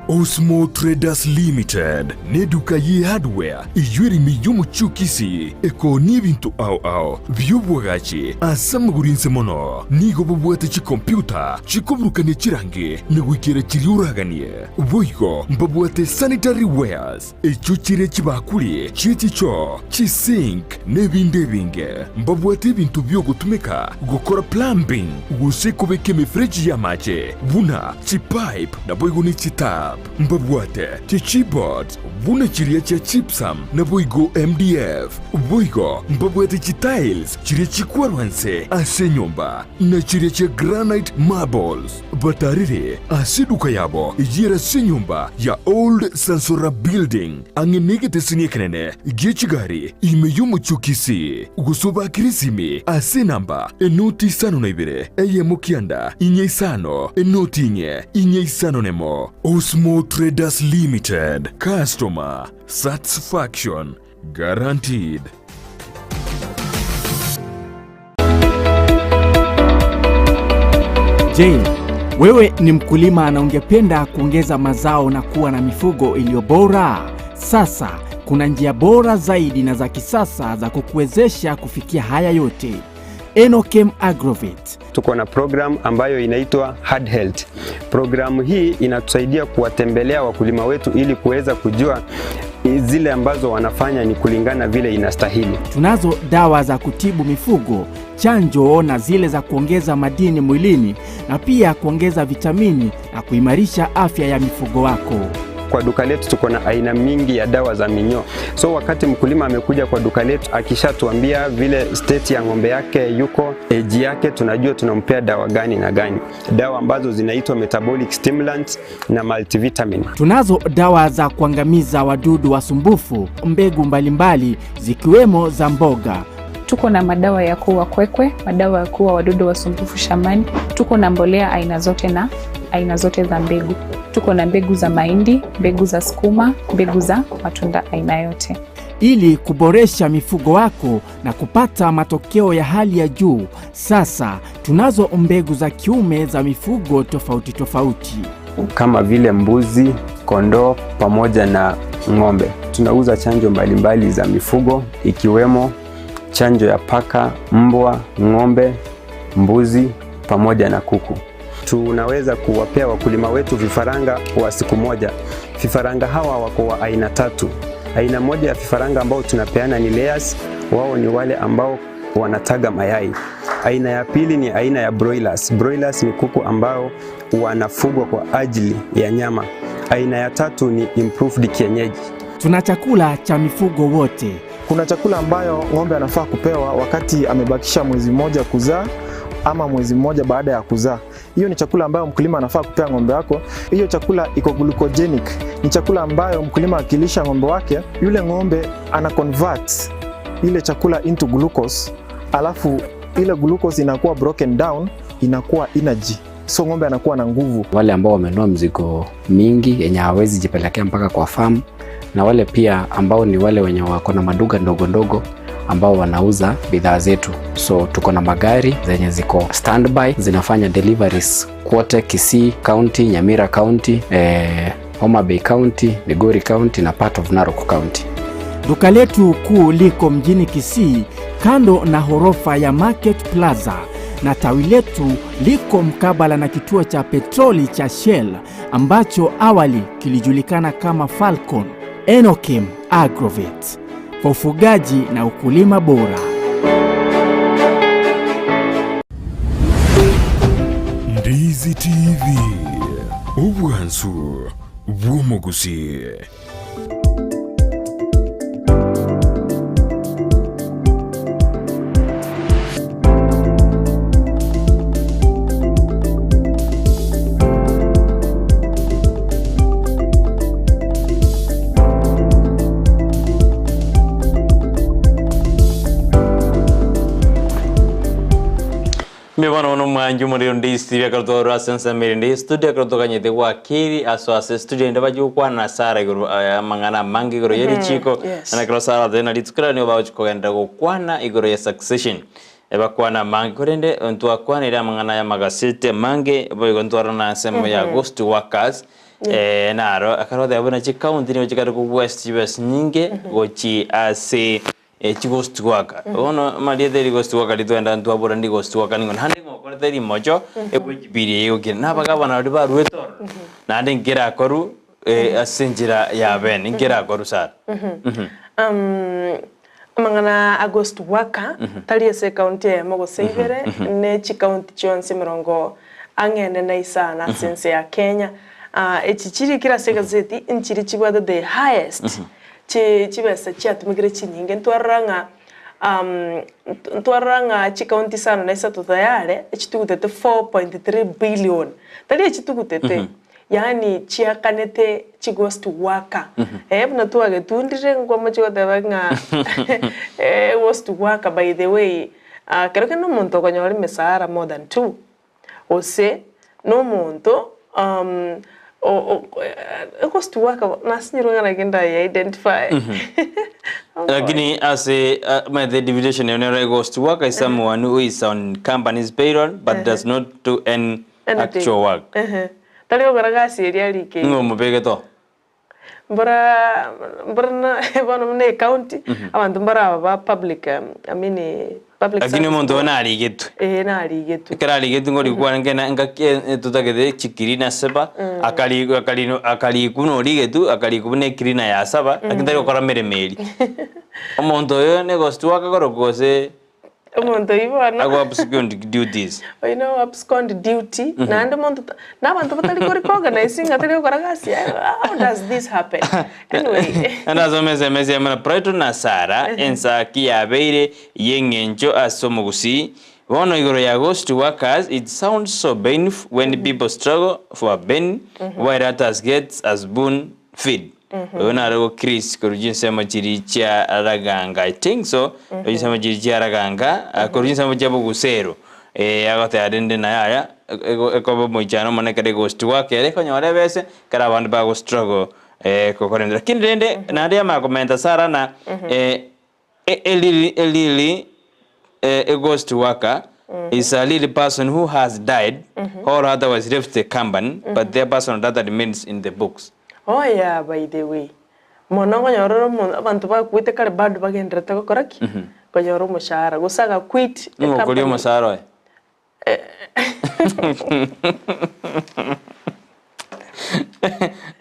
Osmo Traders Limited neduka ye hardware eyio ere ime y'omochie o Kisii ekoonia ebinto ao ao bi'obwagachi ase amagoro inse mono. Nigo bobwate chikompyuta chikoburukania chirangi na goikera chiria oraganie. Boigo mbabwate sanitary wares echio chire chibakuri chie chichoo, chisink na ebinde ebinge. Mbabwate ebinto biogotumeka gokora plumbing gose kobeka emefereji y'amache buna chipipe naboigo ne chitap. Mbabwate chichipboards buna chiria chia gypsum naboigo MDF. Boigo mbabwate chitiles chiria chikwarwa nse ase enyomba, na chiria chia granite marbles. Batarire ase eduka yabo eyio ere ase enyomba ya Old Sansora Building, ang'e negeteseni ekenene gie chigari ime y'omochie o Kisii. Gose obakire esimi ase enamba enoti isano na ibere, eyemo kianda, inye isano, enoti inye, inye isano nemo. Osmo Traders Limited, Customer Satisfaction Guaranteed. Je, wewe ni mkulima na ungependa kuongeza mazao na kuwa na mifugo iliyo bora? Sasa kuna njia bora zaidi na za kisasa za kukuwezesha kufikia haya yote. Enokem Agrovet. Tuko na program ambayo inaitwa Hard Health. Programu hii inatusaidia kuwatembelea wakulima wetu ili kuweza kujua zile ambazo wanafanya ni kulingana vile inastahili. Tunazo dawa za kutibu mifugo, chanjo na zile za kuongeza madini mwilini na pia kuongeza vitamini na kuimarisha afya ya mifugo wako. Kwa duka letu tuko na aina mingi ya dawa za minyoo. So wakati mkulima amekuja kwa duka letu akishatuambia vile state ya ng'ombe yake yuko, age yake, tunajua tunampea dawa gani na gani, dawa ambazo zinaitwa metabolic stimulants na multivitamin. Tunazo dawa za kuangamiza wadudu wasumbufu, mbegu mbalimbali zikiwemo za mboga. Tuko na madawa ya kuua kwekwe, madawa ya kuua wadudu wasumbufu shambani. Tuko na mbolea aina zote na aina zote za mbegu. Tuko na mbegu za mahindi, mbegu za sukuma, mbegu za matunda aina yote. Ili kuboresha mifugo wako na kupata matokeo ya hali ya juu, sasa tunazo mbegu za kiume za mifugo tofauti tofauti. kama vile mbuzi, kondoo pamoja na ng'ombe. Tunauza chanjo mbalimbali za mifugo ikiwemo chanjo ya paka, mbwa, ng'ombe, mbuzi pamoja na kuku. Tunaweza kuwapea wakulima wetu vifaranga wa siku moja. Vifaranga hawa wako wa aina tatu. Aina moja ya vifaranga ambao tunapeana ni layers, wao ni wale ambao wanataga mayai. Aina ya pili ni aina ya broilers. Broilers ni kuku ambao wanafugwa kwa ajili ya nyama. Aina ya tatu ni improved kienyeji. Tuna chakula cha mifugo wote. Kuna chakula ambayo ng'ombe anafaa kupewa wakati amebakisha mwezi mmoja kuzaa ama mwezi mmoja baada ya kuzaa. Hiyo ni chakula ambayo mkulima anafaa kupea ng'ombe wako. Hiyo chakula iko glucogenic, ni chakula ambayo mkulima akilisha ng'ombe wake, yule ng'ombe ana convert ile chakula into glucose, alafu ile glucose inakuwa broken down, inakuwa energy, so ng'ombe anakuwa na nguvu. Wale ambao wamenunua mzigo mingi yenye hawawezi jipelekea mpaka kwa farm, na wale pia ambao ni wale wenye wako na maduka ndogo ndogo ambao wanauza bidhaa zetu. So tuko na magari zenye ziko standby zinafanya deliveries kwote Kisii County, Nyamira County, Homa Bay County, Migori County na part of Narok County. Duka letu kuu liko mjini Kisii kando na horofa ya Market Plaza na tawi letu liko mkabala na kituo cha petroli cha Shell ambacho awali kilijulikana kama Falcon. Enokim Agrovet kwa ufugaji na ukulima bora. Ndizi TV, obwansu bw'omogusii. Mbuya bono bono omwanchi omorero ndisi ekero twarora ase ensemo ere ende studio ekero toganyete gwakeri aso ase studio ende bache gokwana na Sarah igoro amang'ana amange igoro ye richiko na ekero Sarah atebire na rituko riria nigo bagochi kogenderera gokwana igoro ya succession Ebakwana amange, korende ntwakwanire amang'ana y'amagaseti amange, boigo ntwarora na ensemo ya Ghost Workers, naro ekero oteba buna chikaunti nigo chikare kobua ase chibesa chinyinge gochi ase chighost worker. Bono amarieta ya righost worker ritogenda ntwabora ndi ghost worker ning'o naende ng'o okorete rimocho egwechibiri eye egokina. Na abagabana baria baruete ororo, naende nkerakorwa ase enchera ya bene, nkerakorwa sana. Amang'ana a ghost worker tari ase ekaunti eyemo gose ibere, ne chikaunti chionsi emerongo ang'e ene na isano ase ense ya Kenya. Echi chirikire ase egazeti nchiri chibwate the highest chibesa chiatumekire chinyinge. Ntwarora ng'a ntwarora ng'a chikaunti isano na isato tayare echitugutete 4.3 billion. Tari echitugutete, Yaani chiakanete chighost worker. Eh, buna twagetundire nkwamochia goteba ng'a ghost worker by the way, kero kende omonto okonyora emesahara more than two, gose na omonto ghost worker nasinyirwe ng'a naki ndai identify. Lakini ase omanyete definition eye nero ghost worker is someone who is on company's payroll but does not do any Anything. Actual work. Ehe. Tari gokora gasi eria arikeire. Ng'o omobegete oo? Mbora mbora na bono buna ecounty, abanto mbare aba ba public I mean public Lakini service omonto oyo board. narigetwe. Eeh narigetwe. Ekero arigetwe ngori kwarenge na engaki totagete chikirina saba, akari akari akarikwa buna origetwe, akarikwa buna ekirina ya saba, lakini tari gokora meremo eria. Omonto oyo ne ghost worker akorokwa gose Omonto oyio bono. Ago abscond duties. Oyio no abscond duty, naende omonto ta na abanto batari ko recognize ng'a tari gokora gasi yaye, how does this happen? Anyway. Naende asome ensemo eye buna Brighton na Sarah, ensaki yabeire y'eng'encho ase omogusii. Bono igoro ya ghost workers, it sounds so painful when people struggle for a penny while others get a spoon feed. Oyo nare go Chris korwa chinsemo chiria chia Raganga I think so, korwa chinsemo chiria chia Raganga, korwa chinsemo chia Bogusero, eh agoteba rende naye aya, ekoba omoichano omonene ekero eghost work ere ekonyora ebese, ekero abande bago struggle gokora ebinto. Lakini rende naende yamanya komenta sana na elili a ghost worker is a real person who has died or otherwise left the company but their personal data remains in the books. Oh yeah by the way, mono okonyora ore omonto abanto bakwete kare bado bagendererete gokora ki? Konyora omoshahara gose aga quit Ning'o okoria ecompany. omoshahara oye?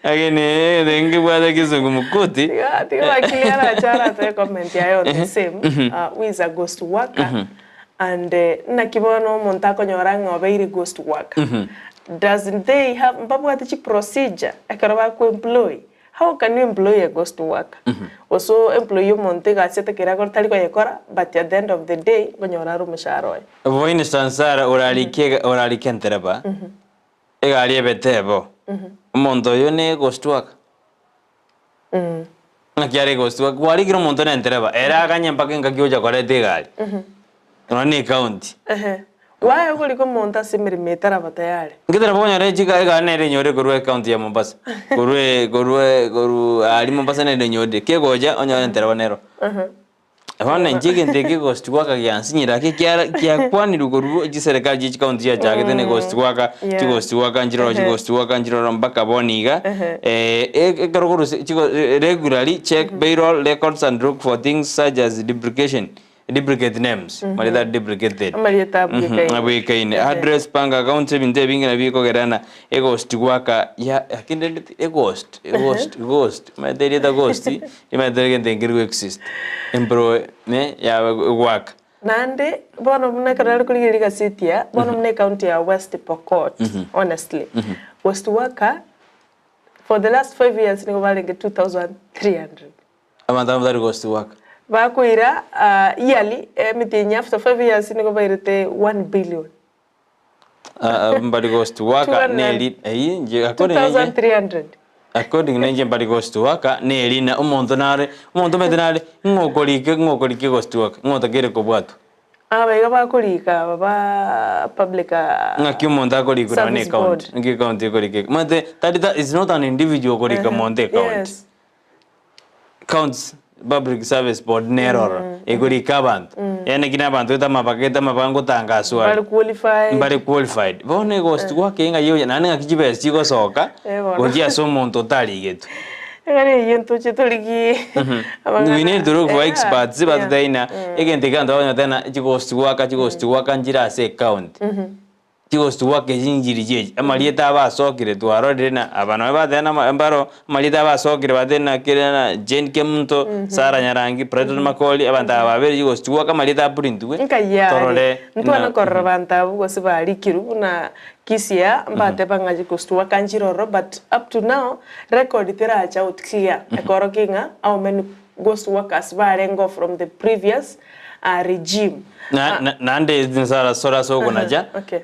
Lakini nkebwate kizungumkuti. Tiga tiga wakili arache aratoe comment yaye on the same who is a ghost worker and naki bono omonto akonyora ng'a obeire ghost worker doesn't they have mbabwate chi procedure ekero bako employ How can you employ a ghost worker? Gose o employ omonto egasi atakeri akore tari koyekora but at the end of the day nkonyora are omoshahara oye. For instance Sarah orarikie orarikie entereba egari ebete bo omonto oyo ne ghost worker? Ng'aki are ghost worker? Kwarikire omonto ne entereba ere aganye mpaka engaki ocha koreta egari nonya ne ecounty. Ehe. Why okorika omonto ase emeremo etaraba tayari? Ngetera bokonyora echika egari nere enyore korwa ecounty ya Mombasa, korwa korwa korwa aria Mombasa nere enyorire, kegocha onyore entereba nero. Bono inche egento eke ghost worker giansinyire ake kiara kiakwanirwe korwa chiserikali chia chicounty chiachagete ne ghost worker, chighost worker nchiroro chighost worker nchiroro mpaka bono iga, ekero okorusia chigo regularly check payroll records and look for things such as duplication Duplicate names, marieta are duplicated. Amarieta abwekaine. Abwekaine. Address, bank accounts, ebinto ebinge nabio bikogerana eghost gwaka ya lakini rende ti eghost, eghost, ghost, omanyete erieta ghost, rimanyete egento nkeri go exist. Employ ne yaba egwaka. Naende, bono buna ekero nare korigereria egaseti aya, bono buna ecounty ya West Pokot, honestly, ghost worker, for the last 5 years nigo barenge 2300. Abanto abamo tari ghost worker. Bakoira yearly emetienyi after 5 years nigo bairete 1 billion. Mbari ghost worker neri eyio inche according na inche 2300. according na inche mbari ghost worker neri na omonto nare omonto omanyete nare ng'a okorika ng'a okorika ghost worker ng'a otakeire kobwatwa. Aba iga bakorika aba ba public Ng'aki omonto akorikwa nonye na service ecounty board. naki ecounty ekorika omanyete tari ta is not an individual okorika monto ecounty. Yes. Counts Public Service Board nere ororo ekorika abanto yaani ekio na abanto gete amabaka gete amabaka ngotangaswa are Mbare qualified. mbare qualified bono egosti gwake ng'a yonya naende ng'aki chibesa chigosoka Eh bono. gochia ase omonto otarigetwe. Ekero eyio ntoche torigie We need to look for Yeah, experts yeah. batotebie ng'a egento eke abanto bakonyora ng'a chigosti gwaka chigosti gwaka nchire ase ecounty. Chigosti gwaka echi chinchiri chiechi, amarieta abo asokire twarorire na aba nabo bateba na mbaro amarieta abo asokire bateba na kere na Jane Kemunto, Sarah Nyarangi, Brighton Makori, abanto aba babere chigosti gwaka amarieta aprintwe, Nkai are, torore ntwane ng'a korora abanto abwo gose barikirwe buna Kisia, mbateba ng'a chigosti gwaka nchire ororo but up to now, record teracha out clear, ekorokia ng'a how many ghost workers barengeo from the previous regime. Na- na- Naende nsara sore ase okonacha, Okay.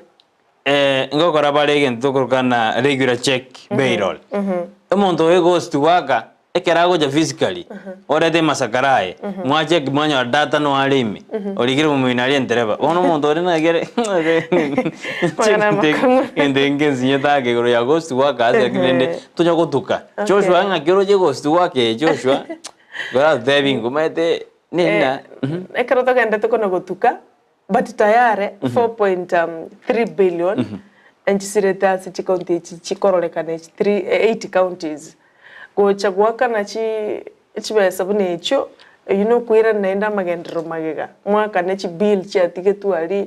ngokora bare egento tokoroka na regular check payroll. Omonto oyo ghost worker, ekero agocha physically, orete emasakara aye, mwacheck mwanyora data no are ime, orikire momino aria entereba. Bono omonto oria naki are Magana amakong'u. egento eke nsinyete ake igoro ya ghost workers lakini rende tonya gotuka. Joshua ng'aki oroche ghost worker eye Joshua, koratotebie ng'a omanyete Nina. Ekero togendete kona gotuka, but tayare 4.3 billion enchisirete ase chicounty echi chikororekana echi three, eight counties. Gocha goakana chi chibesa buna echio, eyio nokoirana naende amagenderero magega, mwakane chibill chiatigetwe aria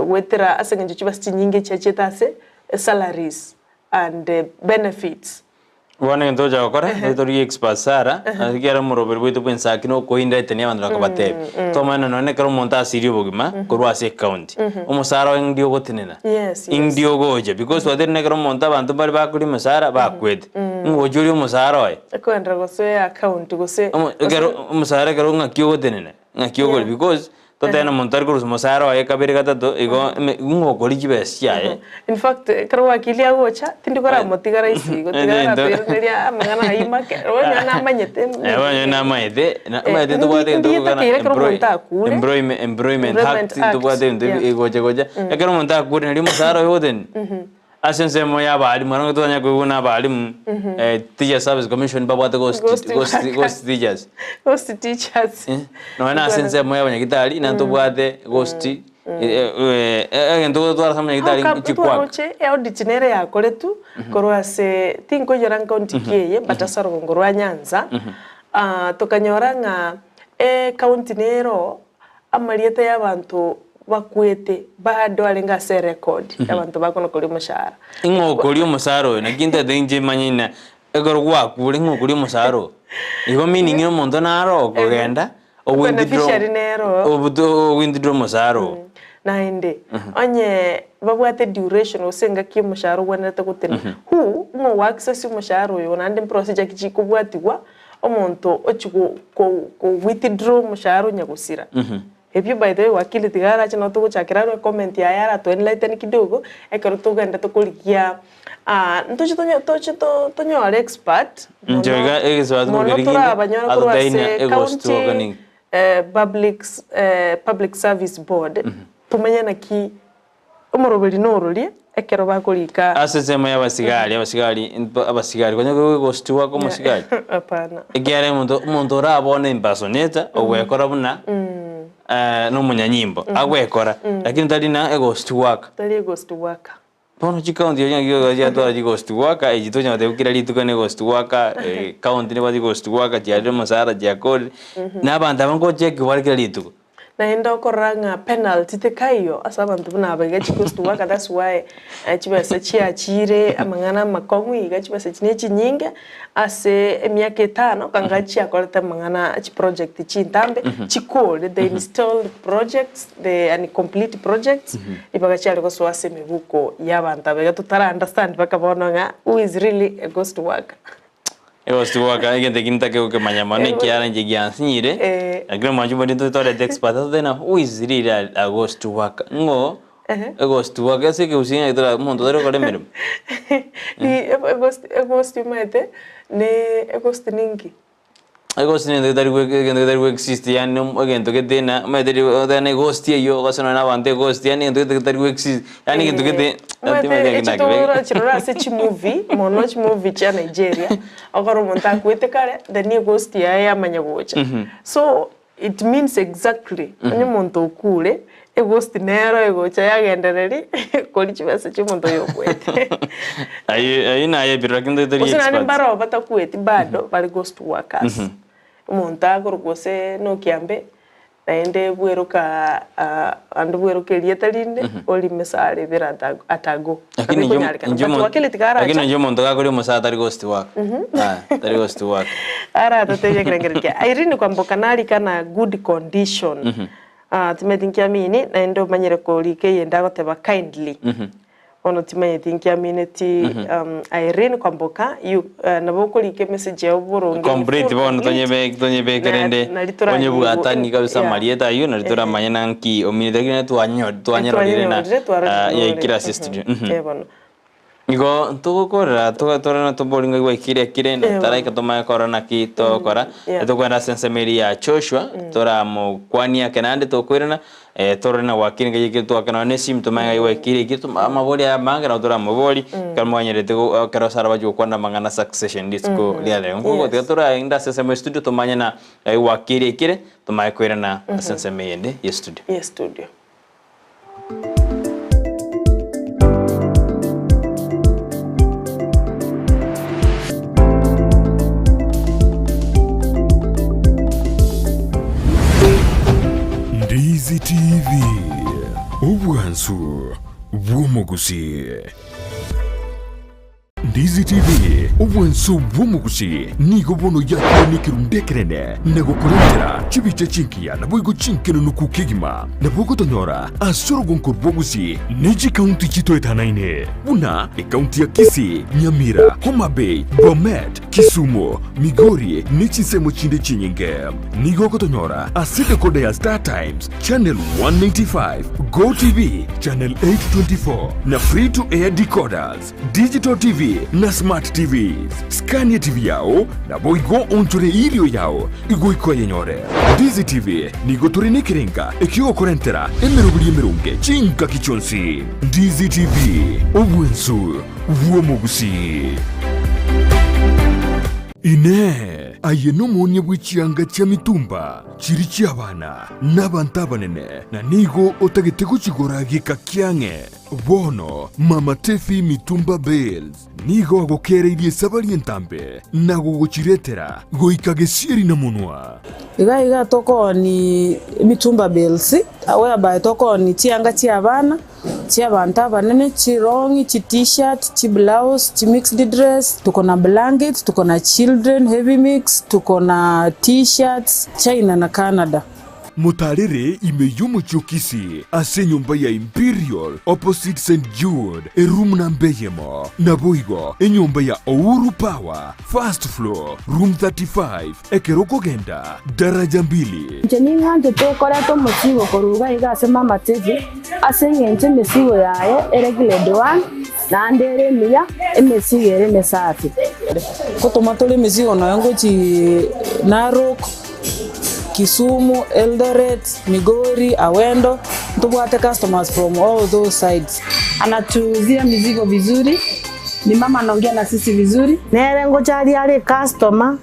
goetera ase eng'encho chibesa chinyinge chiachete ase salaries and benefits. Bono egento togocha gokora, nigo torigie expert Sarah, ekiagera omoroberi bwaito bwa ensaki na okoindaitania abanto na kobatebia. Twamanya nonye ekero omonto asirie obogima korwa ase ecounty, omosara oye ng'di ogotenena, Yes, yes. ing'di ogocha because twatebirie na ekero omonto abanto mbare bakoria emesara bakwete, ng'ogocha orie omosara oye. Ekoenderera gose account gose Omo ekero omosara ekero ng'aki ogotenena. Ng'aki okori because totebe na omonto tari korusia omosara oye kabere gatato igo ime ng'o okori chibesa chiaye. In fact ekero wakili agocha tindi koramotiga rahisi igo tiga aratoiraneria amang'ana ayio make onye namanyete Eh onye namanyete na omanyete ntobwate egento Ndi tokogana takeire ekero omonto akure employment employment Employment act ntobwate Act, ebinto yeah. egocha gocha ekero omonto akure nario omosara oye ogoteni Ase ensemo y'abalimu, aro totanya koigwa buna abalimu, Teachers Service Commission babwate ghost, Ghost ghost, workers. ghost teachers. Ghost teachers. Nonya na ase ensemo y'abanyagitari, na ntobwate ghost, egento gotwara ase amanyagitari How come chikwak. ntwaroche audit nere yakoretwe korwa ase tinkoinyora nkaunti ki eye but ase orogongo rwa Nyanza, tokanyora ng'a ecounty nero Amarieta y'abanto bakwete bado arenge ase erekodi y'abanto bakona koria omoshahara. Ing'o okoria omosara oyo? Naki ntagete inche manye ng'a ekero gwakure ing'o okoria omosara oyo? Igo meaning ng'a omonto naro okogenda owithdraw Beneficiary nere oo. owithdraw omosara oo. Naende, onye babwate duration gose engaki omoshahara ogwenerete gotenena, who ng'o ogo access omoshahara oyo naende procedure ki chikobwatigwa Omonto ochia ko withdraw omoshahara onya gosira. Ebio by the way wakili tiga arache nabo togochakera arwe comment yaye arato enlighten kidogo, ekero togendete korigia ntoche tonyo toche tonyore expert Inche mono iga egesubati mono kokeriginde, torabanyore korwa atotebi ase ng'a egosi county togokani. public public service board, tomenye naki. Omoroberi nororie ekero bakorika. Ase ensemo ya abasigari, abasigari mpa abasigari konya gostiwa kwa omosigari. Hapana. Ekiagera omonto omonto orabone impersonator ogwekora buna na omonyanyimbo, agwekora, lakini tari na eghost worker. Tari eghost worker. Bono chikaunti echi naki chiatwara chighost worker, echi tonya goteba kera rituko ne ghost worker, ekaunti nebwate ghost worker chiarire omosara chiakorire, na abanto aba ngocheki bare kera rituko. Naende okorora ng'a penalty tekaiyo ase abanto buna aba iga chighost worker that's why chibesa chiachire amang'ana amakong'u iga chibesa echi ne chinyinge ase emiaka etano kanga chiakorete amang'ana chiproject chintambe chikore they installed projects the and complete projects ribaga chiare gosoa ase emebuko ya abanto aba iga totara understand mpaka bono ng'a who is really a ghost worker. Eghost worker egento eki ntake gokemanya mono ekiara inche giansinyire lakini omwanchi omonto intwe torete expert totebe ng'a who is really a ghost worker ng'o eghost worker ase ekegusii ng'aki tora omonto otari gokora emeremo. Eghost eghost omanyete ne eghost ninki? Eghost nento getari gwe egento getari go exist yaani egento gete na omanyete riria otebe na eghost eywo ogosana na abanto eghost yaani egento gete getari go exist yaani egento gete Omanyete timanyeti echi naki nakebeke. torochirora ase chimovie mono chimovie chia Nigeria, okora omonto akwete kare then eghost yaye yamanya gocha. So it means exactly onye omonto okure, eghost nero egocha yagendereria koria chibesa chia omonto oyo okwete. Ayio ayio naye epiro lakini tori Gose naende expert. mbaro batakweti bado bare ghost workers. Omonto akorokwa gose nokiambe naende bweroka ande bweroka erieta rinde orime sare ebere atago. Lakini Nabo inche ekonyarekana. inche But omonto wakili tiga lakini aracha. inche omonto gakori omosacha tari ghost worker. Aya tari ghost worker. Aratatebia ekerengererio kiaye. Irene Kwamboka narika na good condition. Timanyeti nkiamini naende omanyire korika eyende agoteba kindly. Bono timanyeti nkiamineti Irene Kwamboka you nabo okorika emessage yao boronge in Complete full bono complete tonyebe tonyebeke na rende nari toranyigwe onyebwatani kabisa yeah. amarieta aywo nari toramanye na nki ominete lakini nari twanyo twanyerorire na Twanyerorire twarorire yaikire nore. ase estudio. Eh bono. Igo ntogokorera togatorana tobori ng'a gwaikire ekire na taraika tomanye korora naki togokora, etokwenda ase ensemo eria ya Joshua, toramokwanie ake naende tokoirana, torore na gwakire ngai ekere twakana nonye na esimu tomanye ng'ai gwaikire ekio toma amabori aya amange nabo toramobori, ekero mwanyerete go ekero ase arabachia gokwana amang'ana succession rituko ria rero. Nkogo tiga toraende ase ensemo ya studio tomanye na ng'ai gwakire ekere, tomanye koirana ase ensemo eyende ya studio. Ya studio. Ndizi TV, obwansu bw'omogusii. Ndizi TV, obwansu bw'omogusii, nigo bono yakire nekerundu ekenene na gokorentera chibicha chingiya naboigo chinkenenuku kegima. Nabo ogotonyora ase orogonko rwa Gusii ne chikaunti chitoetanaine buna ekaunti ya Kisii, Nyamira, Homa Bay, Bomet, Kisumu, Migori ne chinsemo chinde chinyinge. Nigo ogotonyora ase decoder ya Star Times, Channel 195, Go TV, Channel 824 na Free to Air decoders. Digital TV na Smart TVs. Skania TV yao naboigo onchore erio yao igoika oyenyore. Ndizi TV nigo tore nekerenga ekiogokorentera emeroberi emeronge chingaki chionsi. Ndizi TV, obwensu bw'omogusii. Inee! Aye nomoonia bwe chianga chia mitumba chiri chi'abana na abanto abanene, na nigo otagete gochigora geka kiang'e? Bono Mama Tefi Mitumba Bales nigo agokereirie esabari entambe na gogochiretera goika gesieri na monwa. Iga iga tokooni emitumba bales, whereby tokooni chianga chia abana, chia abanto abanene, chirong'i, chi t-shirt, chi blouse, chi mixed dress, tuko na blankets, tuko na children heavy mix, tuko na t-shirts, China na Canada. Motaarere ime y'omochie o Kisii ase enyomba ya Imperial opposite St Jude eroom namba eyemo, naboigo enyomba ya Ouru Power first floor room 35 ekero okogenda daraja mbili. Inche ning'anchete koreta omosigo korwa iga iga ase mama Teddy, ase eng'encho emesigo yaye ere grade one, naende ere emiya, emesigo ere emesafi. Ngotoma tore emesigo nonya ngochii Narok, Kisumu, Eldoret, Migori, Awendo, Ntobwate customers from all those sides. Anatuuzia mizigo vizuri, ni mama anaongea na sisi vizuri. Nere ngocharia are ecustomer,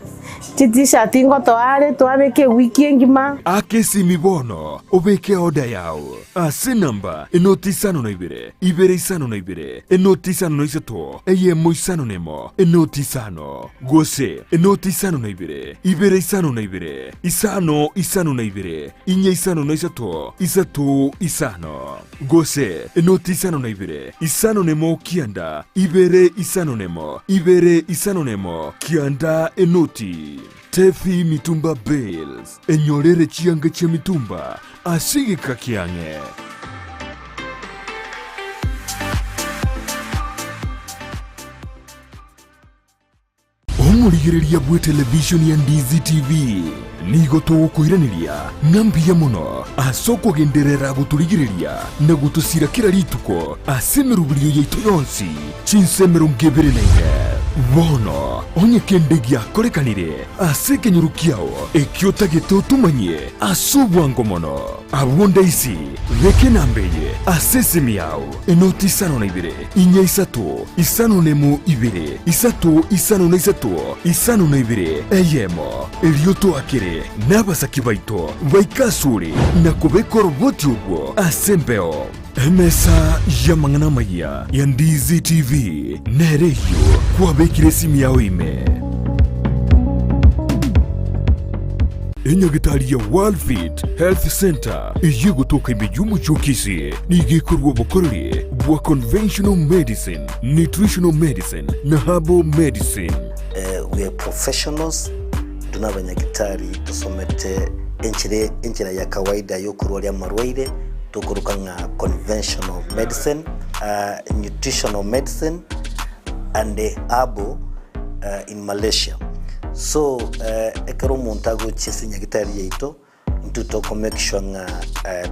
chi t-shirt ngotoa are twabeka ewiki engima. Aka esimi bono obeke order yao ase enamba enoti isano na ibere, ibere isano na ibere, enoti isano na isato, eyemo isano na emo, enoti isano, gose enoti isano na ibere, ibere isano na ibere, isano isano na ibere, inye isano na isato, isato isano, gose enoti isano na ibere, isano na emo kianda, ibere isano na emo, ibere isano na emo, kianda enoti. Tefi Mitumba Bales, enyorere chianga chia mitumba ase egeka kiang'e. Omorigereria bw'etelevishoni ya Ndizi TV, nigo togokoiraneria ng'a mbuya mono ase okogenderera gotorigereria na gotosira kera rituko ase emeroberio yaito yonsi chinsa 24. Bono onye kende giakorekanire ase ekenyoro kiao ekio otagete otomanyie ase obwango mono, abwo ndaisi beka enamba eye ase esimi yao, Enoti isano na ibere, inya isato, isano na emo ibere, isato isano na isato, isano na ibere, eyemo. Erio toakere nabasaki baito baike asore na kobeka oroboti orwo ase embeo. Emesa y'amang'ana amayia ya Ndizi TV nere eyio kwabekire esimi yao ime. Enyagitari ya Worldfit Health Center eyio egotoka ime y'omochie o Kisii nigo ekorua obokoreri bwa conventional medicine, nutritional medicine na herbal medicine. We are professionals, intwe nabanyagitari tosomete enchera enchera ya kawaida yokorwaria amarwaire tokoroka ng'a conventional medicine, nutritional medicine and herbal in Malaysia. So ekero omonto agochia ase nyagitari yaito, intwe toko make sure ng'a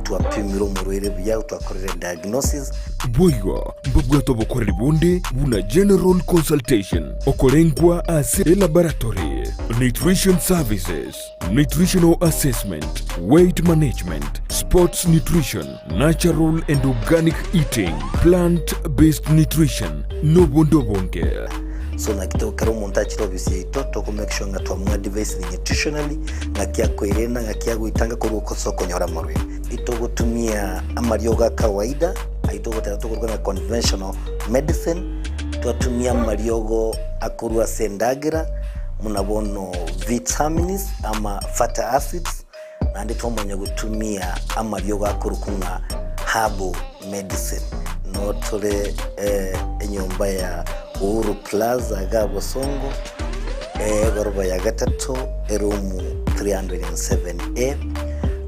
twapimire omorwaire buya, twakorire diagnosis. Boigo mbabwate obokoreri bonde buna general consultation, okorengwa ase elaboratory, nutrition services, nutritional assessment, weight management, sports nutrition, natural and organic eating, plant based nutrition, nobonde obonge. So naki to ekero omonto achire ofisi yaito toko make sure ng'a twamoadvisire nutritionally, ng'aki akoerenda, ng'aki agoitanga korwa ase okonyora amarwaire. Itogotumia amariogo a kawaida ayio togoteba tokoruga ng'a conventional medicine, twatumia amariogo akorwa ase endagera buna bono vitamins ama fatty acids, naende twamanya gotumia amariogo akorokwa ng'a herbal medicine. Noo tore enyomba ya Uhuru Plaza iga Bosongo, egoroba ya gatato, eroom 307A,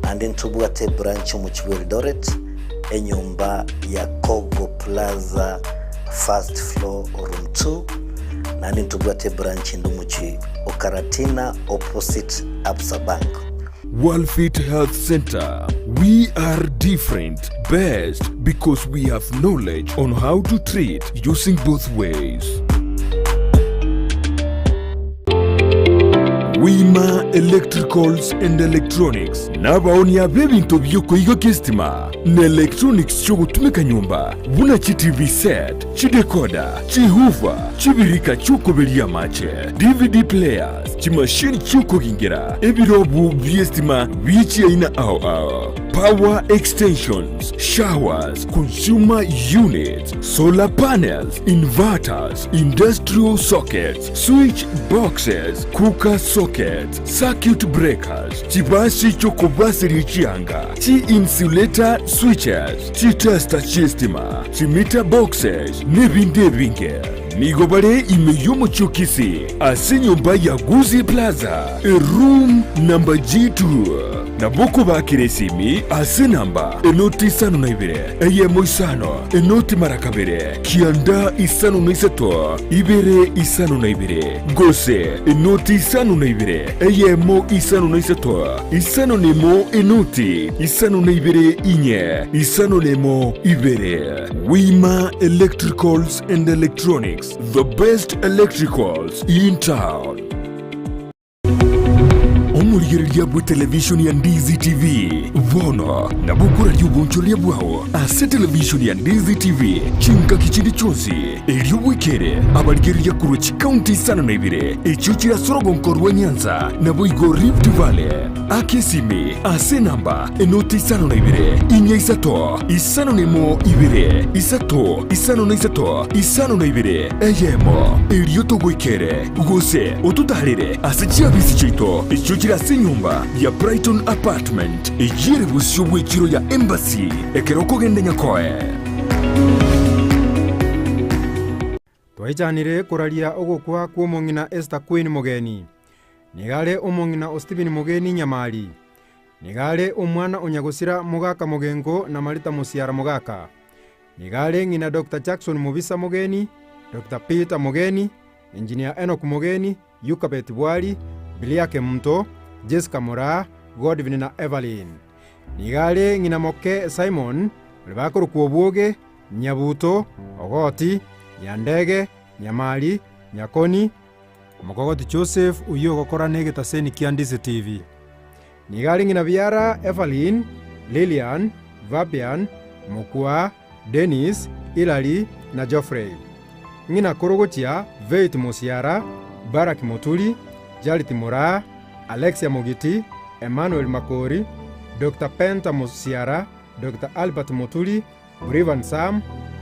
naende ntobwate ebranch omochie bwa Eldoret, enyomba ya Kogo Plaza first floor room 2, naende ntobwate ebranch ende omochie o Karatina opposite Absa Bank. Worldfit Health Center, we are different, best because we have knowledge on how to treat using both ways. Wima Electricals and Electronics nabaonia b'ebinto bi'okoigokia estima na electronics chi'ogotumeka nyomba buna chi TV set, chidecoder, chihoofer, chibirika chi'okoberia amache, DVD players, chimashini chi'okogingera, ebirobu bi'estima bie chiaina ao ao, power extensions, showers, consumer units, solar panels, inverters, industrial sockets, switch boxes, cooker sockets, circuit breakers, chibasi chi'okobaseria chianga, chi-insulator switches, chitester chi'estima, chimeter boxes, nebinde ebinge. Nigo bare ime y'omochie o Kisii ase enyomba ya Gusii Plaza, eroom number G2. Nabo okobakera esimi ase enamba enoti isano na ibere, eyemo isano, enoti mara kabere, kianda isano na isato, ibere isano na ibere, gose enoti isano na ibere, eyemo isano na isato, isano na emo enoti isano na ibere inye, isano na emo ibere. Wima Electricals and Electronics, the best electricals in town. Omorigereria bwe televishoni ya Ndizi TV, bono nabo okoraria obonchoreria bwao ase televishoni ya Ndizi TV chingaki chinde chionsi, erio bwekere abarigereria korwa chikaunti isano na ibere echio chire ase orogonko rwa Nyanza naboigo Rift Valley. Aka esimi ase enamba enoti 52 4 5 1 2 3 53 52 eyemo, erio togoikere gose ototaarere ase chiabisi chiaito echio chire ase enyomba ya Brighton Apartment, eyio ere bosio bw'echiro ya Embassy ekero okogenda Nyakoe. Twaichanire koraria ogokwa kw'omong'ina Esther Queen Mogeni. Nigo are omong'ina o Stephen Mogeni Nyamari. Nigo are omwana o Nyagosira Mogaka Mogengo na Marita Mosiara Mogaka. Nigo are ng'ina Doctor Jackson Mobisa Mogeni, Doctor Peter Mogeni, Engineer Enock Mogeni, Eucabeth Bwari, Bilia Kemunto, Jessica Moraa, Godwin na Evelyn. Nigo are ng'ina moke Simon, oria bakorokwa Obwoge, Nyabuto, Ogoti, Nyandege, Nyamari, Nyakoni, Omokogoti Joseph oyio ogokora negetaseni kia Ndizi TV. Nigo are ng'ina biara Evelyn, Lilian, Fabian, Mokua, Dennis, Hilary na Geoffrey. Ng'ina koro gochia Faith Mosiara, Barrack Moturi, Charity Moraa, Alexia Mogiti, Emmanuel Makori, Doctor Penta Mosiara, Doctor Albert Moturi, Brivan Sam,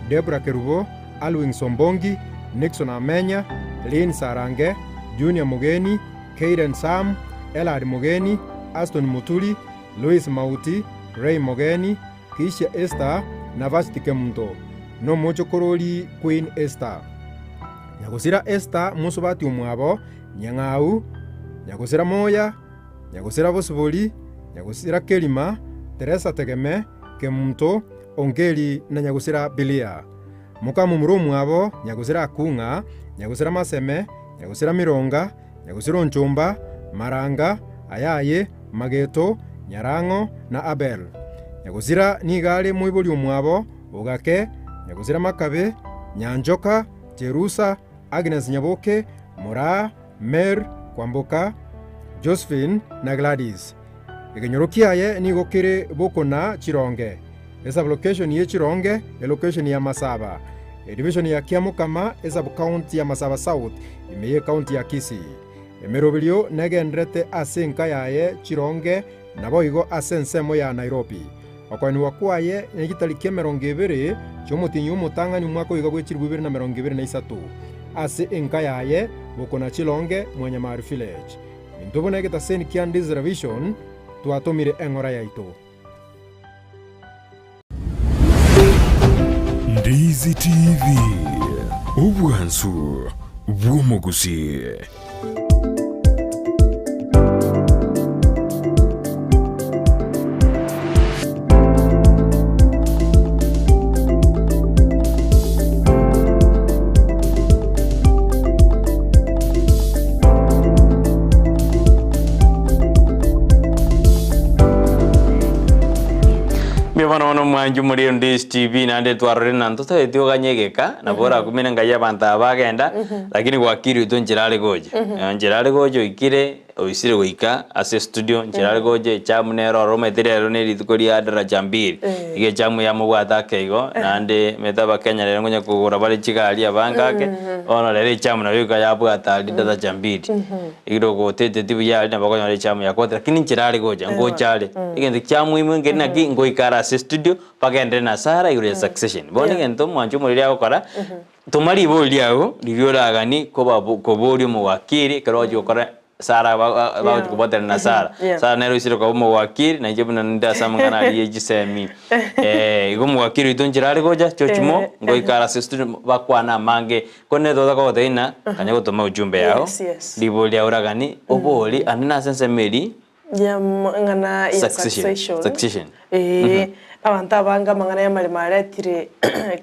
Debra Kerubo, Alwin Sombongi, Nixon Amenya, Lynn Sarange, Junior Mogeni, Kayden Sam, Elad Mogeni, Aston Muturi, Louis Mauti, Ray Mogeni, Keisha Esther na Vashti Kemunto, nomochokorori Queen Esther. Nyagosira Esther mosubati omwabo, Nyang'au, Nyagosira Moya, Nyagosira Bosibori, Nyagosira Kerima, Teresa Tegeme, Kemunto, Ongeri na Nyagosira Bilia. Mokamomura omwabo, Nyagosira Akung'a, Nyagosira Maseme, Nyagosira Mironga, Nyagosira Onchomba, Maranga, Ayaye, Mageto, Nyarang'o na Abel. Nyagosira nigo are moibori omwabo, Ogake, Nyagosira Makabe, Nyanchoka, Jerusa, Agnes Nyaboke, Moraa, Mary, Kwamboka, Josephine na Gladys. Ekenyoro kiaye nigo kere bokona chironge, esublocation ye chironge, elocation ya Masaba, edivision ya Kiamokama, esubcounty ya Masaba South, ime y'ecounty ya Kisii. Emeroberio negenderete ase enka yaye chironge naboigo ase ensemo ya Nairobi. Okoenigwa kwaye nechitariki 20 chi'omotienyi omotang'ani omwaka oiga bwe 2023 ase enka yaye bokona chilonge Mwanyamari Village. Intwe buna egetaseni kia Ndizera Vision twatomire eng'ora yaito. Ndizi TV, obwansu bw'omogusii. Mbuya bono bono omwanchi omorero Ndizi TV naende twarorire na ntotageti oganye egeka nabo orakumire ngai abanto aba bagenda lakini gwakire oito nchera are gocha. Nchera are gocha oikire oisire goika ase estudio nchera are gocha echamu nere ororo omanyete rero na erituko ria daraja mbili. Iga echamu yamobwate ake igo naende omanyete abakenya rero nkonya kogora bare chigari abange ake bono rero echamu nabo egoika yabwata aria daraja mbili. Ekero ogoteteti buya aria nabo okonyora echamu yakote lakini nchera are gocha ngocha are egento kia muhimu nkeri naki ngoika are ase estudio bagenderere na Sarah igoro ya succession. Bono egento omwancho omoriri agokora toma ribori riago riria oragani koba koboria omowakiri ekero ogochi gokora Sarah bagochi kobwaterana na Sarah. Sarah nere oisire koba omowakiri nainche buna ninde ase amang'ana aria ya chisemi igo omowakiri oito nchera are gocha George Mo ngoika are ase estudio bakwane amange Korende totaka gotebia ng'a kanya gotoma ujumbe yao, Yes, yes. ribori riao oragani, obori ande nase ensemo eria Ya ng'ana ya Succession. succession. Succession. Eh, Abanto abange amang'ana y'amaremo aretire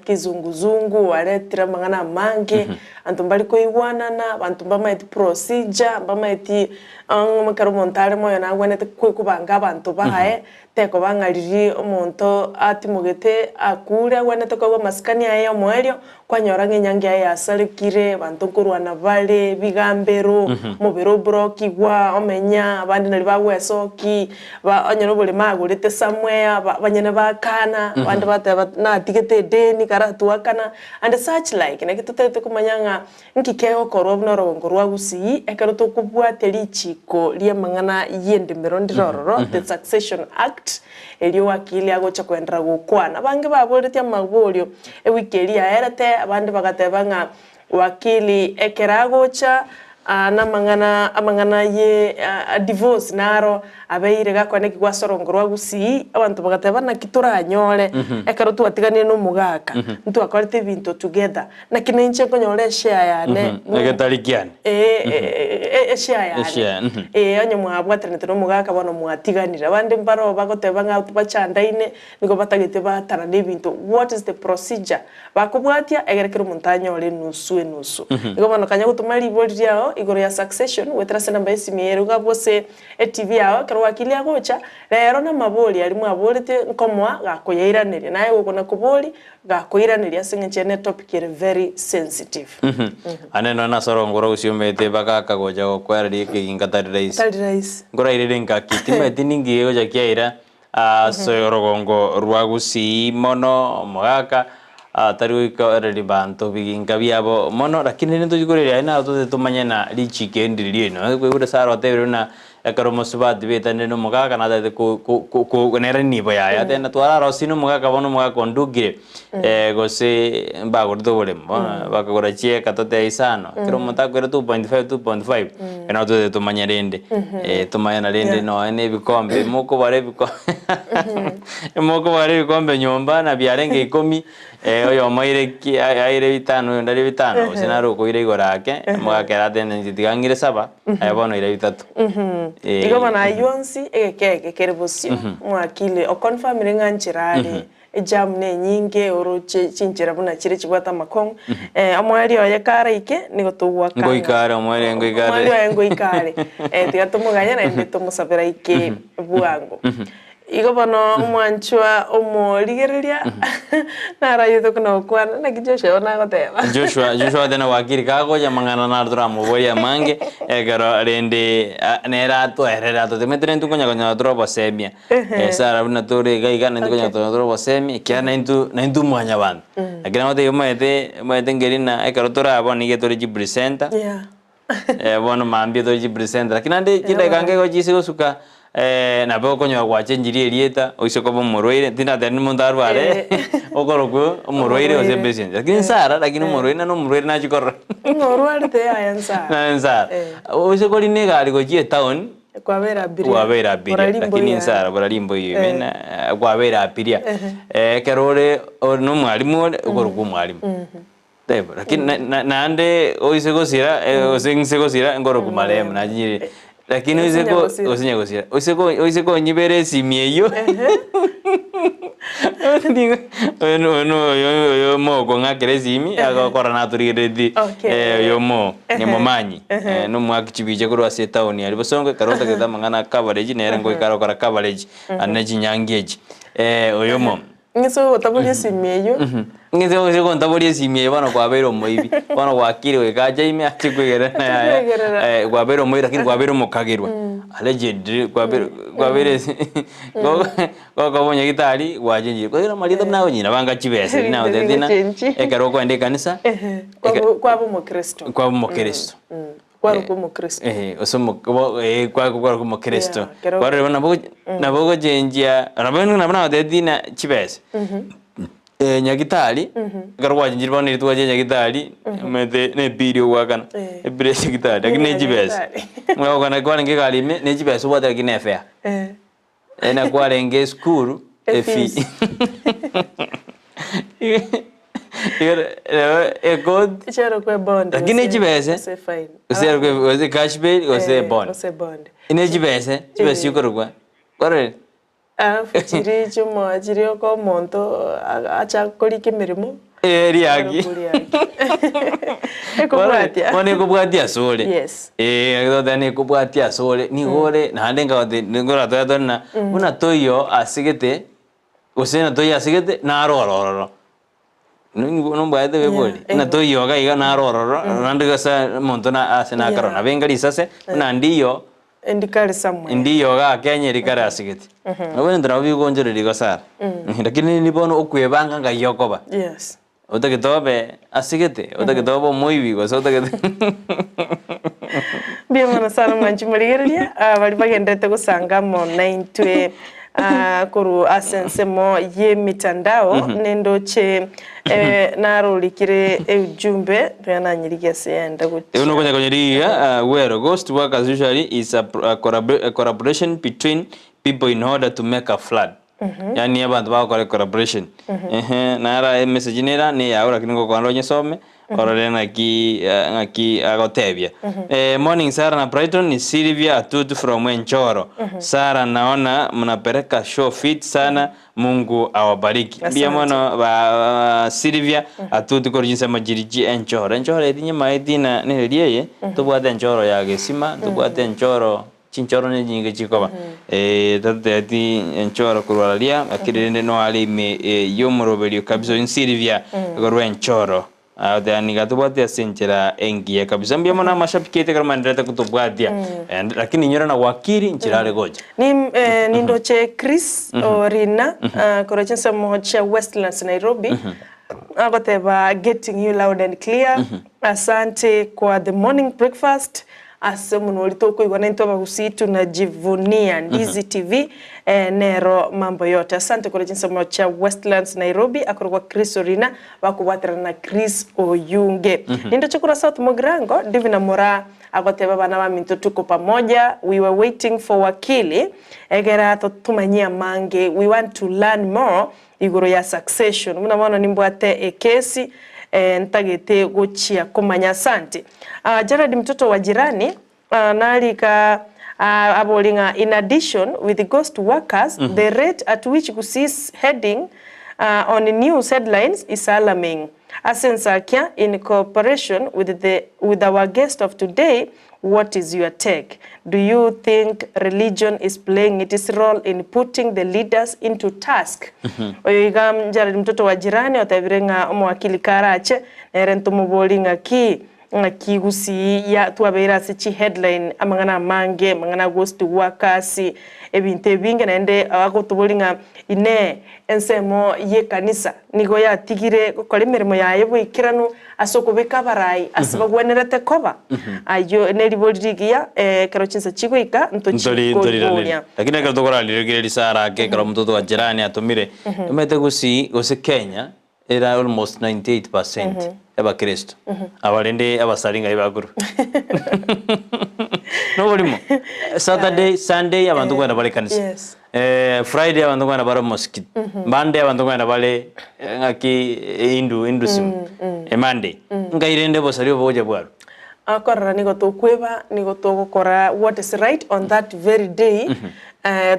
kizunguzungu, aretire amang'ana amange, abanto mbari koigwanana, abanto mbamaeti procedure, mbamaeti ang'o ekero omonto are moyo nagwenerete kobanga abanto baye, tekoba ng'a riria omonto atimogete akure agwenerete koegwa amasikani aye ya omoerio, Kwanyora ng'a enyangi yaye yasarekire, abanto nkorwana bare, ebigambero, omobere oborokigwa, omenya, abande nario bagwesoki, ba onye noboremo agorete somewhere, ba abanyene bakana, abande bateba natigete edeni karatwakana, and such like. Naki totagete komanya ng'a nki kegokorwa buna orogongo rwa Gusii ekero tokobwatia richiko ri'amang'ana y'endemero ndire ororo, the Succession Act, Erio wakili agocha koenderera gokwana. Abange baboretie amaborio ewiki eria yaerete, abande bagateba ng'a wakili ekero agocha namang'ana amang'ana ye divorce naro abeire gakwana ekigwa ase orongo rwa Gusii, abanto bagateba naki toranyore ekero twatiganire na omogaka, ntwakorete ebinto together, naki nainche nkonyora eshare yane Egetari kiane. Ee, eshare yane. Eshare, mhm. Ee, onye mwabwatanete na omogaka bono mwatiganire. Abande mbaro bagoteba ng'a bachandaine, nigo batagete baatanane ebinto. What is the procedure bakobwatia egere kera omonto anyore enusu enusu. Igo bono kanya gotoma ribori riao igoro ya succession goetera ase enamba y'esimi ere iga gose eTV yao ekero wakili agocha, rero namabori aria mwaborete nkomoa gakoyairaneria. Naye gokona kobori Gakoiraneria ase eng'encho eye ne topic ere very sensitive. Ande nonya nase orongo rwa omanyete bagaka gocha gokoereria ekeginga tari rahisi. Tari rahisi. Nkorairere engaki, timanyeti ninki gegocha kiaira ase orogongo rwa Gusii mono omogaka tari goika banto biginka biabo mono lakini rende ntochi koreria aye naro tote tomanye na richiko eri ndiri riaino. Kwaigure Sarah otebire buna Ekero omosubati betanire nomogaka natagete ko- ko- ko- ko- nere nibo yaye ateba twararosire nomogaka bono omogaka ondukire gose mbagorete oboremo bono bakagora chieka totebe isano ekero omonto akoira 2.5 2.5 ekero nabo totaete tomanye rende tomanye na rende nonya na ebikombe mokobara ebikombe mokobara ebikombe nyomba na biarenge ikomi Oyomo aire ki aire bitano oyonde aire bitano, gose nare okoira igoro ake, omogaka ere atebe inche tiga ng'ire saba, aye bono ira bitato. Igo bono ayio onsi egeka eke kere bosio, mwakili oconfirmire ng'a nchera are, ejam nenyinge oroche chinchera buna chire chibwate amakong'u, omoerio oye karaike nigo togoaka ng'a Ngoika are omoerio ngoika are. Omoerio oye ngoika are, tiga tomoganye naende tomosabere aike bwango. Igo bono omwanchwa omorigereria narayete buna gokwana, naki Joshua bono agoteba. Joshua, Joshua tena gwakire kagocha amang'ana naro toramoborie amange, ekero rende nere atoerere atotemete naintwe konya konyora tore obosemia. Sarah buna tore iga iga naintwe konya konyora tore obosemia, ekiagera naintwe naintwe mwanyabanto. Lakini nagotebia omanyete omanyete nkeri na ekero tore aa bono nigo tore chipresenter. Bono mambia tore chipresenter, lakini naende chidakika nge igo chise gosuka nabo okonyora gwachenchirie erieta oise koba omorwaire, tindateba rinde omonto arware okorokwa omorwaire gose patient, lakini Sarah lakini omorwaire naende omorwaire nachia korora Ng'a orwarete yaya nsara. naye nsara. Oise korina egari gochia etown, Kwabeire abiria. kwabeire abiria, Borari lakini mboiyo. nsara borari mboiyo ime na kwabeire abiria. Ekero ore ore na omwalimu ore, okorokwa omwalimu. Taibo, lakini na- na- naende oise gosira gose ng'ise gosira nkoroku marehemu nachinyire lakini oise ko Gose nyagosira. gose nyagosira oise ko oise konyibera esimi eywo nigo oyo no oyo no oyo oyo mokong'akera esimi agokora natorigereretie Okay. oyo mo nyamomanyi nomoaki chibicha korwa ase etown aria bosongo ekero otagete amang'ana a coverage nere ngoika arokora coverage ande chinyangi echi oyo mo. Ng'ise ogotaboria esimi eyio. Ng'ise gose gontaboria esimi eye bono kwabeire omoibi, bono gwakire goika ache ime ache kwegerera Ache yaya kwegerera. kwabeire omoibi lakini kwabeire omokagerwa allegedly kwabeire kwabeire ase gokoba omonyagitari gwachenchire kwagera amarieta buna agonyina banga chibesa ebi nagotebeti ng'a Bigochenchi. ekero okoenda ekanisa Kwaba kwaba omokristo. kwaba omokristo. Kwarokwa omokristo. Eh, ase omo bo eh kwa kwarokwa omokristo. Yeah, kero- Kwarora nabo nabo ogochenjia nabo nabo nagotebetie ng'a chibesa. Nyagitari, ekero gwachenchire bono rituko ria nyagitari, omanyete na ebill ogoakana, Eh. ebill ya nyagitari lakini ne chibesa. Ogokana kwarenge egari ime, ne chibesa obwate lakini ne efare. Na kwarenge esukuru, efee. Efees. Ekoti. Chiarokwa ebond Lakini gose- chibese, gose fine. gose yarokwa gose cash bail gose Eh, bond. gose bond. Ine chibese, chibese Eh. chikorokwa, kwarorire? Alafu chiria chimo chiria oko omonto acha korika emeremo. Eh, riaki. Ekobwatia. Bono ekobwatia ase ore. Yes. Eh, totebe nekobwatia ase ore, nigo ore naende nkagote nkoratoe tore na buna toiyo asegete, gose na toiyo asegete naro ororo. Nombwate bebori, buna toiyo iga iga naro ororo, naende gose omonto na ase nakarora. Nabo enga risase, buna ndiyo. Endikare somewhere. Ndiyo igaa Kenya erikare asegete. Nabo ebinto nabo bigoonchoreria igo sana. Lakini rende bono okwebanga ngai okoba. Yes. Otagete obe asegete, otagete obe omoibi gose otagete Mbuya mono sana mwanchi morigereria, ah, baria bagenderete gosanga amo naintwe ah, korwa ase ensemo y'emitandao, nindoche eh, narorikire eujumbe, tiga nanyerigia ase yende Ebi gochia. nokonya konyora iga, Agwero, ghost workers usually is a a a collaboration between people in order to make a flood. Yaani abanto bagokora ecollaboration. Ehe, nara emessage nera neyao lakini ngokwana onyesome, orore ng'aki ng'aki agotebia. Morning Sarah na Brighton, ni Sylvia Atutu from Enchoro. Sarah naona mnapeleka show fit sana, Mungu awabariki. Mbuya Asante. mono ba Sylvia Atutu korwa chinsemo chiria chie Enchoro. Enchoro eri nyamaeti na nereri eye, tobwate Enchoro ya Gesima, tobwate Enchoro Chinchoro nechinyinge chikoba, tatotebeti enchoro korwa raria, lakini rende noare ime y'omoroberio kabisa oyo Silvia korwa enchoro. Agoteba niga tobwate ase enchera engiya kabisa. Mbuya mono amashabiki aito ekero maendererete kotobwatia. And lakini inyora na wakili nchera are gocha. Ni nindoche Chris Orina korwa chinsemo chia Westlands Nairobi agoteba getting you loud and clear asante kwa the morning breakfast Ase omonwa oria tokoigwa naintwe abagusii tunajivunia Ndizi TV nero mambo yote. Asante korwa chinsemo chia Westlands Nairobi akorokwa Chris Orina bakobwaterana na Chris Oyunge. Nindoche korwa South Mugirango Divina Moraa agoteba abana baminto tuko pamoja we were waiting for wakili egera totumanyie amange we want to learn more igoro ya succession buna bono nimbwate ekesi Ntagete gochia komanya asante. Jared mtoto wa jirani narika abori ng'a in addition with ghost workers the rate at which Gusii is heading on news headlines is alarming. Ase ensakia in cooperation with the with our guest of today what is your take? Do you think religion is playing its role in putting the leaders into task? Oyo iga Jared mtoto wa jirani otebire ng'a omowakili karache nere ntomoborie ng'aki ng'aki gusii ya twabeire ase chi headline amang'ana amange amang'ana a ghost workers ebinto ebinge naende agotoboria ng'a inee ensemo y'ekanisa nigo yatigire gokora emeremo yaye boikeranu ase okobeka abarai ase bagwenerete koba. Ayio neribori rigiya, ekero chinsa chigoika ntochikoboria. Lakini ekero tokorarigereria risara ake ekero omonto otoka jirani atomire, omanyete gusii gose Kenya ere almost 98% y'abakristo. Aba rende abasari ng'ai bakorwa? Noborimo. Saturday, Sunday abanto nkoenda bare ekanisa. Yes. Friday abanto nkoenda bare omosikiti, Monday abanto nkoenda bare ng'aki Hindu Hinduism, Monday. Nkai rende obosari obo bogocha bwarwa? Akorora nigo tokweba, nigo togokora what is right on that very day,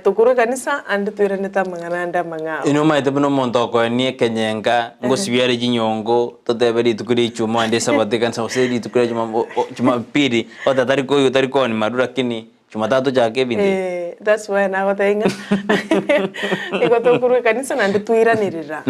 tokorwa ekanisa ande toiranete amang'ana ande amang'ao. Inwe omanyete buna omonto okoenia ekenyenka, ngosibia are chinyongo, totebe rituko ria ijumaa ande esabato ekanisa gose rituko ria jumapili, ota tari koigwa tari kooni maru lakini Jumatatu chaka ebinto ebi. Eh, that's why nagotebia ng'a nigo tokorwa ekanisa naende toiranerera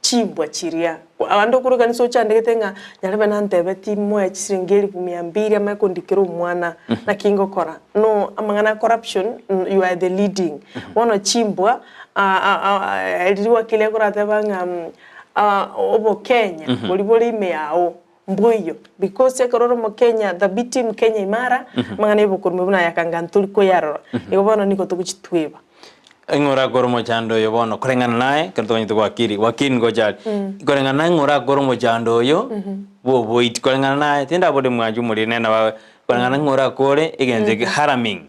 chimbwa chiria. Abande okorwa ekanisa ochandegete ng'a nyarebe nantebeti moe chisiringi elifu mia mbili amanye kondikera omwana naki ngokora. No amang'ana a corruption you are the leading. Bono chimbwa riria wakili akorateba ng'a obokenya boria bore ime yao. Mboiyo, because ekero ore omokenya thabiti mkenya imara, amang'ana y'obokoromia buna aya kanga ntori koyarora, igo bono nigo togochitweba. Ing'o orakore omochando oyo bono koreng'ana naye ekero tokonyete gwakiri, wakiri ngocha are, koreng'ana naye ing'o orakore omochando oyo bwa oboiti koreng'ana naye tindabore mwanche omoriri nere nabo koreng'ana ing'o orakore egento eke harming,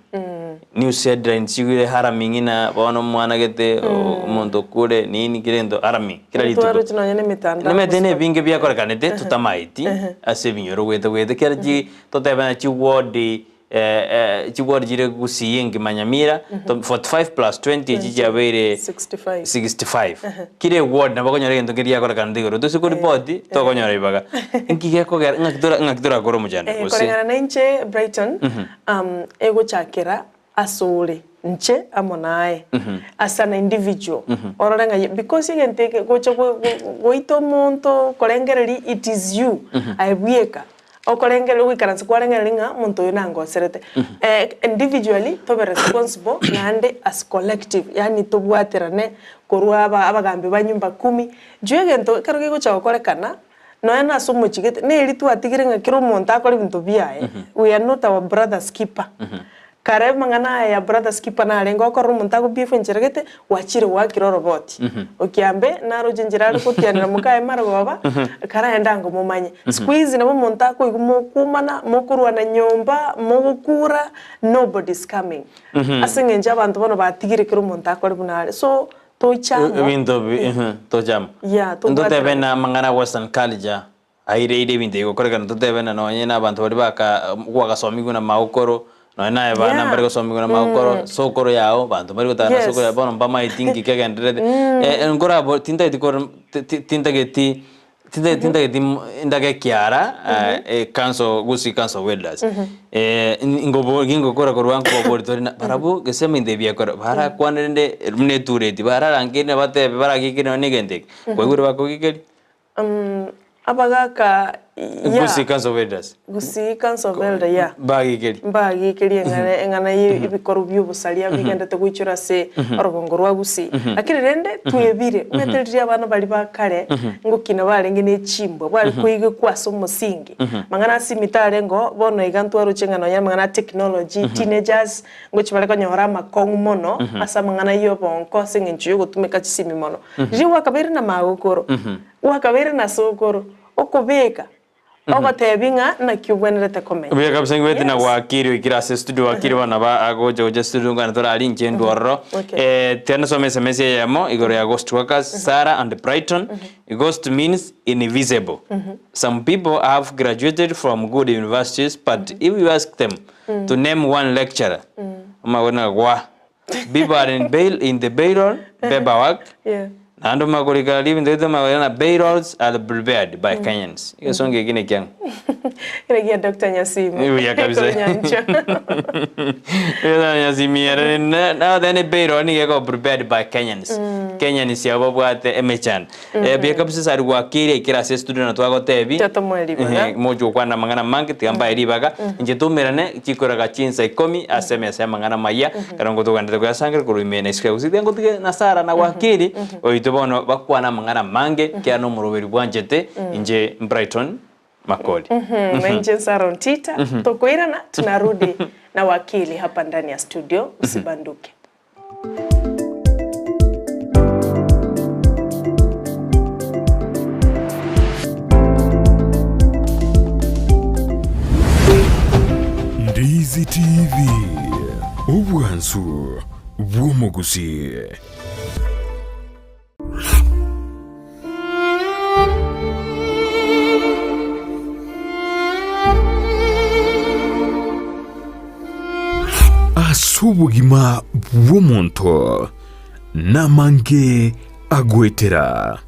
news headlines chigwire harming ng'a bono omwana gete omonto okure nini kera egento harming kera rituko. Twaroche nonya na emetandao Nimanyete gose na ebinge biakorekanete totamaeti ase ebinyoro goeta goeta kera chi totebe ng'a chiward. Chiward chire Gusii engima Nyamira, 45 plus 20 echi chiabeire 65. 65. Kira eward nabo okonyora egento keria giakorekana igoro. Tose koripoti, tokonyora ribaga. Nki gekogera ng'aki tora ng'aki torakore omochando Eh, gose? koreng'ana na inche Brighton, egochakera asore inche amo naye, as an individual, orore ng'a because egento eke gocha goita omonto korengereria it is you, aye bweka. Okorengereria ogoikaransa kwarengereria ng'a omonto oyo nangoserete. Individually tobe responsible naende as collective yaani tobwaterane korwa aba abagambi ba nyumba kumi, juu egento ekero kegocha gokorekana nonya na ase omochie gete neri twatigire ng'a kera omonto akore ebinto biaye, we are not our brother's keeper. Kare amang'ana aya ya brother's keeper narenge okorora omonto agobiefwa enchera gete, gwachire gwakire oroboti. Okiambe naroche enchera are gotianera mokaye marogoba, karaende ango momanye. Siku hizi nabo omonto akoigwa mokumana, mokorwana nyomba, mogokura, nobody is coming. Ase eng'encho abanto bono batigire kera omonto akore buna are. So, toche amo. Ebinto bi toche amo. Yeah, Ntotebe tobwaterane. na amang'ana a western culture. Aireire ebinto ebi gokorekana totebe na nonye na abanto baria baka gwagasomigwe na magokoro, nonye naye abana Yeah. mbare gosomigwa na magokoro, sokoro yao, banto mbari gotara na sokoro Yes. yao bono mbamaeti nki kegendererete. Nkorabo tintageti kor ti- ti- tintageti tinta- tintageti ndage ekiara council gusii council of elders. Ngobo gingokora korwa nkobabori tori na barabwo gese ebinto ebi biakora barakwane rende buna etureti bararangerie nabatebe baragikerie nonye na egento eke, kwaigure bakogikeria? Abagaka yeah. Gusii Council of Elders. Gusii Council of Elder yeah. Mbagikerie. Mbagikerie eng'ana eng'ana ye ebikorwa bia obosaria bigendete goichora ase orogongo rwa Gusii. Lakini rende twebire, omanyete riria abana baria ba kare ngokina barenge ne chimbwa, bware koigekwa ase omosingi. Mang'ana ase emito arengeo, bono iga ntwaroche ng'a nonya amang'ana a technology, teenagers, ngochia bare konyora amakong'u mono ase amang'ana ya obonko ase eng'encho ya ogotumeka chisimi mono. Riria gwakabeire na magokoro, gwakabeire na sokoro, okobeka, ogotebi ng'a naki obwenerete komenya. Buya kabisa ngwete na Yes. gwakiri oikire ase studio wakiri bono ba agocha gocha studio ngana torari inche ndwo ororo. Okay. Eh tiga nasome SMS eyemo igoro ya ghost workers Sarah and Brighton. Ghost means invisible. Some people have graduated from good universities but if you ask them to name one lecturer, omagwe gwa. People are in bail in the bail paperwork. Yeah. Naende omakorika aria ebinto bito omagorika na bails are prepared by Kenyans. Egesongo eki nekiang'o? Kere gia Doctor Nyasimi. Buya kabisa. Konyancha. Doctor Nyasimi ere nagoteba ne bail nigo eko prepared by Kenyans. Kenyans abwo babwate emechando. Buya kabisa ase aria gwakeire ekero ase estudio na twagotebi. Totomoe ribaga. Moche gokwana amang'ana amange tiga mbae ribaga. Inche toumerane chikoraga chinsa ikomi ase emesa y'amang'ana amaya ekero ngotogenderete koyasangera korwa ime na isiko ya gusii. Tiga ngotige na Sarah na Wakili oito bono bakwane amang'ana amange ekiagera nomoroberi bwanchete inche Brighton Makori. Na inche Sarah Ontita tokoirana tunarudi na Wakili hapa ndani ya studio usibanduke. Ndizi TV, obwansu bw'omogusii. Ase obogima bw'omonto namange agoetera.